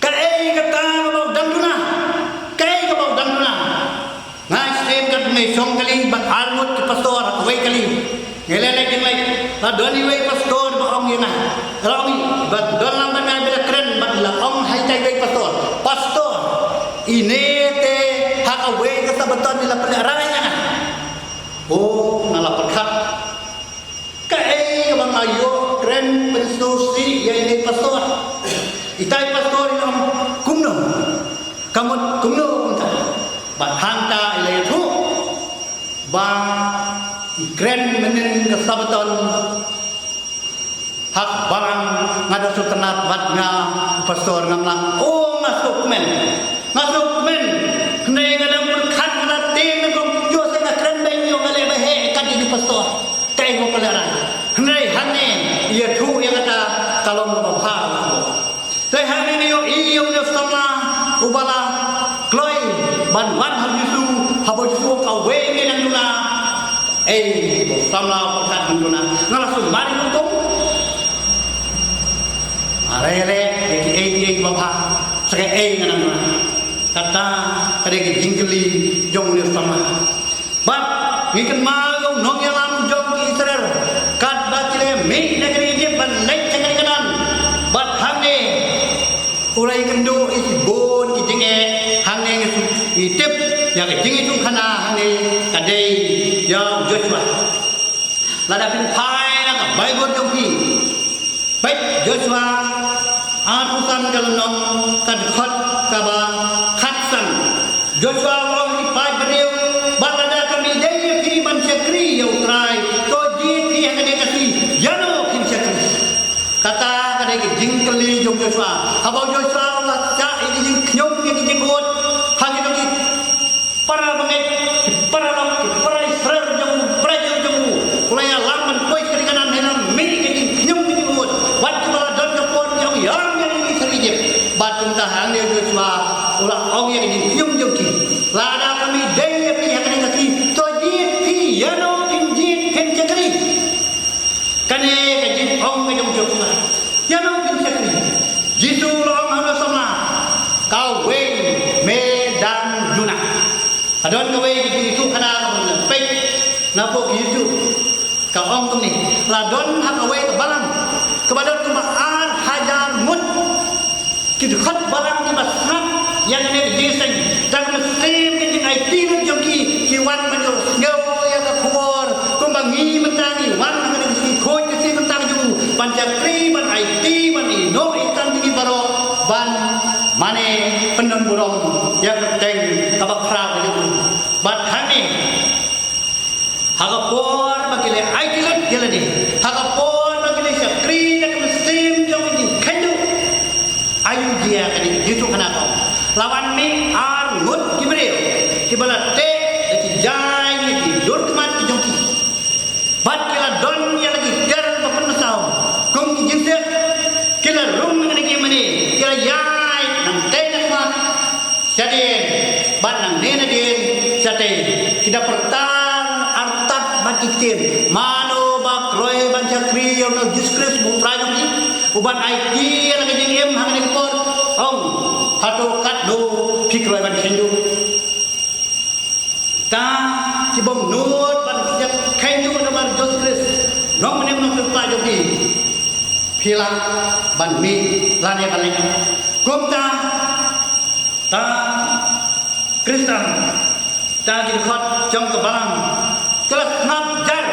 kaei kata kaba u dang duna? Kaei kaba u dang duna? Nga shem kat me shong kali bad arngut ki pastor ha kawei kali. Ngi leh leh jingleh, la don iwei i pastor ba ong ïa nga. La ong i, bad don lang bad nga ba la kren bad la ong ha ita iwei i pastor, pastor, ine te ha kawei ka Sabaton ine la pynlehrain ïa nga. O, nga la pyrkhat, kaei ba nga ïoh kren pynsngewsih ïa ine i pastor? Ita i pastor i ong kumno? Ka mut kumno kumta? Bad hangta i la ïathuh ba i kren mynnin ka Sabaton ha ka balang. Nga da sngewtynnat bad nga u pastor ngam lah. O, nga sngewkmen. Nga sngewkmen. Hynrei nga dang pyrkhat, nga da tieng, nga ong, ïoh seh nga kren beiñ, ïoh nga leh ba heh kat ïa ki pastor. Kaei ba ka lehrain. Hynrei hangne i ïathuh ïa kata ka long kaba bha. Te hangne ngi ïohi ïa une u samla uba la kloi ban wan ha u Jisu, haba u Jisu u ong kawei me dang duna. Ei, ba u samla u pyrkhat, dang duna, nga la sumar ïa u kum. Are leh ïa kiei kiei kiba bha, sa kaei nga dang duna? Kata ka dei ka jingkylli jong une u samla. Bad ngi kynmaw ïa u nongïalam jong ki Israel, katba ki la mih na ka ri Ijipt ban leit sha ka ri Kanaan. Bad hangne u la ïakynduh ïa shibun ki jingeh. Hangne ngi shu, ngi tip ïa ka jingïathuhkhana hangne ka dei ïa u Joshua. Lada phin phai na ka Baibl jong phi, peit Joshua arphew san ka lynnong, ka dkhot kaba khatsan. Joshua u ong ïa ki paid briew, bad lada ka mih dei ïa phi ban shakri ïa U Trai, to jied phi ha kane ka sngi ïano phin shakri. Kata ka dei ka jingkylli jong Joshua. Haba u Joshua u la shah ïa ki jingkhñium ïa ki jingud ha kito ki para bangeit, ki para lok, ki para Israel jong u, para Jiw jong u, u la ïalam ban poi sha ka ri Kanaan, hynrei la mih ka jingkhñium ka jingud. Wat kiba la don ka por ki ong ïa ngi ngi sha Ijipt. Bad kumta hangne u Joshua u la ong ïa ka jingkhñium jong ki, lada ka mih dei ïa phi ha kane ka sngi, to jied phi ïano phin jied phin shakri. Kane ka jingong ka jong u Joshua. Ïano phin shakri? Jisu u la ong ha u samla, kawei me dang duna. Ka don kawei ka jingïathuhkhana kaba ngan peit na poh ka YouTube. Ka ong kumne, la don ha kawei ka balang kaba don kumba ar hajar ngut ki dkhot balang kiba sngap ïa kane ka jingïaseng. Da ka mynsiem ka jingaiti lut jong ki, ki wan ban ïohsngew ïa ka khubor kumba ngi mynta ngi wan ha kane ka sngi, khuid ka sngi mynta ka jong u, ban shakri, ban aiti, ban ïehnoh ïa ki kam jong ngi baroh, ban mane pyndon burom ïa ka kyrteng kaba khraw ka jong u. Bad hangne, ha ka por ba ki la aiti lut ïa lade, ha ka por ba ki la shakri da ka mynsiem jong ka jingkheiñ duh, aïu Kane ka jingïathuhkhana ka ong, la wan mih ar ngut ki briew kiba la teh da ki jaiñ ïa ki dur khmat ki jong ki. Bad ki la don ïa la ki ter ba pynmasaw kum ki jingsiat. Ki la rung na kane ka ïingmane, ki la ïaid nangtei na khmat shadien bad nangne nadien shatei. Ki da pyrta artat bad ki ktien, mano ba kloi ban shakri ïa u Jisu Khrist ba u Trai jong ki, u ban aiti ïa la ka jingim ha kane ka por. Ong, hato katno phi kloi ban kynduh? Ta ki bym nud ban shakri kynduh namar Jisu Khrist, nongpynim nongpynpra jong phi, phi lah ban mih lane ban leit. Kumta ta Khristan, ta ki dkhot jong ka balang, ka la sngap jar.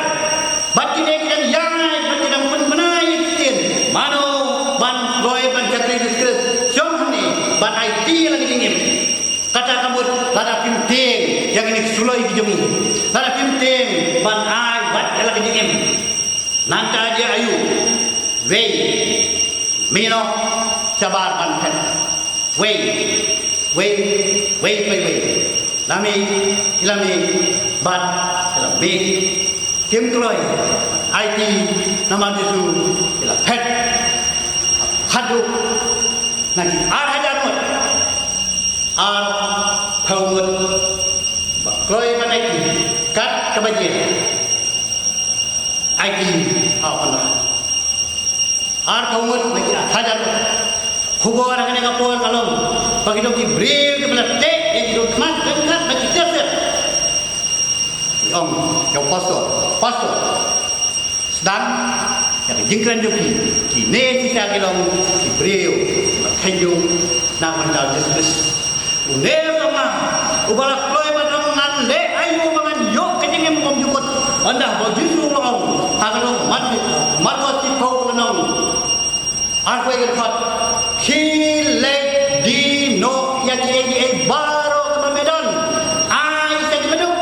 Bad kine ki dang ïaid, bad ki dang pynbna ïa ki ktien, mano ban kloi ban shakri Jisu Khrist jong hangne, ban aiti ïa la ka jingim. Kata ka mut lada phim tieng ïa kine ki suloi ki jong ngi, lada phim tieng ban ai wat ïa la ka jingim, nangta jia aïu? Wei, mih noh shabar ban phet. Wei, wei, wei, wei, wei. La mih, i la mih, bad i la mih. Kim kloi aiti namar Jisu, i la phet haduh na ki ar hajar ngut. Arphew ngut ba kloi ban aiti kat kaba jia. Aiti ha u kynrad. Arphew ngut na ki ar hajar ngut. Khubor ha kane ka por ka long ba ki dong ki briew kiba la teh ïa ki dur khmat ryngkat bad ki ter siat. Ki ong ïa u pastor, pastor, sdang ïa ka jingkren jong phi. Kine shisha ki long ki briew ba kynduh na ka bynta u Jisu Khrist. Une u samla uba la kloi ban ong, ngan leh aïu ba ngan ïoh ka jingim kaba ym jukut? Ynda ba u Jisu u la ong ha ka lynnong Mat-, Markos shiphew ka lynnong, arphew wei ka dkhot, khie leit die noh ïa kiei kiei baroh kiba me don, ai sha kiba duk.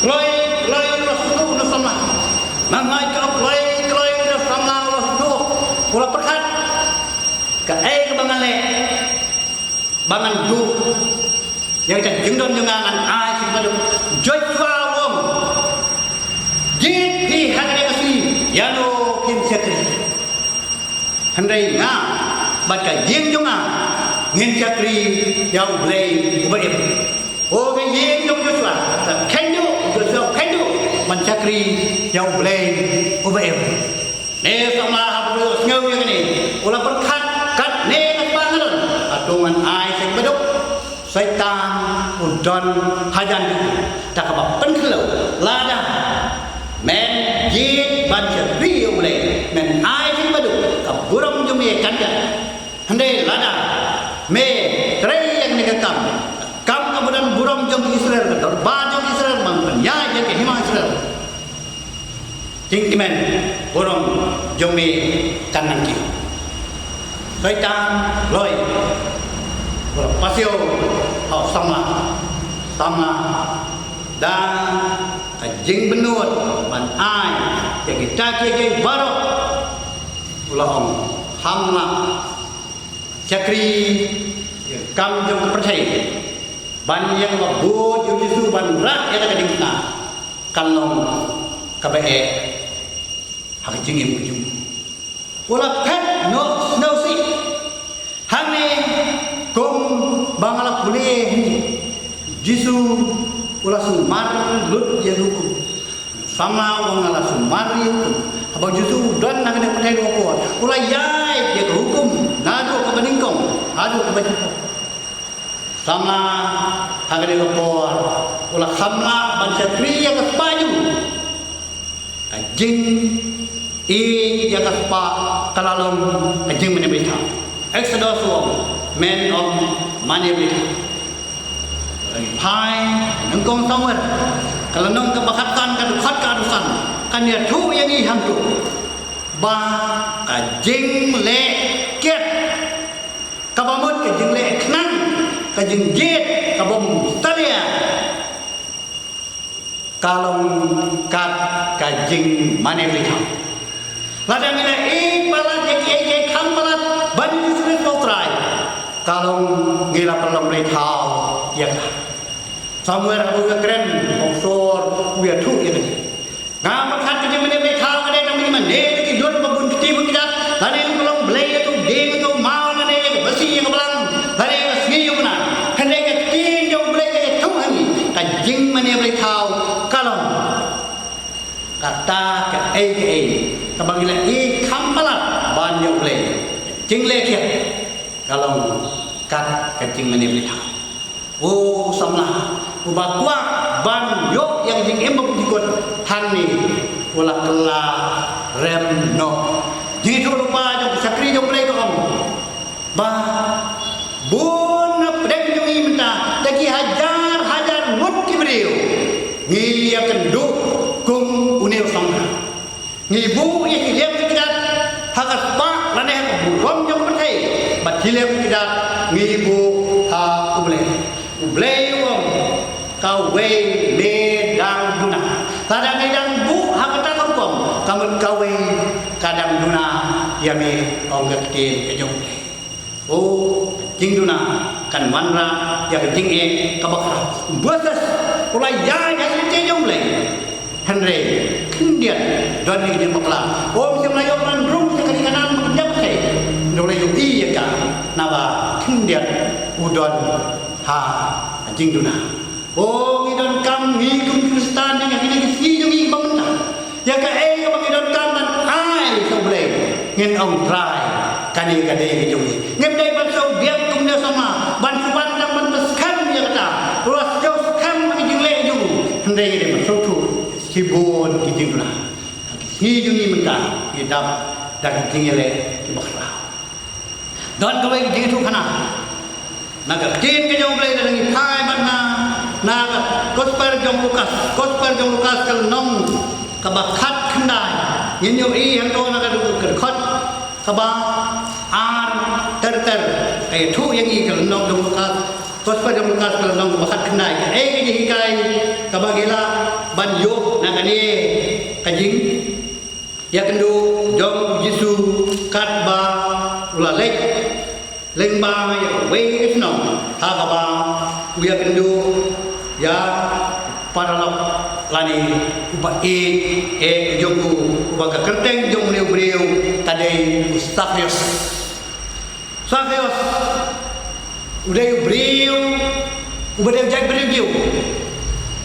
Kloi, kloi u la sngewthuh une u samla. Namar ka kloi, kloi une u samla u la sngewthuh, u la pyrkhat, kaei kaba ngan leh ba ngan duh ïa ka jingdon jong nga, ngan ai sha kiba duk? Joshua u ong, jied phi ha kane ka sngi ïano phin shakri. Hynrei nga bad ka ïing jong nga ngin shakri ïa U Blei uba im. Ko ka ïing jong Joshua, ka kynduh, Joshua kynduh ban shakri ïa U Blei uba im. Ne samla haba u sngew ïa kane, u la pyrkhat katne ka spah nga don, hato ngan ai sha kiba duk? Soitan u don hajan jong u. Ta kaba pynkhyndew, lada men jied ban shakri ïa U Blei, men ai sha kiba duk, ka burom jong me kan jat. Hynrei lada me trei ïa kane ka kam, kam kaba don burom jong Israel, ka dorbar jong Israel, ban pynïaid ïa ka hima Israel, jingkmen burom jong me kan nang kiew. Soitan kloi, u la pasiaw ha u samla. Samla da ka jingbynud ban ai ïa kita kiei kiei baroh, u la ong, kham lah shakri ïa ka kam jong ka pyrthei, ban ïa kaba bud ïa u Jisu ban rah ïa ka diengphna, kan long kaba eh ha ka jingim ka jong u. U la phet noh sngewsih. Hangne kumba nga la pule hangne, Jisu u la sumar lut ïa ka hukum. Samla u ong, nga la sumar ïa ka hukum. Haba u Jisu u don ha kane ka pyrthei ha kane ka por, u la ïaid ïa ka hukum naduh kaba nyngkong haduh kaba shiphew. Samla ha kane ka por u la kham lah ban shakri ïa ka spah jong u. Ka jingïeit ïa ka spah ka la long ka jingmane beit. Exodus u ong, men ym mane beit. Phai nyngkong Samuel ka lynnong kaba khatsan, ka dkhot kaba khatsan, kan ïathuh ïa ngi hangto ba ka jingleh kiad, kaba mut ka jingleh khnang, ka jingjied kaba ym salia, ka long kat ka jingmane beit. Lada ngi la ïeit palat ïa kiei kiei kham palat ban ïa u Jisu Khrist u Trai, Ka long ngi la pynlong blei thaw ïa ka. Samuel haba u ïakren, u sor, u ïathuh ïa ka. Nga pyrkhat ka jingmane blei thaw ka dei tang mane mane ïa ki dur ba bun kti bun kjat, lane u pynlong blei ïa ka dieng ïa ka maw, lane ïa ka basi ïa ka blang, lane ïa ka sngi ïa ka bnai. Hynrei ka ktien jong u Blei ka ïathuh ha ngi, ka jingmane blei thaw ka long kata kaei kaei kaba ngi la ïeit kham palat ban ïa u Blei. Jingleh khiah ka long kat ka jingmane blei thaw. U samla uba kwah ban ïoh ïa ka jingim ba bun jukut hangne u la kylla rem noh. Jingïathuhlypa jong ka shakri jong u Blei ka ong ba bun na pdeng jong ngi mynta da ki hajar hajar ngut ki briew ngi ïakynduh kum une u samla. Ngi buh ïa ki liang ki kjat ha ka spah lane ha ka burom jong ka pyrthei, bad ki liang ki kjat ngi buh ha U Blei. U Blei u ong, kawei me dang duna. Lada ngi dang buh ha kata ka rukom, ka mut kawei ka dang duna ïa me, ong ka ktien ka jong U Blei. O, jingduna kan wanrah ïa ka jingeh kaba khraw. Moses u la ïaid ha ka lynti jong U Blei. Hynrei khyndiat don ïa ka jingbakla. O, ym shym la ïoh ban rung sha ka ri Kanaan ba kynja pyrthei. Hynrei u la ïohi ïa ka, naba khyndiat u don ha ka jingduna. O, ngi donkam, ngi kum ki Khristan, ïa kine ki sngi jong ngi ba mynta, ïa kaei kaba ngi donkam ban ai sha U Blei, ngin ong, Trai, kane ka dei ka jong ngi. Ngim dei ban sngewbiang kumne, samla ban shu wan tang ban pynskhem ïa kata, ruh sngewskhem ïa ka jingleh jong u. Hynrei ngi dei ban sngewthuh shibun ki jingduna. Ha ki sngi jong ngi mynta ngi dap da ki jingïaleh kiba khraw. Don kawei ka jingïathuh khana na ka ktien ka jong U Blei, lada ngi phai bad na, na ka Gospel jong Lukas, Gospel jong Lukas ka lynnong kaba khatkhyndai. Ngin ïohi hangto na ka dkhot kaba ar ter ter, ka ïathuh ïa ngi, ka lynnong jong Lukas, Gospel jong Lukas ka lynnong kaba khatkhyndai. Kaei ka jinghikai kaba ngi lah ban ïoh na kane ka jing ïakynduh jong u Jisu katba u la leit lyngba ïa kawei ka shnong, ha kaba u ïakynduh ïa u paralok lane uba ïeit eh jong u, uba ka kyrteng jong une u briew ka dei u Sakheus. Sakheus u dei u briew uba dei u jaitbynriew briew.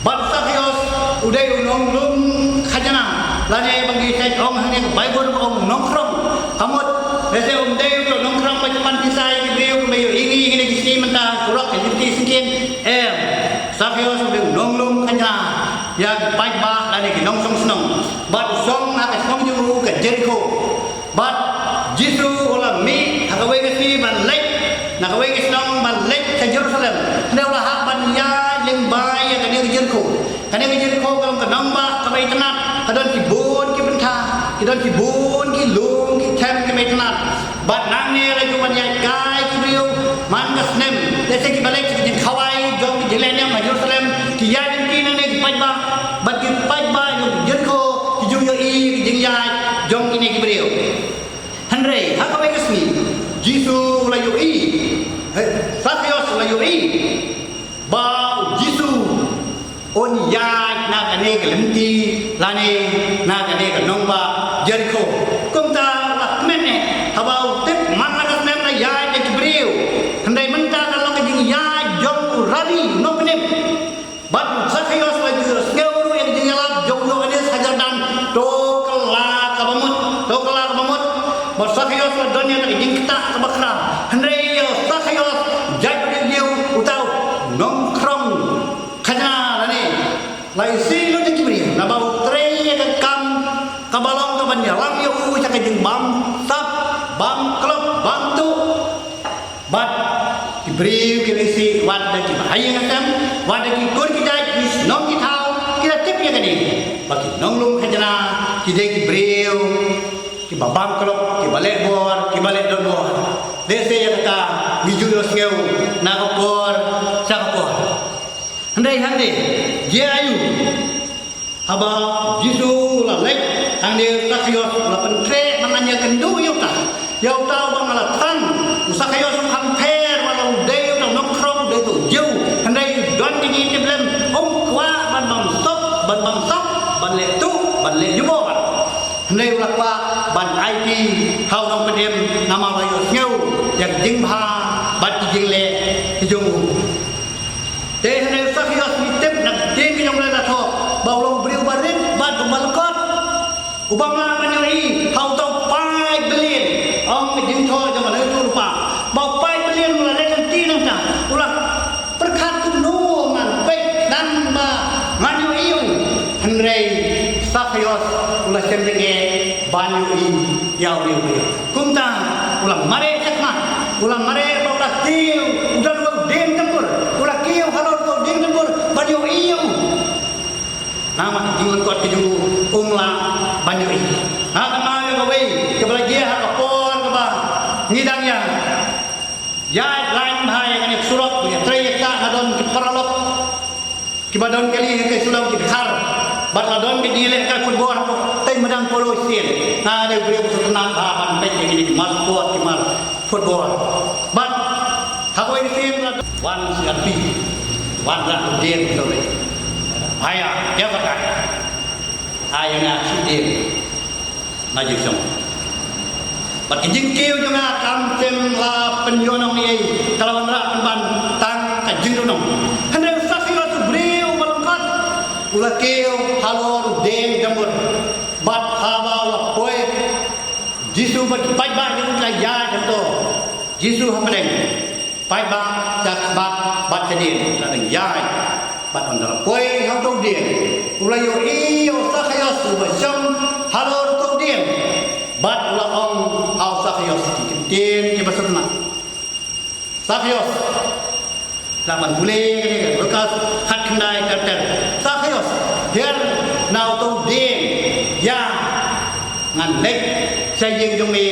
Bad u Sakheus u dei u nonglum khajna, lane ba ngi ïa ong hangne ka Baibl ba ong nongkhrong. Ka mut, lehse um dei u nongkhrong ba ju pan pisa ïa ki briew, ba ïohi ngi hangne ki sngi mynta surok, ki lynti syngkien. Em, Sakheus u dei u nonglum khajna ïa ki paidbah lane ki nongshong shnong. Bad u shong ha ka shnong jong u ka Jerikho. Bad Jisu u la mih ha kawei ka sngi ban leit na kawei ka shnong ban leit sha Jerusalem. Hynrei u la hap ban ïaid lyngba ïa kane ka Jerikho. Kane ka Jerikho ka long ka nongbah kaba itynnad, ka don shibun ki bynta, ki don shibun ki lum ki them kiba itynnad. Bad nangne la ju ban ïaid kai ki briew man ka snem, lehse kiba leit sha ka jingkhawai jong ka jinglehniam ha Jerusalem, ki ïaid lynti nangne ki paidbah, bad ki paidbah jong ka Jerikho ki ju ïohi ïa ka jingïaid jong kine ki briew. Hynrei ha kawei ka sngi Jisu u la ïohi, eh, Sakheus u la ïohi ba u Jisu un ïaid na kane ka lynti lane na kane ka nongbah Jerikho. Kumta u la kmen eh haba u tip man la ka snem la ïaid ïa ki briew. Hynrei mynta ka long ka jingïaid jong u Rabbi, u nongpynim. Bad u Sakheus la ju sngew ruh ïa ka jingïalap jong u Ïohannes ha Jordan. To kylla kaba mut, to kylla kaba mut. Bad u Sakheus la don ïa ka jingktah kaba khraw. Hynrei ïa u Sakheus, jaitbynriew, uta u nongkhrong khajna lane, la isih lut ïa ki briew naba u trei ïa ka kam kaba long kaban ïalam ïa u sha ka jingbamsap, bamklop, bamtuh. Bad ki briew ki la isih, wat da kiba ha ïing ha sem, wat da ki kur ki jait, ki shnong ki thaw, ki la tip ïa kane ba ki nonglum khajna ki dei ki briew kiba bamklop, kiba leh bor, kiba leh donbor. Lehse ïa kata ngi ju ïohsngew na ka por sha ka por. Hynrei hangne, jia aiu? Haba u Jisu u la leit hangne, u Sakheus u la pyntreh ban ïakynduh ïa uta. Ïa uta uba nga la thrang, u Sakheus u kham pher bad Namar u la ïohsngew ïa ki jingbha bad ki jingleh ki jong u. Te hynrei u Sakhios ngi tip na ka ktien ka jong u la thoh ba u long u briew ba rit bad u ba lyngkot. U bym lah ban ïohi ha uta u paid balian. Ong ka jingthoh jong ka Nongïathuhlypa ba u paid balian u la leit lynti nangta. U la pyrkhat kumno ngan peit tang ba ngan ïohi ïa u. Hynrei Sakhios u la shem jingeh ban ïohi ïa u briew. Kumta u la mareh shakhmat, u la mareh ba u la kiew, u don u dieng tymmen, u la kiew halor u dieng tymmen ban ïohi ïa u. Namar ka jinglyngkot ka jong u, um lah ban ïohi. Nga kynmaw ïa kawei kaba la jia ha ka por kaba ngi dang ïa ïaid lain bha ïa kane ka surok, ïatrei ïaktah, nga don ki paralok kiba don kali ha ka Shillong ki dkhar. Bad la don ka jingïalehkai football hapoh tei madan Polo Stadium. Nga dei u briew ba sngewtynnat bha ban peit ïa kine ki mar sport, ki mar football. Bad ha kawei ka sien la wan C R P, wan rah u dieng to le. Haya, ïa ka kai. Haya nga shu dieng. Na jingshong. Bad ka jingkiew jong nga kam shym la pynïohnong ei, ka la wanrah pynban tang ka jingdonong. Hynrei u Sakhios u briew ba lyngkot, u la kiew halor u dieng tymmen. Bad haba u la poi Jisu bad ki paidbah jong u ki la ïaid hangto. Jisu hapdeng. Paidbah sha khmat bad sha dien, la dang ïaid. Bad ynda la poi ha uto u dieng, u la ïohi ïa u Sakhios uba shong halor uto u dieng. Bad u la ong ha u Sakhios ki kyntien kiba sngewtynnat. Sakhios, lah ban pule kane ka Lukas khatkhyndai ter ter. Sakhios, hiar na uto u dieng ïa ngan leit sha ïing jong me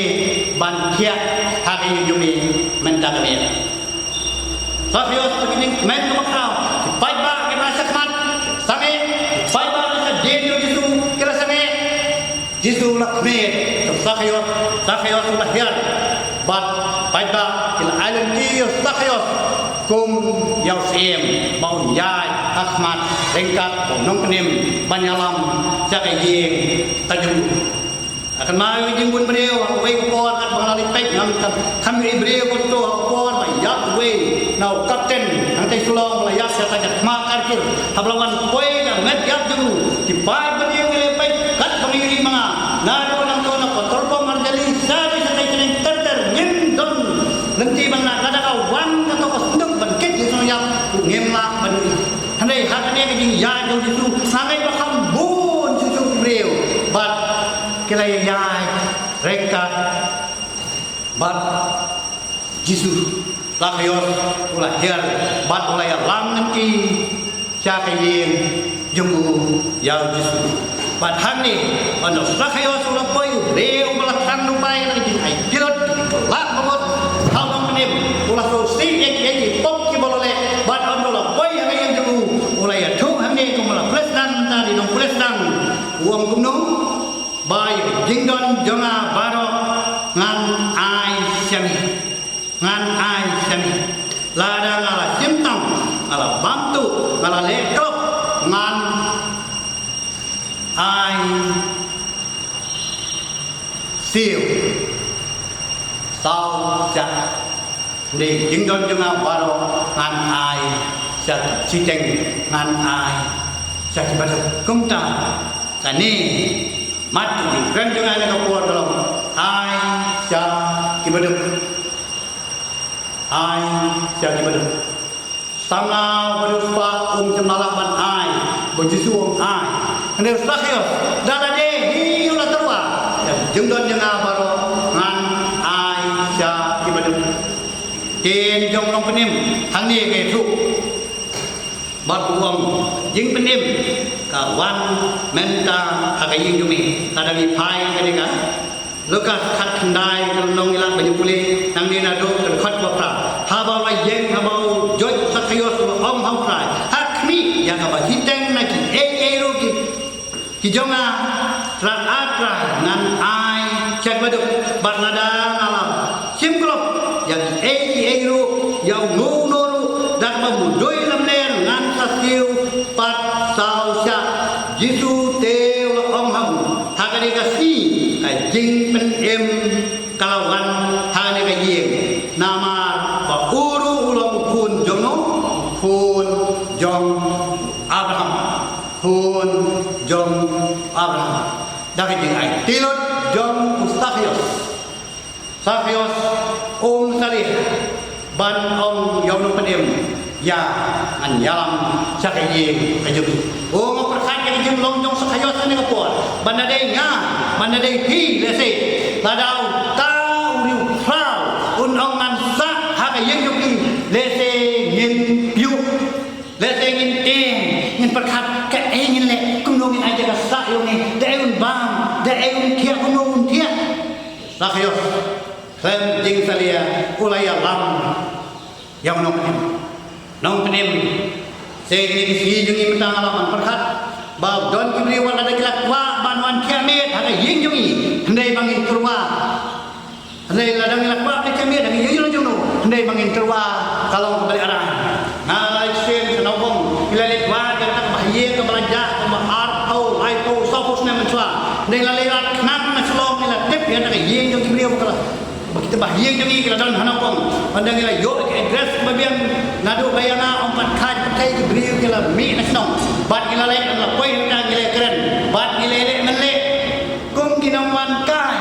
ban thiah ha ka ïing jong me mynta ka miet. Sakhios, ki ning kmen kaba khraw, ki paidbah ki na shakhmat, sangeh, ki paidbah na sha dien jong Jisu ki la sangeh. Jisu u la khmih ïa u Sakhios, Sakhios u la hiar. Bad paidbah ki la ai lynti ïa u Sakhios kum ïa u syiem ba un ïaid ha khmat ryngkat u nongpynim ban ïalam sha ka ïing ka jong u. Nga kynmaw ïa ka jingbun briew ha kawei ka por katba nga la leit peit, ngam kham ïohi briew kumto ha ka por ba ïap uwei na u kapten hangtei Shillong ba la ïap sha ka thma Kargil. Haba la wan poi ka met ïap jong u, ki paid briew ki la peit katba ngi ïohi ma nga. Naduh nangto na petrol pump Marjali sha dei sha dei sha dei ter ter ngim don lynti ban lad, lada ka wan kato ka synduk ban kit ïa u nongïap, ngim lah ban ïohi. Hynrei ha kane ka jingïaid jong Jisu, nga ngeit ba kham bun shuh shuh ki briew bad ki la ïaid ryngkat bad Jisu. Sakhios u la hiar bad u la ïalam lynti sha ka ïing jong u ïa u Jisu. Bad hangne, ynda u Sakhios u la poi, u briew uba la thrang lypa na ka jingai pyrthei, la bamut ha u nongpynim, u la sngewsih ïa kiei kiei ki pop kiba u la leh, bad ynda u la poi ha ka ïing jong u, u la ïathuh hangne kum u la pule sdang, ta dei nongpule sdang. U ong kumno? Ba ïa ka jingdon jong nga baroh ngan ai sha me. Ngan ai sha me. Lada nga la shim tam, nga la bam tuh, nga la leh klop, ngan ai siew saw shah. Hynrei jingdon jong nga baroh ngan ai sha ki shiteng, ngan ai sha ki baduk. Kumta kane mat ka jingkren jong nga ha kane ka por ka long ai sha ki baduk. Ai sha ki baduk. Samla u briew spah um shym la lah ban ai, ba u Jisu u ong ai. Hynrei u Sakhios, da lade hi u la tyrwa, ïa ka jingdon jong nga baroh ngan ai sha ki baduk. Ktien jong u nongpynim hangne ka ïathuh. Bad u ong, jingpynim ka wan mynta ha ka ïing jong me. Lada ngi phai kane ka Lukas khatkhyndai, ka lynnong ngi lah ban ïa pule nangne naduh ka dkhot ba phra. Haba u la ïeng, haba u joit u Sakhios u la ong ha u Trai, ha khmih ïa kaba shiteng na kiei kiei ruh ki, ki jong nga, Trai, ah Trai, ngan ai sha ki baduk. Bad lada nga la shim klop ïa kiei kiei ruh, ïa uno uno ruh, da kaba mudui lamler ngan sa siew pat saw shah. Jisu te u la ong ha u, ha kane ka sngi ka jingpynim ka la wan ha kane ka ïing. Namar ba u ruh u long u khun jong no, u khun jong Abraham, khun jong Abraham. Da ka jingaiti lut jong u Sakhios, Sakhios um salia ban ong ïa u nongpynim, ïa ngan ïalam sha ka ïing ka jong phi. U ong, pyrkhat ïa ka jinglong jong u Sakhios ha kane ka por. Ban da dei nga, ban da dei phi, lehse lada uta u riewphraw un ong ngan sah ha ka ïing jong phi, lehse ngin pyrshah, lehse ngin tieng, ngin pyrkhat kaei ngin leh, kumno ngin ai ïa ka sah ïa une, da ei un bam, da ei un thiah, kumno un thiah. Sakhios khlem jingsalia u la ïalam ïa u nongpynim. Nongpynim, sa kine ki sngi jong ngi mynta nga la pyrkhat ba don ki briew wat lada ki la kwah ban wan thiah miet ha ka ïing jong ngi, hynrei ba ngin tyrwa. Hynrei lada ngi la kwah ban thiah miet ha ka ïing jong no, hynrei ba ngin tyrwa, ka long kaba lehrain. Nga la ïohsngew sha nyngkong, ngi la leit wad ïa kata ka bahaïing kaba la jah kaba arphew, laiphew, sawphew snem mynshuwa. Hynrei la leit wad khnang na Shillong, ngi la tip ïa kata ka ïing jong ki briew ba ka la, ba kita bahaïing jong ngi ki la don ha nyngkong. Ynda ngi la ïoh ka address kaba biang naduh ba ïa nga, ym pat khaii pat khaii ki briew ki la mih na shnong. Bad ngi la leit, la poi hangta, ngi la kren. Bad ngi la leh mynleh kum ki nongwan kai.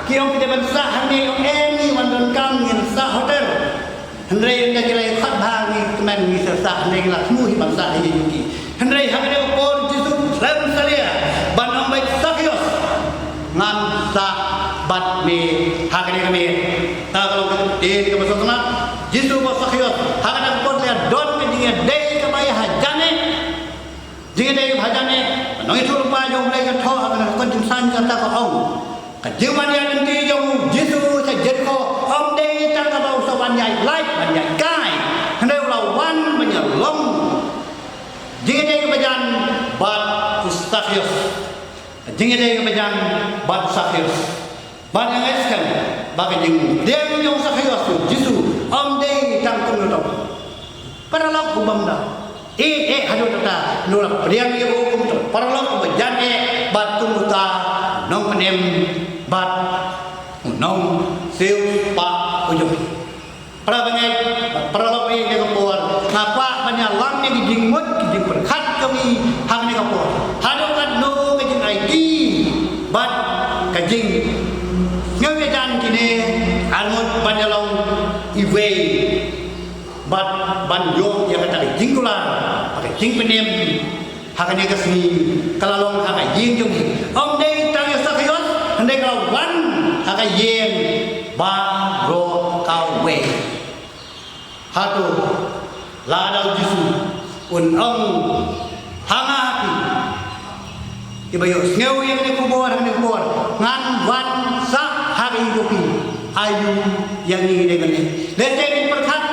Ki ong ki dei ban sah hangne, ong em, ngi wan donkam, ngin sah hotel. Hynrei ynda ki la ïa khot bha ngi kmen ngi sah, hynrei ngi la thmu hi ban sah ha ïing jong ki. Hynrei ha kane ka por Jisu khlem salia ban ong ba, Sakhios, ngan sah bad me ha kane ka miet. Kata ka long ka ktien kaba sah sngap. Jisu ba, Sakhios, ha kane ka por la don ka jingïadei kaba ïa hajan eh. Jingïadei ba hajan eh, ka nongïathuhlypa jong U Blei ka thoh ha kane ka kot jingsain, kata ka ong, ka jingwan ïaid lynti jong u Jisu sha Jerikho ym dei tang kaba u sa wan ïaid lait ban ïaid kai, hynrei u la wan ban ïalong. Jingïadei kaba hajan bad u Sakhios. Ka jingïadei kaba hajan bad u Sakhios. Bad nga ngeit skhem ba ka jingpdiang jong u Sakhios ïa u Jisu ym dei tang kum uta u paralok u bym da ïeh eh haduh katta, u la pdiang ïa u kum uta u paralok uba jan eh bad kum uta u nongpynim bad u nongsiewspah u jong u. Para bangeit, paralok, ha kane ka por nga kwah ban ïalam ïa ki jingmut, ki jingpyrkhat jong ngi ha kane ka por. Haduh katno ka jingaiti bad ka jingsngew ïajan kine ar ngut ban ïalong iwei bad ban ïoh ïa kata ka jingkular bad ka jingpynim. Ha kane ka sngi ka la long ha ka ïing jong ngi. Ym dei tang ïa u Sakhios, hynrei ka la wan ha ka ïing baroh kawei. Hato lada u Jisu un ong ha nga ha phi kiba ïohsngew ïa kane ka khubor ha kane ka por, ngan wan sah ha ka ïing jong phi, aïu ïa ngi ngi dei ban leh? Lehse ngin pyrkhat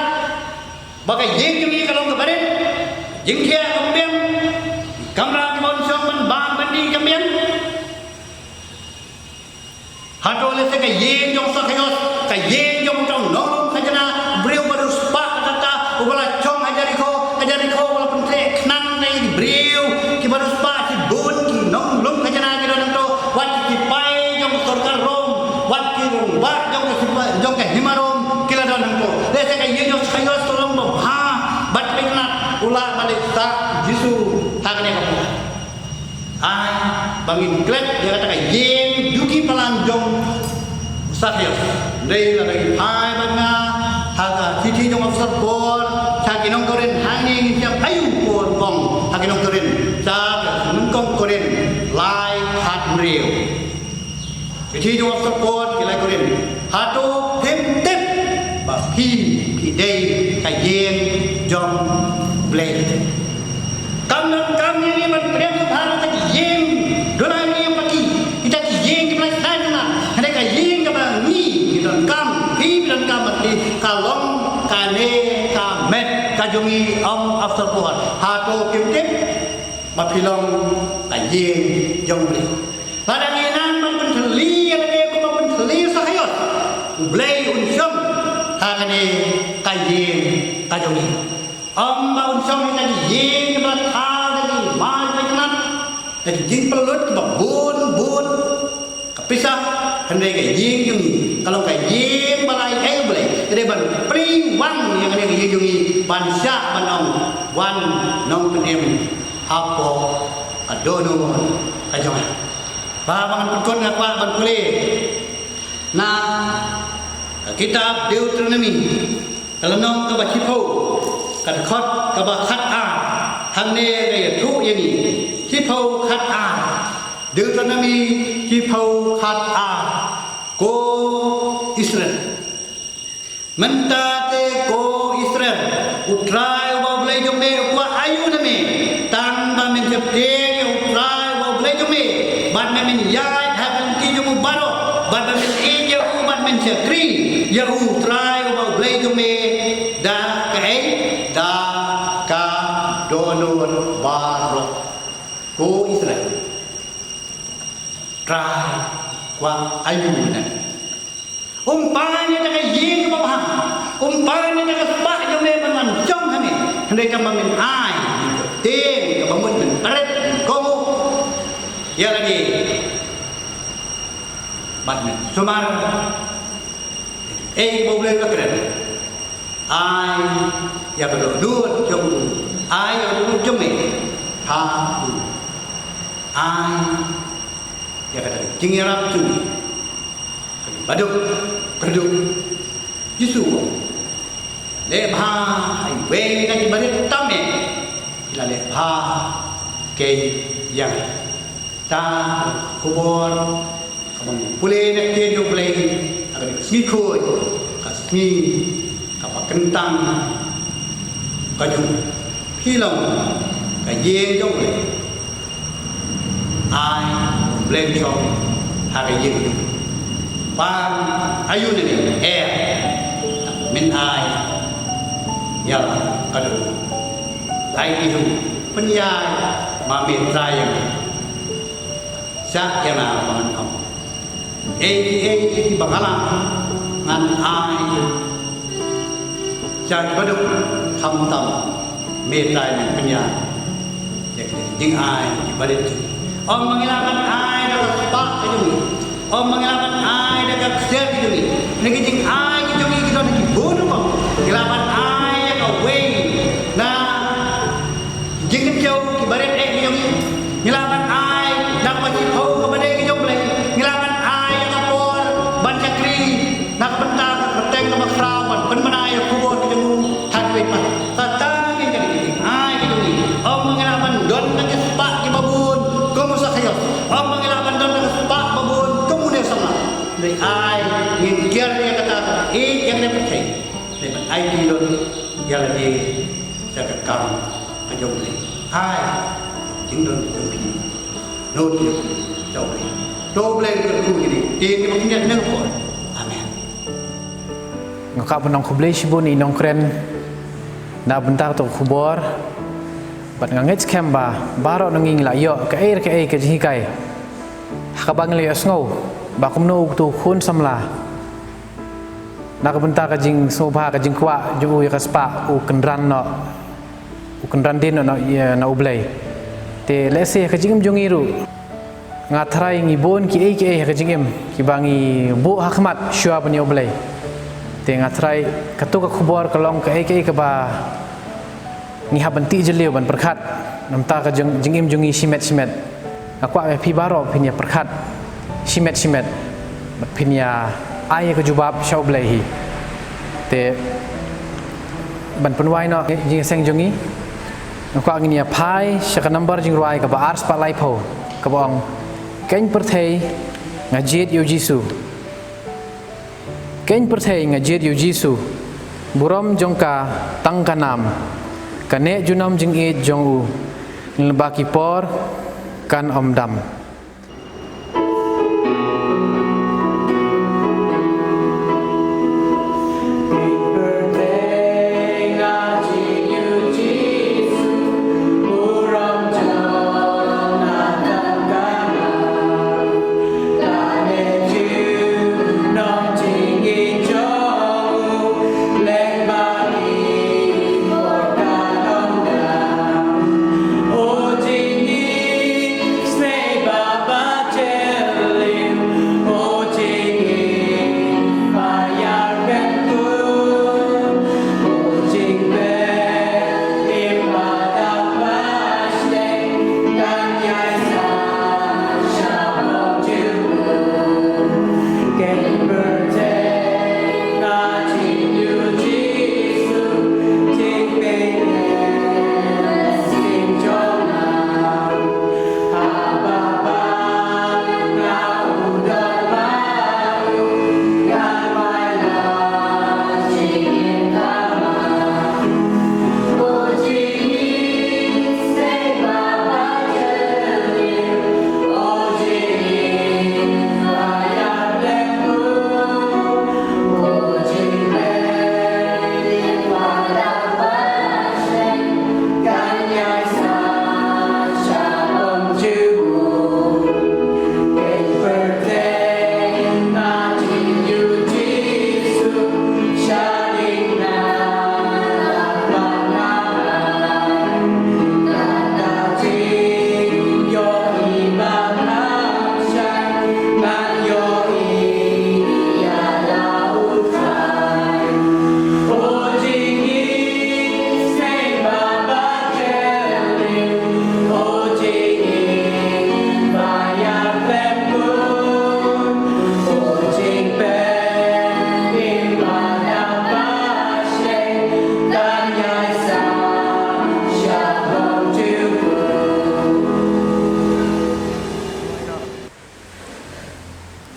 ba ka ïing jong ngi ka long kaba rit, jingthiah kam biang, kamra kiba un shong ban bam ban dih kam biang. Hato lehse ka ïing jong u Sakhios, ka ïing jong uta u nonglum khajna, briew ba riewspah katta, uba la shong ha Jerikho, ha Jerikho uba la pynkhreh khnang na ki briew kiba riewspah, shibun ki nonglum khajna ki don hangto, wat ki sipai jong ka sorkar Rom, wat ki rangbah jong ka sipai, jong ka hima Rom ki la don hangto. Lehse ka ïing jong u Sakhios ka long ba bha bad kaba itynnad, u lah ban leit sah Jisu ha kane ka por. Ai ba ngin klet ïa kata ka ïing duki palan jong u Sakhios. Dei lada ngi phai bad nga ha ka shithi jong u Apostol Paul sha ki nong Korinth, hangne ngin shem aïu Paul u ong ha ki nong Korinth, sha ka nyngkong Korinth lai khathynriew. Shithi jong u Apostol Paul ki lai Korinth. Hato phim tip ba phi, phi dei ka ïing jong U Blei? Kam donkam ïa ngi ban pdiang sngewbha ïa kita ki ïing duna ïing paki, kita ki ïing kiba la shna itynnad. Hynrei ka ïing kaba ngi, ngi donkam, phi, phi donkam ban pdiang, ka long kane ka met ka jong ngi, ong u Apostol Paul. Hato phim tip ba phi long ka ïing jong U Blei? Lada ngi nang ban pynthylli ïa lade kumba pynthylli ïa u Sakhios, U Blei un shong ha kane ka ïing ka jong ngi. Ym ba un shong ha ka ïing kaba la thaw da ki mai ba itynnad, da ki jingpynlut kiba bun bun, ka pisa, hynrei ka ïing jong ngi ka long ka ïing ba la ïeng U Blei. Te dei ban plie wang ïa kane ka ïing jong ngi ban shah ban ong, wan nongpynim hapoh ka dohnud ka jong nga. Ba, ba ngan pynkut nga kwah ban pule na ka kitab Deuteronomi, ka lynnong kaba shiphew, ka dkhot kaba khat ar. Hangne ka ïathuh ïa ngi, shiphew khat ar. Deuteronomi shiphew khat ar. Ko Israel, mynta te ko Israel, U Trai uba U Blei jong me u kwah aïu na me, tang ba men sheptieng ïa U Trai uba U Blei jong me, bad ba men ïaid ha ka lynti jong u baroh, bad ba men ïeit ïa u, bad men shakri ïa U Trai uba U Blei jong me da kaei, da ka dohnud baroh. Ko Israel, Trai kwah aïu na me? Um pan ïa da ka ïing kaba bha, um pan ïa da ka spah jong me ban wan shong ha me. Hynrei tang ba men ai, men sheptieng, kaba mut men pret, men kohnguh ïa lade, bad men sumar ïa kaei ba U Blei u la kren. Ai ïa ka dohnud jong u, ai ïa ka dohnud jong me ha u, ai ïa kata ka jingïarap jong u. Ka dei ba duk, ka duk. Jisu u ong, leh bha ha iwei na ki barit tam eh, ki la leh bha kein ïa nga. Ta ka khubor kaba ngi pule na ka ktien jong U Blei ha kane ka sngi khuid, ka sngi kaba kyntang ka jong u. Phi long ka ïing jong U Blei. Ai U Blei u shong ha ka ïing jong u. Pan aïu na me, eh, men ai ïa ka dohnud. Ai ki jong u, pynïaid ma me Trai ïa nga. Shah ïa nga ba ngan ong. Ei ei ei kiba nga lah ngan ai. Shah kiba duk, khamtam me Trai men pynïaid ïa ki jingai kiba rit. Ym ba ngi lah ban ai da ka spah ka jong ngi. Ym ba ngi lah ban ai da ka ksiar ka jong ngi. Na ki jingai ki jong ngi ki don ki bun rukom. Ngi lah ban ai ïa kawei na jingkynshew kiba rit eh ki jong ngi. Ngi lah ban ai na kaba shiphew kaba dei ki jong U Blei. Ngi lah ban ai ïa ka por ban shakri na ka bynta ka kyrteng kaba khraw, ban pynbna ïa ka khubor ka jong u ha kiwei pat. Kata ngin ïa ki jingai ki jong ngi. Ym ba ngi lah ban don na ki spah kiba bun kum u Sakhios. Ym ba ngi lah ban don na ki spah ba bun kum une u samla. Dei ai ngin kiar ïa kata ka ïeit ïa kane ka pyrthei. Dei ban ai ki don ïa lade sha ka kam ka jong U Blei. Ai jingdon jong phi, nud jong phi sha U Blei. To U Blei un kyrkhu ïa kine ki ba pynïaid ne ka por. Amen. Nga kwah ban ong khublei shibun ïa i nongkren na bynta kato ka khubor. Bad nga ngeit skhem ba baroh na ngi ngi la ïoh kaei re kaei ka jinghikai ha kaba ngi la ïohsngew ba kumno uto u khun samla na ka bynta ka jingsngewbha, ka jingkwah jong u ïa ka spah, u kynran noh, u kynran dien noh na, ïa, na U Blei. Te lehse ha ka jingim jong ngi ruh nga tharai ngi bun kiei kiei ha ka jingim kiba ngi buh ha khmat shuwa ban ïa U Blei. Te nga tharai kato ka khubor ka long kaei kaei kaba ngi hap ban tih jylliew ban pyrkhat na ka bynta ka jing, jingim jong ngi shimet shimet. Nga kwah ba phi baroh phin ïa pyrkhat shimet shimet bad phin ïa ai ïa ka jubab sha U Blei hi. Te ban pynwai noh jingïaseng jong ngi, nga kwah ngin ïa phai sha ka nambar jingrwai kaba ar spah laiphew kaba ong, Keiñ pyrthei, nga jied ïa u Jisu. Keiñ pyrthei, nga jied ïa u Jisu, burom jong ka tang ka nam, ka neh junom jingïeit jong u, lyngba ki por kan ym dam.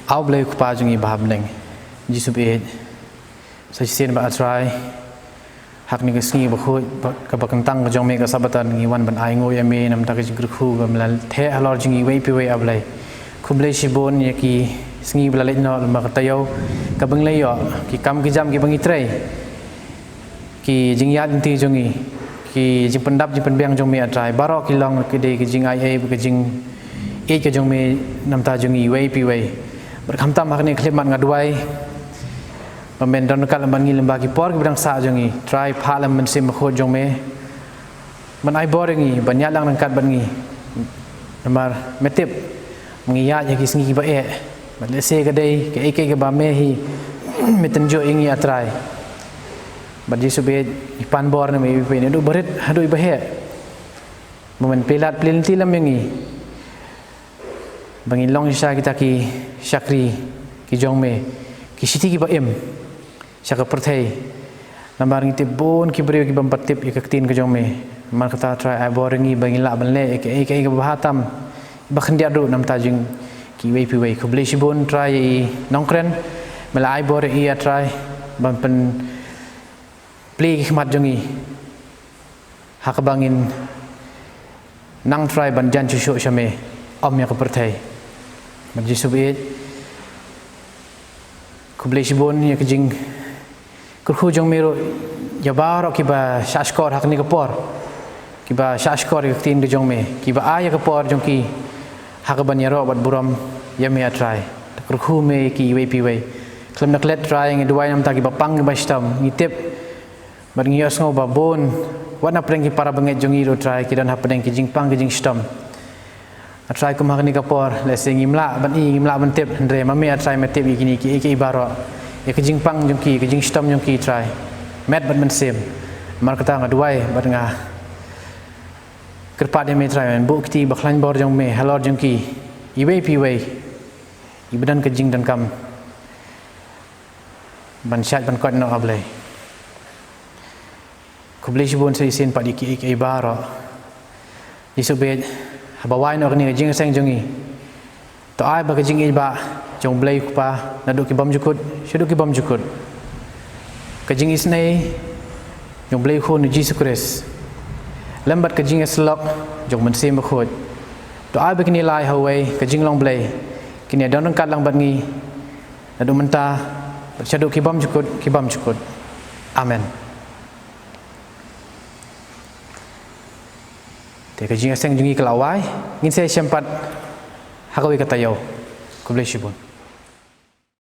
Aw Blei Kpa jong ngi ba ha bneng, Jisu baieit, sa shisien bad A Trai, ha kane ka sngi bakhuid, kaba kyntang ka jong me ka Sabbaton, ngi wan ban ai nguh ïa me namar ka jingkyrkhu ba me la theh halor jong ngi iwei pa iwei, A Blei. Khublei shibun ïa ki sngi ba la leit noh, lem bad ka taïew kaba ngi la ïoh, ki kam ki jam kiba ngi trei, ki jingïaid lynti jong ngi, ki jingpyndap jingpynbiang jong me, A Trai, baroh ki long ki dei ki jingaiei bad ki jingïeit ka jong me namar jong ngi iwei pa iwei. Bad khamtam ha kane ka khyllipmat nga duwai ba men don ryngkat lem bad ngi lem bad ki por kiba dang sah jong ngi, Trai, phah lem Mynsiem Bakhuid jong me ban ai bor ïa ngi ban ïaid lang ryngkat bad ngi. Namar me tip, ngi ïaid ha ki sngi kiba eh, bad lehse ka dei kaei kaei kaba me hi me tynjuh ïa ngi, A Trai. Bad Jisu baieit, ngi pan bor na me iwei pa iwei, naduh barit haduh iba heh, ba men plie lad plie lynti lem ïa ngi, ba ngin long shisha kita ki shakri ki jong me, ki shithi kiba im sha ka pyrthei. Namar ngi tip bun ki briew ki bym pat tip ïa ka ktien ka jong me. Namar kata, Trai, ai bor ïa ngi ba ngin lah ban leh ïa kaei kaei kaba bha tam, ba khyndiat ruh namar jong ngi iwei pa iwei. Khublei shibun, Trai, ïa i nongkren, me la ai bor ïa i, A Trai, ban pynplie ki khmat jong ngi, ha kaba ngin nang, Trai, ban jan shuh shuh sha me, ym ïa ka pyrthei. Bad Jisu baieit, khublei shibun ïa ka jingkyrkhu jong me ruh ïa baroh kiba shah shkor ha kane ka por, kiba shah shkor ïa ka ktien ka jong me, kiba ai ïa ka por jong ki ha kaban ïaroh bad burom ïa me, A Trai. Kyrkhu me ïa ki iwei pa iwei. Khlem da klet, Trai, ngi duwai namar kiba pang kiba shitom, ngi tip bad ngi ïohsngew ba bun, wat na pdeng ki para bangeit jong ngi ruh, Trai, ki don hapdeng ki jingpang ki jingshitom. A Trai, kum ha kane ka por, lehse ngim lah ban i, ngim lah ban tip, hynrei ma me, A Trai, me tip ïa kine kiei kiei baroh, ïa ka jingpang jong ki, ka jingshitom jong ki, Trai, met bad mynsiem. Namar kata nga duwai bad nga kyrpad ïa me, Trai, men buh kti bakhlaiñ bor jong me halor jong ki iwei pa iwei, iba don ka jingdonkam ban shait ban koit noh, A Blei. Khublei shibun sa shisien pat ïa kiei kiei baroh. Jisu baieit, haba wai noh kane ka jingïaseng jong ngi, to ai ba ka jingïeit ba jong Blei Kpa naduh ki bymjukut shaduh ki bymjukut, ka jingisynei jong Blei Khun Jisu Khrist, lem bad ka jingïasyllok jong Mynsiem Bakhuid, to ai ba kine lai ha uwei ka jinglong Blei, kin ïa don ryngkat lang bad ngi naduh mynta bad shaduh ki bymjukut ki bymjukut. Amen. Te ka jingïaseng jong ngi ka la wai, ngin sa ïashem pat ha kawei ka taïew. Khublei shibun.